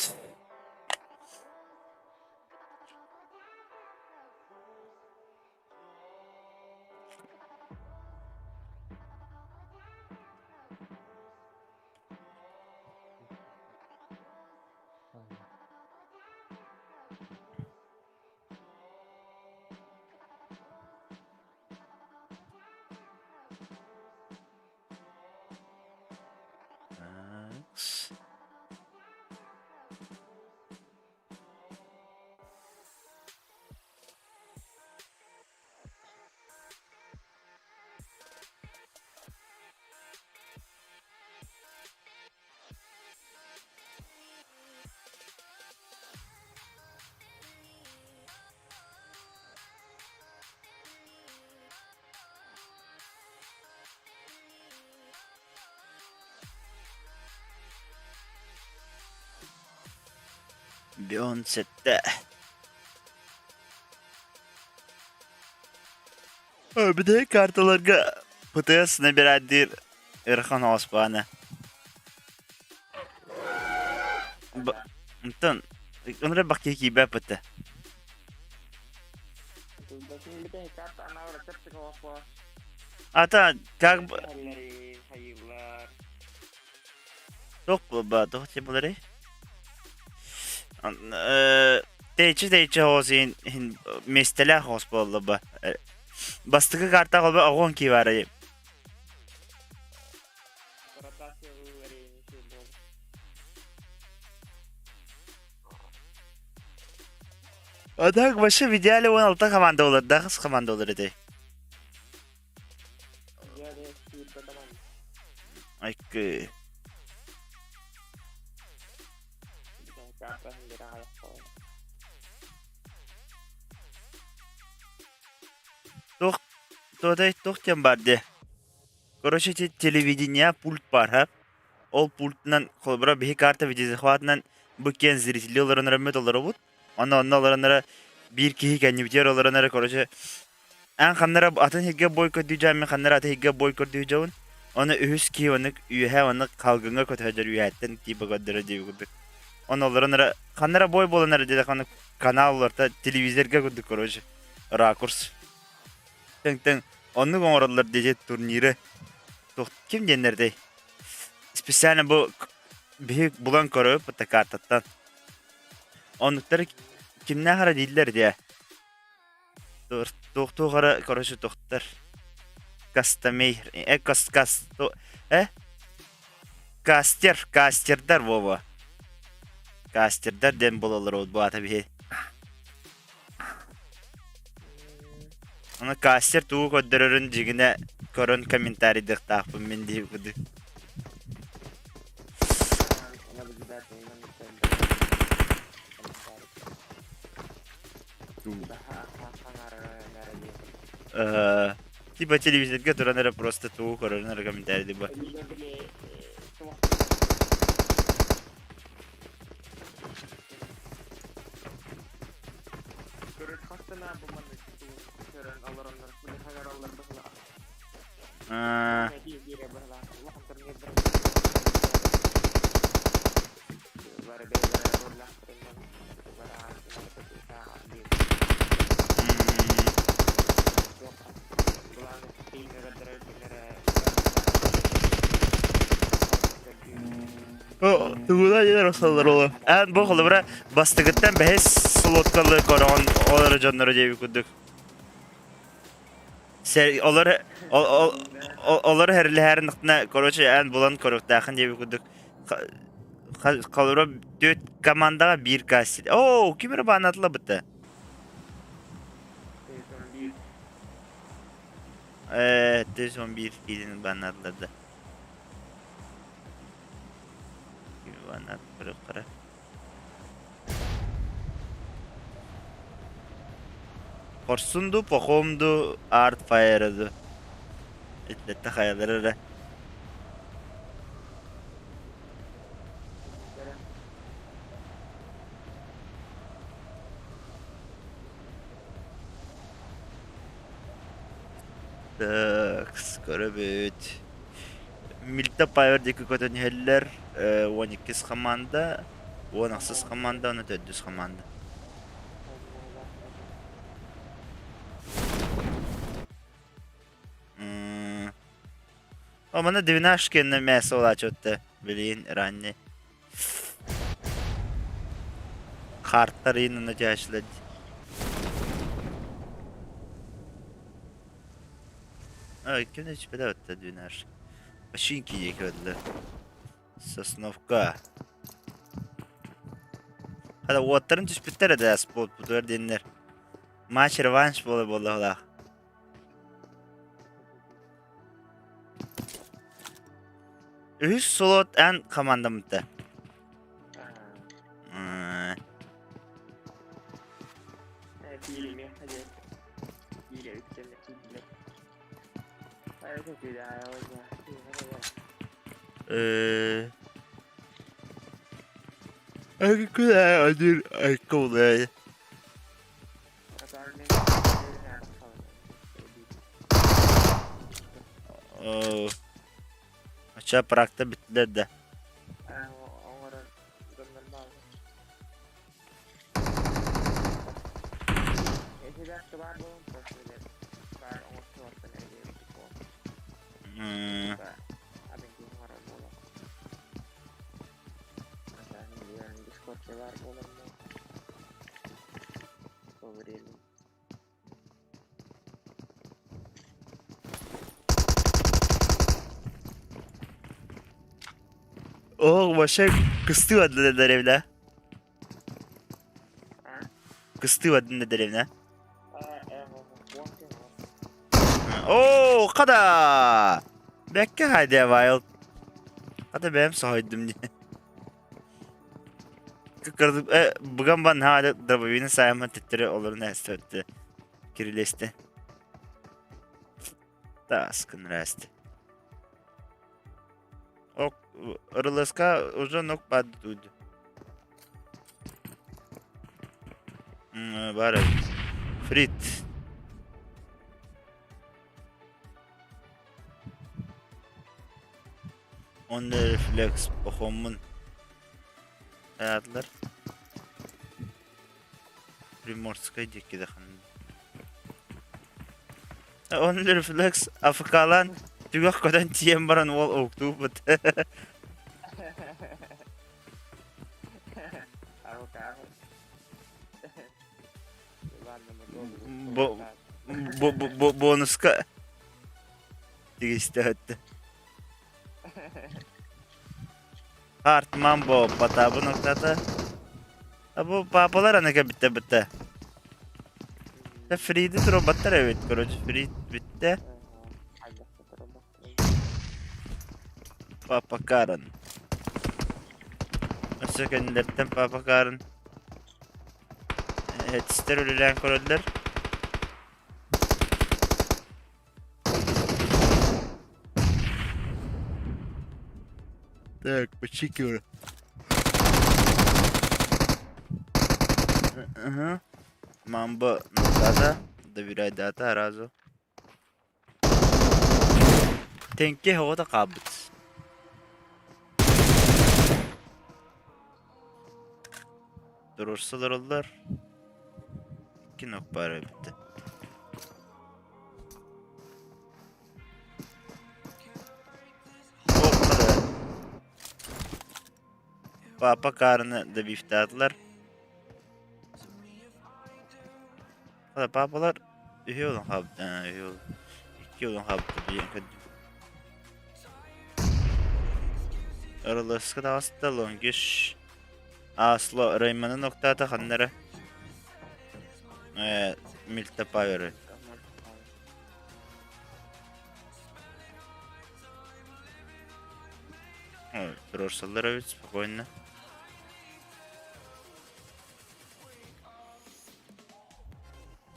Такс. Бионсеттэ. Бүтэһик карталарга ПТС набирайдыыр ыарахан оҕуспаана. Онтон онро бакки киирбэппит. Ата как бы туох буолба туох диэн буоларый? Тэйчи тэйчи оҕус иһин миэстэлээх оҕус буолла ба. Бастакы картаҕа оҕуон киирбаарай. А так вообще в идеале 16 команда болар, да, хас команда болар этэй? Айкы. Туох туотай туох диэн баар дии. Короче, ити телевидение пульт баар, ха? Ол пультынан, холобура, биһи карта видеозахватынан бу киэн зрители олорон эрэммит олоробут. Онно онно олорон эрэ биир киһи кэннибитигэр олорон эрэ, короче, эн ханнара атын сиргэ бой көрдүү дьааммын, мин ханнара атын сиргэ бой көрдүү дьабын. Оны үһүс киһи оннук үөһэ оннук халгыҥҥа көтөһөдөр үөһэттэн типа көрдөрөр диэбит курдук. Онно олорон эрэ ханнара бой буолан эрэ диэтэххэ оннук канал олорто телевизорга курдук, короче, ракурс. Тэҥ-тэҥ оннук оҥороллор диэти турниры туох ким диэннэрдэй? Специально бу биһи булан көрөбүт картаттан. Оннуктары кимнээх эрэ дииллэр диэ. Туох-туох эрэ короче туохтар. Кастомей э кас кас э кастер кастердар буолуо. Кастердар диэн буолаллар ол бу аата биһи. Ону кастер тугу көрдөрөрүн дьиҥинэ көрөн комментарийдыахтаахпын мин дии курдук. Э, типа телевизорга туран эрэ просто тугу көрөрүн эрэ комментарийдыы ба. Э, Тугуна дьэ росаллар ол. Эн бу холобура бастыгыттан бэһис слоткалы көрөҕүн ол эрэ дьонноро диэбит курдук. Олор олор хэрлэһэрин короче эн булан көрүөхтээхин диэбит курдук. Холобура түөрт командаҕа биир кассир. Оо, ким эрэ баанатылабыта. Ээ, 411 киилини бааннаатылар да. Бааннаат көрүөххэ. Хорсун ду, похом ду, арт фаера ду. Итлетте хайалар эрэ. Так, көрөбүт. Мильта Пайер диэки көтөн иһэллэр. 12 хамаанда, 16 хамаанда, уонна төрдүс хамаанда. О, манна Двинашкина мясо улааччытта. Билигин ранний. Хаартар иинэн дьаачылар Ой, ким да түспэтэ Двинаш. Починки диэки бардылар. Сосновка. Хата уоттарын түспүттэр этэ спортпутугар диэннэр. Матч реванш буола буоллаҕалаах. Үһүс слот эн командамыта. Оччо практа бүттүлэр да. Оо, вообще кыстыы одна деревня. Кыстыы одна деревня. Оо, хада! Бэккэ хайдя Wild. Хата бэйэм соһуйдум дии. Быган бан хаада дробовины саайаммын төттөрү олорун ээстэ кирилиэстэ. Тааскын рээсте. Ок, РЛСка уже нок падают. Бар Фрит. Онно рефлекс похоммун. Атлар. Приморскай диэки да ханна. Онно рефлекс АФК-лаан түгэх көтөн тиийэн баран уол уһуктуубут. Бонуска тигистэ өттө. Харт Мамбо Потабын октата. А бу папалар аны кэбиттэ битте. Фриди туруорбаттар эбит, короче, Фрид бүттэ. Хайдах да туруорбаттар. Папа Карен. Өссө кэннилэриттэн Папа Карен этистэр үлэлээн көрөллөр. Так, почекаю. Ага. Мамба дата, доверяй дата разу. Тенке оҕото хаалбыт. Туруорса олороллор. Икки нок баар эбит. Папа Карны добивтаатылар. Папалар үһү олон хаалбыт үһү икки олон хаалбыт диэн көрдүм. Ырылыска таҕыста Лонгиш Асло Райманы ноктаата ханна эрэ Мильтопаверы. Туруорсаллар эбит спокойно.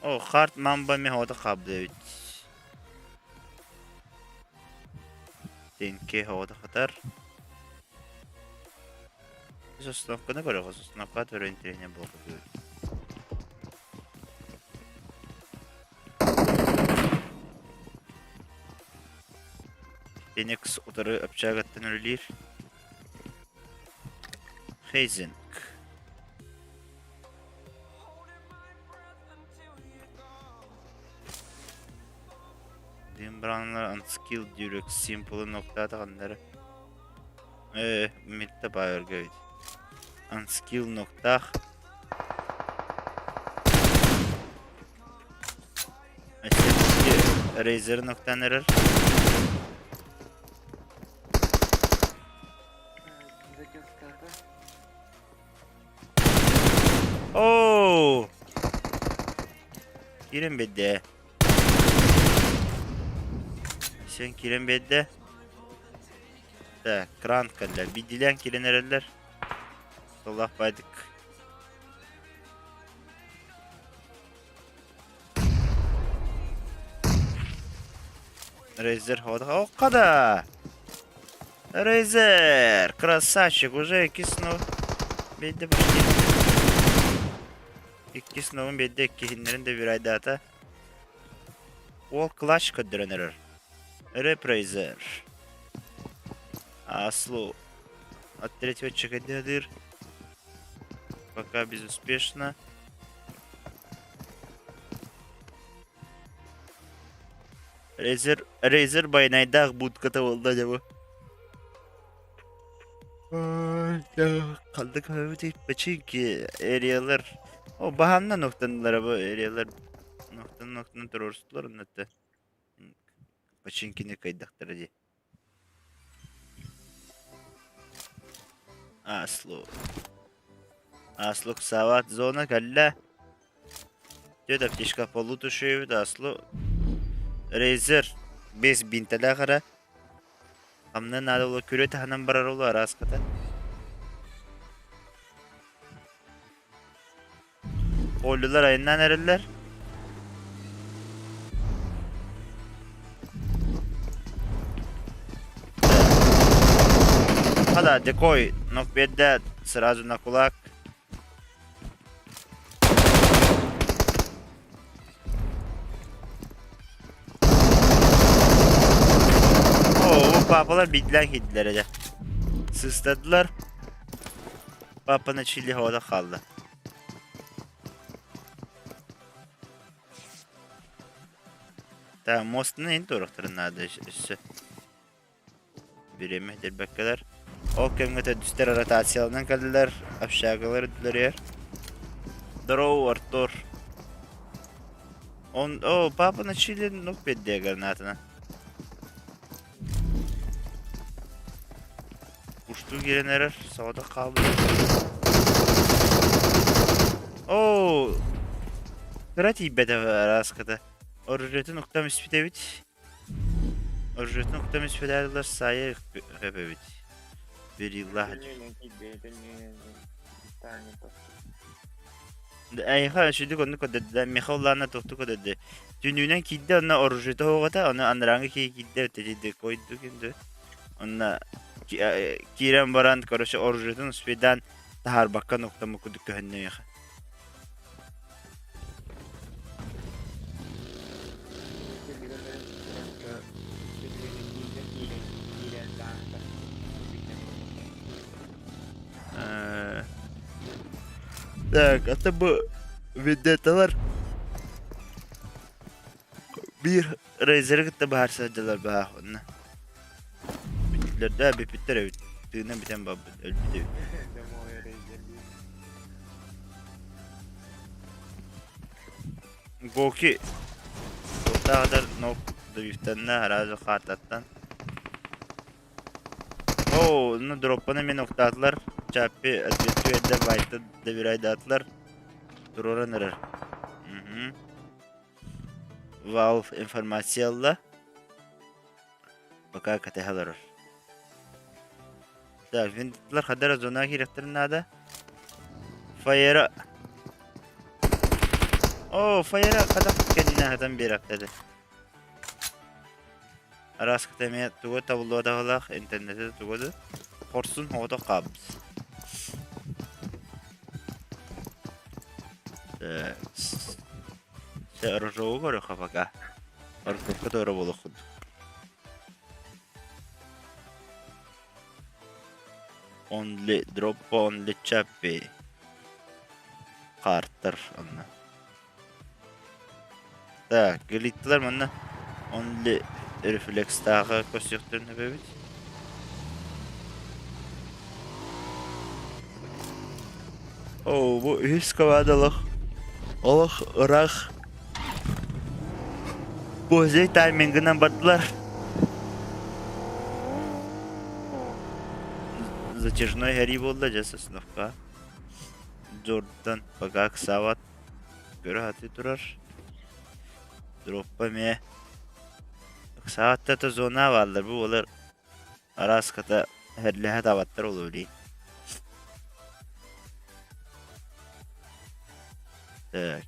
О, харт мамба мехота хаалбыт эбит. Тенке хоҕото хатар. Сосновканы көрөҕө, сосновка төрө интэриэһинэй буолбут. Феникс утары общагаттан үлэлиир. Хейзинг. Димбраннар Unskilled Durex Simple ноктаатаҕаннары Ээ, митта баайарга эбит. Unskilled ноктаах. Razer ноктаан эрэр. Оо! Киирэн биэрдэ. Сен киирэн биэрдэ. Так, кран кэллэ. Биирдиилээн киирэн эрэллэр. Соллоох баайдык. Рейзер Оккада! Рейзер! Красавчик! Уже иккис снова биэрдэ почти. Иккис новун биэрдэ иккиһиннэрин да биир Уол клатч көрдөрөн эрэр. Репрейзер. Аслу. От третьего чекадыр. Пока безуспешно. Рейзер, Рейзер байнайдаах будката буолла дьэ бу. Ханнык Починки эриялар о баһаанна нуктанылара бу эриялар нуктан нуктан туруорсулар оннута Починкини кыайдахтара дии. Аслу Аслук сааваат зона кэллэ. Түөрт аптечка полутушуйбут Аслу Рейзер биэс бинтэлээх эрэ. Хамна наада буолла күрүө таһынан барар уолу арааската. Ооллулар айаннаан эрэллэр. Хада, декой, нок биэрдэ сразу на кулак. Оо, папалар биирдилээн киирдилэр этэ. Сыыстардылар. Папа начали хода хаалла. Так, мостаны иһин туруохтарын наада өссө. Бириэмэ ситэрбэккэлэр. Ол кэмҥэ төрдүстэр ротацияланан кэллилэр, общагалар үрдүлэригэр. Здорово, Артур. Он, о, папа начали, ну, педде гранатына. Устуу киирэн эрэр, соҕотох хаалбыт. Оо! Кыра тиийбэтэ арааската. Оружиетын уктам испит эбит. Оружиетын уктам испит саайа өп эбит. Бериллаах. Эйиэхэ үчүгдүк оннук көрдөрдө. Миэхэ улаана туохтук көрдөрдө. Түннүгүнэн киирдэ онно оружиета оһоҕото, ону анарааҥҥы киһи киирдэ өттө койдук инде. Онно киирэн баран, короче, оружиетын успейдаан таһаарбакка нуктаммыт курдук көһүннэ миэхэ. Так, это бу Вендетталар биир Рейзеры кытта быһаарса сылдьаллар баах онно. Бүттүлэр да бүппүттэр эбит. Тыына бүтэн барбыт, өлбүт эбит. Гоки туохтааҕар нок добивтанна араас хаартаттан. Оо, ну дроппаны мин уктаатылар. Чаппи ответку эрдэ байта добирайдаатылар. Туруоран эрэр. Мгм. Valve информация ылла. Пока кэтэһэ олорор. Так, винтлар хадара зона киирэхтэрин наада. Фаера. О, Фаера хадах кэннинэ хатан биэрэхтэди. Араската эмиэ тугу табыллыбатаҕалаах интернети тугу да хорсун оҕото хаалбыт. Сэ рожову көрүөххэ пока. Ордукка туора буолуох курдук. Only drop only chappy. Картер онно. Так, глиттилэр манна only рефлекстааҕы көрсүөхтэрин эбэбит. Оо, бу үһүс командалах олох ыраах Бозей таймингынан бардылар. Затяжной сэрии буолла дьэ Сосновка. Джордан пока ыксаабат. Көрө сатыы турар. Дроппа эмиэ ыксаабаттар зона бааллар. Бу буолар араас хата эһэрлэһэ табаттар ол билигин. Так,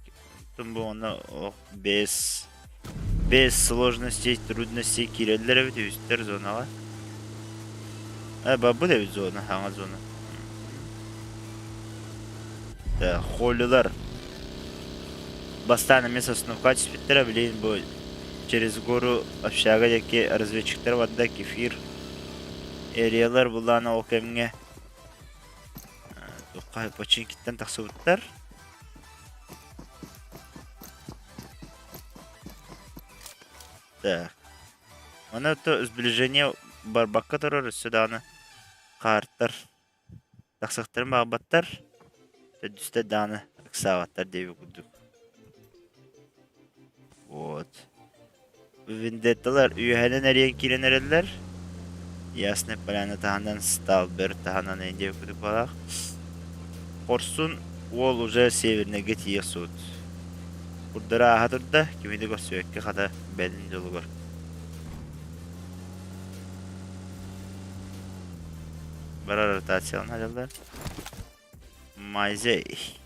бу онно без без сложностей, трудностей киирэллэр эбит үһүстэр зонаҕа. Э, барбыт эбит зона, саҥа зона. Так, холлилар бастаан эмиэ Сосновка түспүттэрэ, билигин бу через гору общага диэки разведчиктэр барда, кефир эриялар булаан ол кэмҥэ туохха починкиттэн тахсыбыттар. Так. Маны то сближение барбакка турар өссө даҕаны хаартар тахсыахтарын баҕарбаттар, төрдүстэр даҕаны ыксаабаттар диэбит курдук. Вот. Вендетталар үөһэнэн эрийэн киирэн эрэллэр. Ясная Поляна таһынан Сталбер таһынан диэбит курдук баҕалаах. Хорсун уол уже Севернайга тиийэ охсубут. Курдары ааһа турда, кими да көрсүбэккэ хата бэйэтин дьолугар. Барар ротациялан сылдьаллар. Майзей.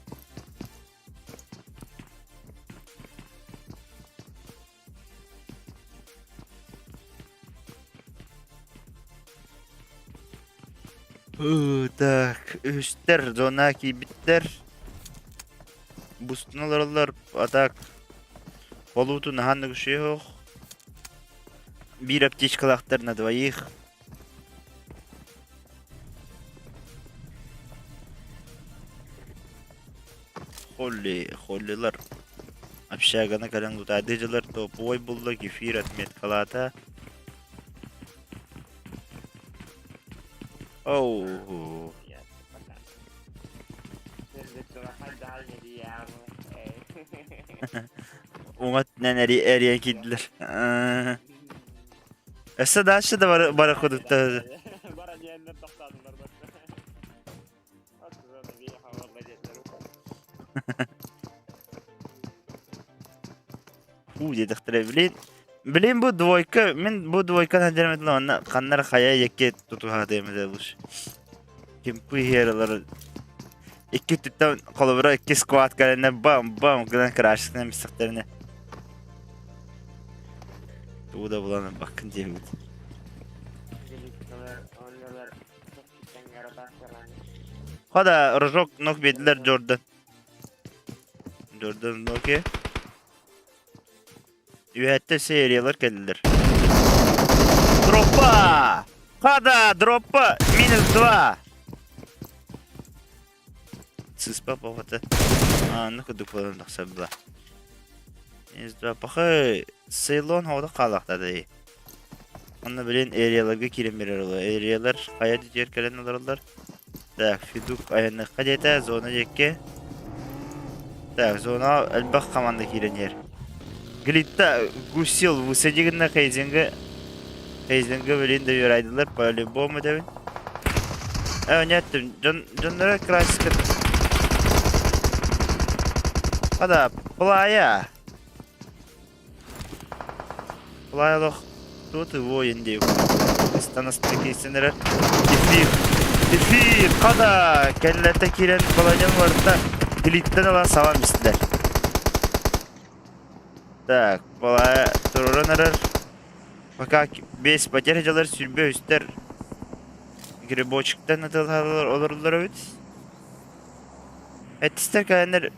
Так, үһүстэр зона киирбиттэр. Бустун олороллор, а так полуутун аһаан үгүсүөх. Биир аптечкалаахтар на двоих. Холли, холлилар. Общаганы кэлэн лутаайдыы дьылар топовой булла, кефир отметкалаата. Оу. Уҥа өттүнэн эрийэн киирдилэр. Өссө дальше да бары бары кудуктар. Уу диэтэхтэрэ блин. Блин бу двойка, мин бу двойканы сылдьарым этилэр онно ханна эрэ хайа диэки тутуһаатыам этэ лучше. Кимпы иһэр Икки өттүттэн холобура икки сквад кэлэннэр бам-бам гынан крашкынан бистэхтэринэ тугу да булан ылбаккын диэбит. Хода, рожок ног биэрдилэр Джордан. Джордан ноки. Үөһэттэн сериялар кэллилэр. Дроппа! Хада, дроппа! Минус два! Сыспа поҕото. Ааны курдук буолан тахсар была. Минус два. Пахы, Цейлон хоҕото хаалаахтаата Онно билин эрияларга киирэн биэрэр олор. Эриялар хайа дьиэр кэлэн олороллор. Так, Федук айанныахха диэтэ, зона диэки. Так, зона элбэх команда киирэн иһэр. Глитта гусил высади гынна Хейзинга. Хейзинга билин да үөрайдылар по-любому дэбин. Э, нет, дьон дьонноро классика. Ада, плая. Плайлох кто ты воин диэбит. Станастыкейсен эрэр. Кефир. Кефир! Хада! Кэллэтэ киирэн баланьан барыта илииттэн ылан сабан истилэр. Так, балая туруран эрэр. Пока без потерь дьалар сүрбэ үстэр грибочектан атылалар олоруллар эбит. Эттистэр кэлэннэр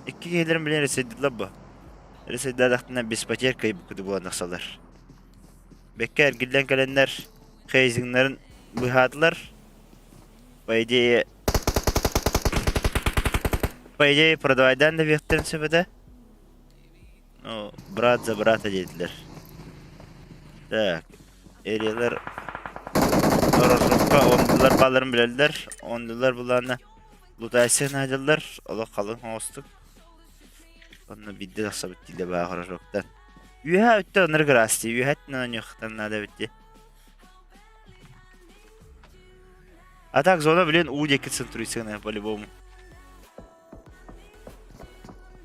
икки киһилэрин билэн ресейдилэр бу. Ресейдаадахтына без потерь кыайбыккыты булан тахсаллар. Бэккэ эргиллэн кэлэннэр хейзингнарын быһаатылар. По идее, по идее продавайдаан да биэхтэрин сөп этэ. Ну, брат за брата диэтилэр. Так, эриэлэр Рожокка ондулар бааларын билэллэр. Ондулар булаана лутайсыан аадьаллар. Олох халыҥ оҥостук. Онно биирдэ тахсабыт дииллэр баа Рожоктан. Үөһээ өттө ынырык ыраас дии. Үөһээ өттүнэн оонньуохтан наада эбит дии. А так зона, блин, уу диэки центруйсыгына по-любому.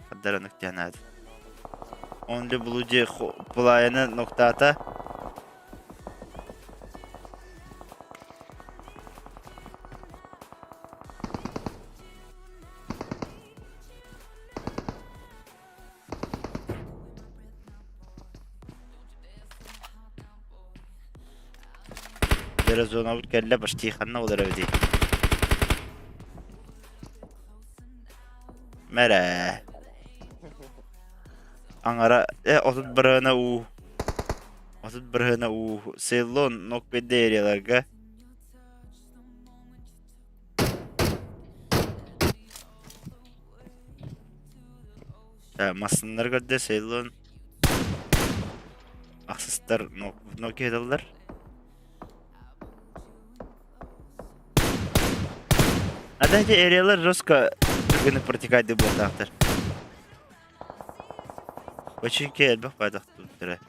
Хардаранык диэн аат. Only Blue Плаяны ноктаата. Дьэ зонабыт кэллэ почти ханна олорор эбитий? Мэрэ. Аҥара э 30 бырыһына уу. 30 бырыһына уу. Селлон нокпедде эрияларга. Массыыналар көрдө Сейлон ахсыстар Nokia'даллар. А эти эриялар жестко түргэнник протекайды буолтаахтар. Починки элбэх байдахтыттара.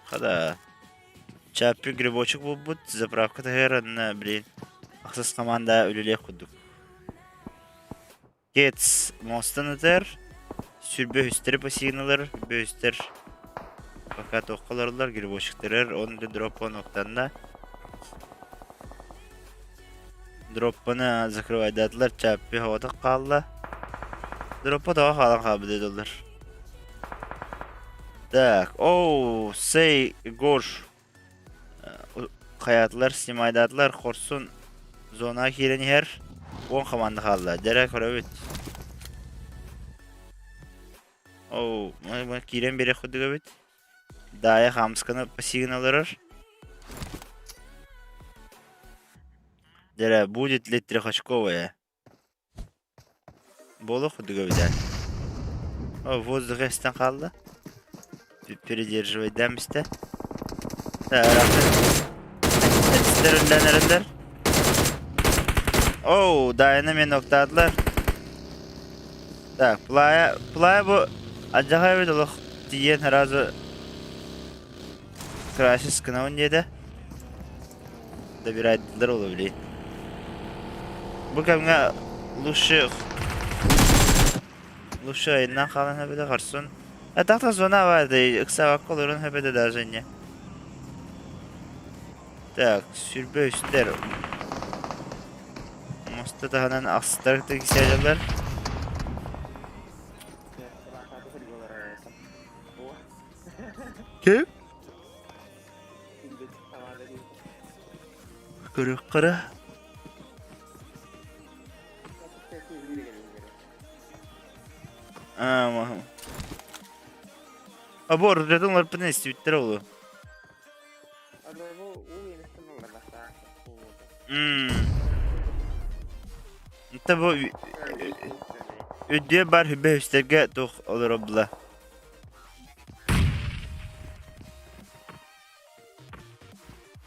Хада. Чаппи грибочек булбут, заправка таһыар анна, блин, ахсыс команда үлэлиэх курдук. Кец мостан ытар, сүрбэ үстэри пассивналар, сүрбэ үстэр пока туохха олороллор, грибочектарар, он да дроппон октанна. Дроппаны закрывайдаатылар, Чаппи хоҕотох хаалла. Дроппа тоҕо хаалан хаалбыт доллар. Так, оу, сей, Гош. Хайаатылар, снимайдаатылар, хорсун зонаҕа киирэн иһэр. 10 команда хаалла. Дьэрэ көрөбүт. Оу, киирэн биэриэх курдук эбит. Даайа хаамысканы пассивно олорор. Дьэрэ, будет ли трехочковая? Буолуох курдук эбит ээ. О, воздух эстэн хаалла. Передерживайдаан бистэ. Эттэр үллэн эрэллэр. Оу, Дайаны мен октаатылар. Так, плая, плая бу алдьархай эбит олох тиийэн сразу красис гынабын диэтэ. Добирайдылар ол били. Бу кэмҥэ лучше. Лучше айынан хаалан эбэтэ хорсун. А так-то зона баар ыксаабакка олорон эбэтэ даже не. Так, сүрбэ үстэр. Моста таһынан ахсыстар кисээлэлэр. Ким? Көрүөххэ А бу ордатын олорпутун истибиттэрэ буолуо. Ынта бу үрдүө бар хүбэ үстэргэ туох олоробула.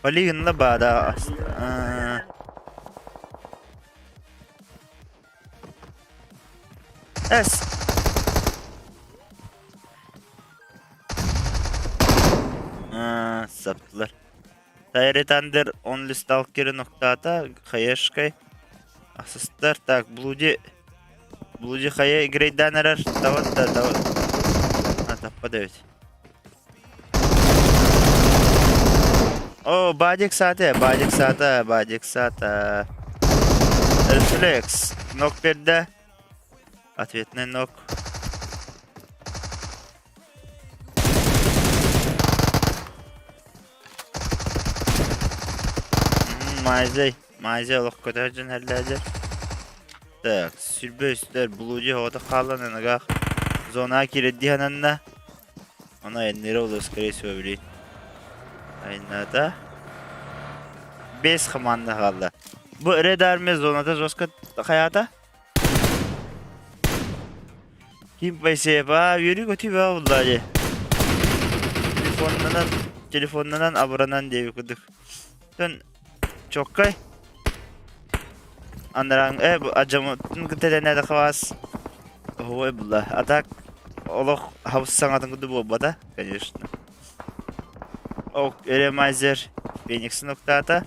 Полигонна баада Эс. Саптылар. Тайретандер Only Stalker'ı ноктаата Хаешкай. Асыстар. Так, Блуди Блуди Хае грейдан эрэр. Тават да тават. А, таппа да ведь. О, Бадик саата, Бадик саата, Бадик саата. Рефлекс. Нок берді. Ответный нок. Майзей. Майзей олох көтөр дьон эллээдэр. Так, сүрбэ үстэр Блуди оҕото хаалан аныгах зона киирэрдии сананна. Ону айанныыра буолуо, скорее всего, билигин. Айаннаата. Бэс хамаанда хаалла. Бу Red Army зоната жестко хайаата? Ким пайсеба үөрүү көтүү баа булла дии. Телефоннанан, телефоннанан абыранан диэби курдук. Тон чоккай Анараҥ э бу адьаммытын кытта тэҥнээтэ хабаас оһуой булла. А так олох хабыс саҥатын курдук буолбата, конечно. Ок, Ремайзер Фениксин уктаата.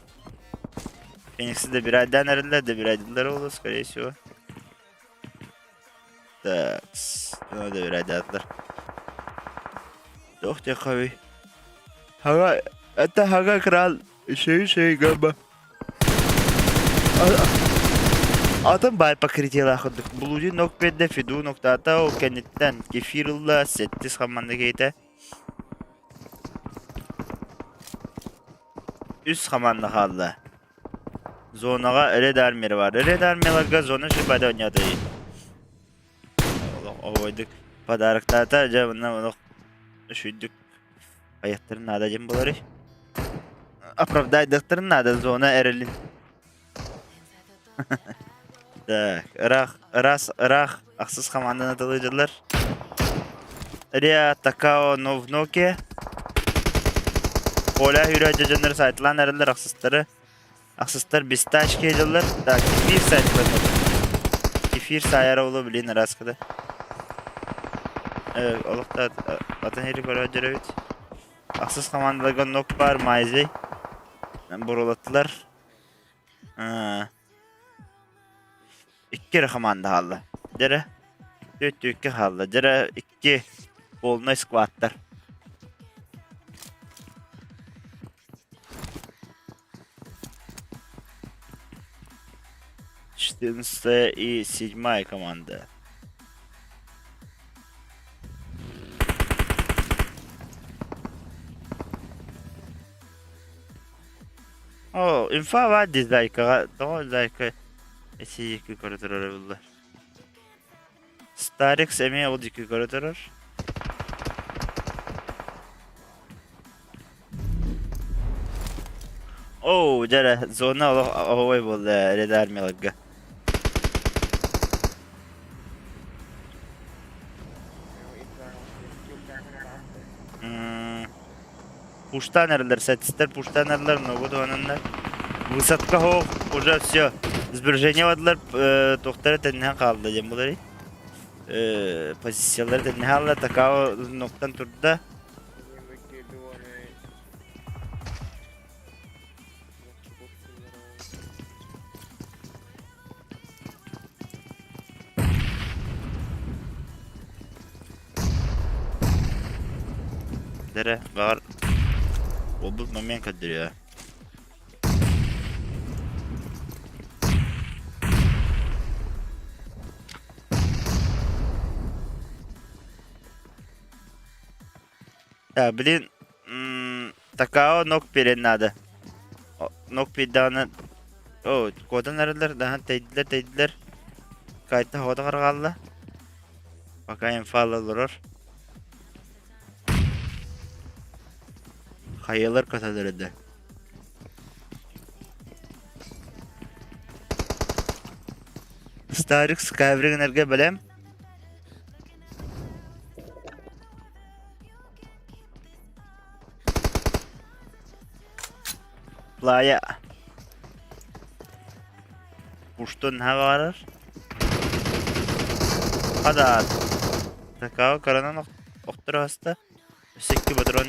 Феникси добирайдаан эрэллэр, добирайдылар буолуо, скорее всего. Так, ну добирайдаатылар. Туох диэххэ Хага, это Хага крал, шей-шей габа. Атын баай покрытиелаах курдук. Блуди нок биэрдэ, Фиду ноктаата, ол кэнниттэн кефир ылла, сэттис хамаанда киһитэ. Үс хамаанда хаалла. Зонаҕа Red Army бар. Red Army-ларга зона шибада оонньоото Олох оһуойдук подароктаата, дьэ мына олох үчүйдүк айахтарын наада диэн буоларый. Оправдайдыктарын наада зона эрэлин. Так, ыраах, ыраас, ыраах ахсыс хамаанданы талыдылар. Риа Такао Новноке. Оля Хүрэ дьоннор сайтлаан эрэллэр ахсыстары. Ахсыстар бистачки дьыллар. Так, кефир сайтланар. Кефир саайара улу блин ыраскада. Олохта атын хери көрө дьөрөбүт. Ахсыс командаларга нок бар Майзей. Бурулаттылар. Икки эрэ команда хаалла. Дьэрэ түөрт икки хаалла. Дьэрэ икки полный сквадтар. Четырнадцатая и седьмая команда. О, инфа баар дии Зайкаҕа. Тоҕо Зайка эти диэки көрө турара буолла? Старикс эмиэ ол диэки көрө турар. Оо, дьэ эрэ, зона олох оһуобай буолла ээ, Red Army-ларга. Пуштаан эрэллэр, сатистар пуштаан эрэллэр, ногу туһананнар. Высадка хоох, уже все. Сбережение бардылар, туохтара тэнниһэн хаалла диэн буоларый. Позициялары тэнниһэн хаалла, Такао ноктан турда. Дэрэ, баҕар уолбут момент көрдөрүө. Так, блин, Такао нок биэриэн наада. Нок биэрдэҕинэ Оо, куотан эрэллэр, даһан тэйдилэр, тэйдилэр. Кайта хоото хараҕалла. Пока инфа олорор. Хайалар көтөлөр да. Старик Скайбригенерге бэлэм. Плая. Устун наһаа баҕарар. Хадаат. Такао каранан охторо хаста. Өссө икки патрон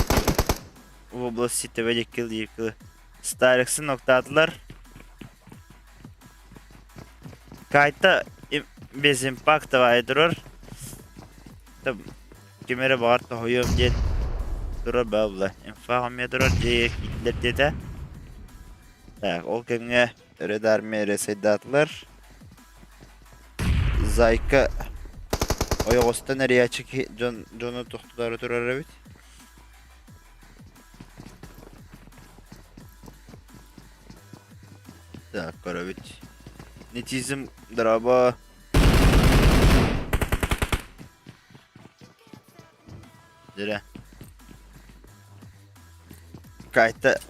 область ситэбэ диккил дииркилы. Стариксын октаатылар. Кайта без импакта турар. Ким эрэ баҕар тоһуйуом диэн турар баалла. Инфа эмиэ турар дьиэ киирдилэр диэтэ. Так, ол кэмҥэ Red Army ресайдаатылар. Зайка ойоҕостон эрийээччи киһи дьон дьону тохтотоору турар эбит. Так, көрөбүт. Нетизм дорообо. Дьэрэ. Кайта.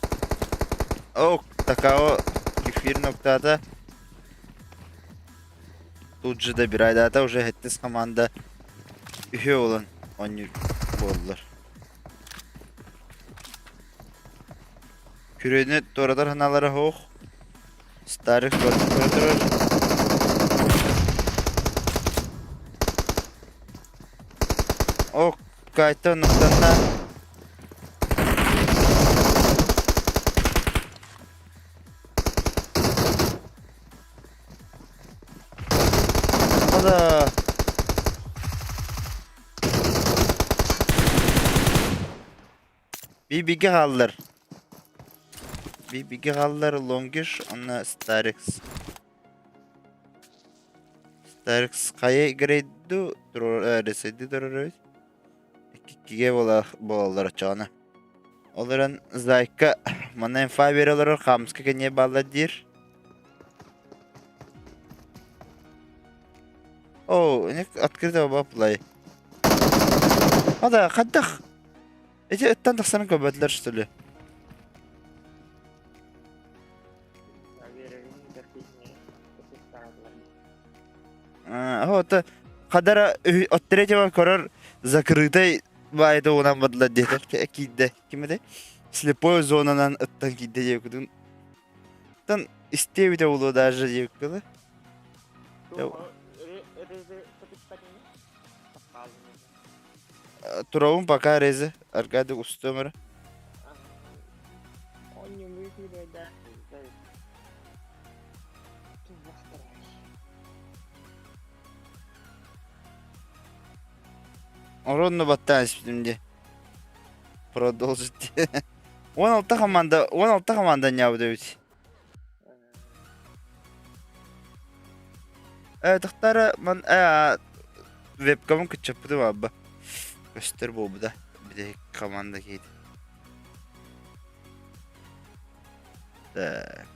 О, Такао кефир ноктаата. Тут же добирайдаата уже хэттис команда үһү олан оонньуур буоллар. Күрүөнү туоратар санаалара суох. Старик туоратар турар. О, Кайта оннуктанна. Ада. Би-бигэ хааллар. Би-бигэ хааллар Лонгиш уонна Старикс. Старикс хайа игрейду ресейди турар эбит. Иккиге буолаллар оччоҕуна. Ол эрэн Зайка манна инфа бере олорор хаамыска кэнниэ бааллар диир. Оо, открытого баплай. Ада, хайдах? Эти ыттан тахсарын көрбөтүлэр что ли? Вот хадара от третьего көрөр закрытай баайда уунан бардылар диэтэр киирдэ ким этэй слепой зонанан ыттан киирдэ диэбиккитин тан истиэбитэ буолуо даже диэбиккэ Туравым пока резе Аркадий устуом эрэ. Оронно баттаан испитим дии. Продолжить. 16 команда, 16 команда ньаабыт эбит. Тахтара ман вебкамын кыччаппытым аабба. Көстөр буолбута. Бүтэһик команда киһит. Так.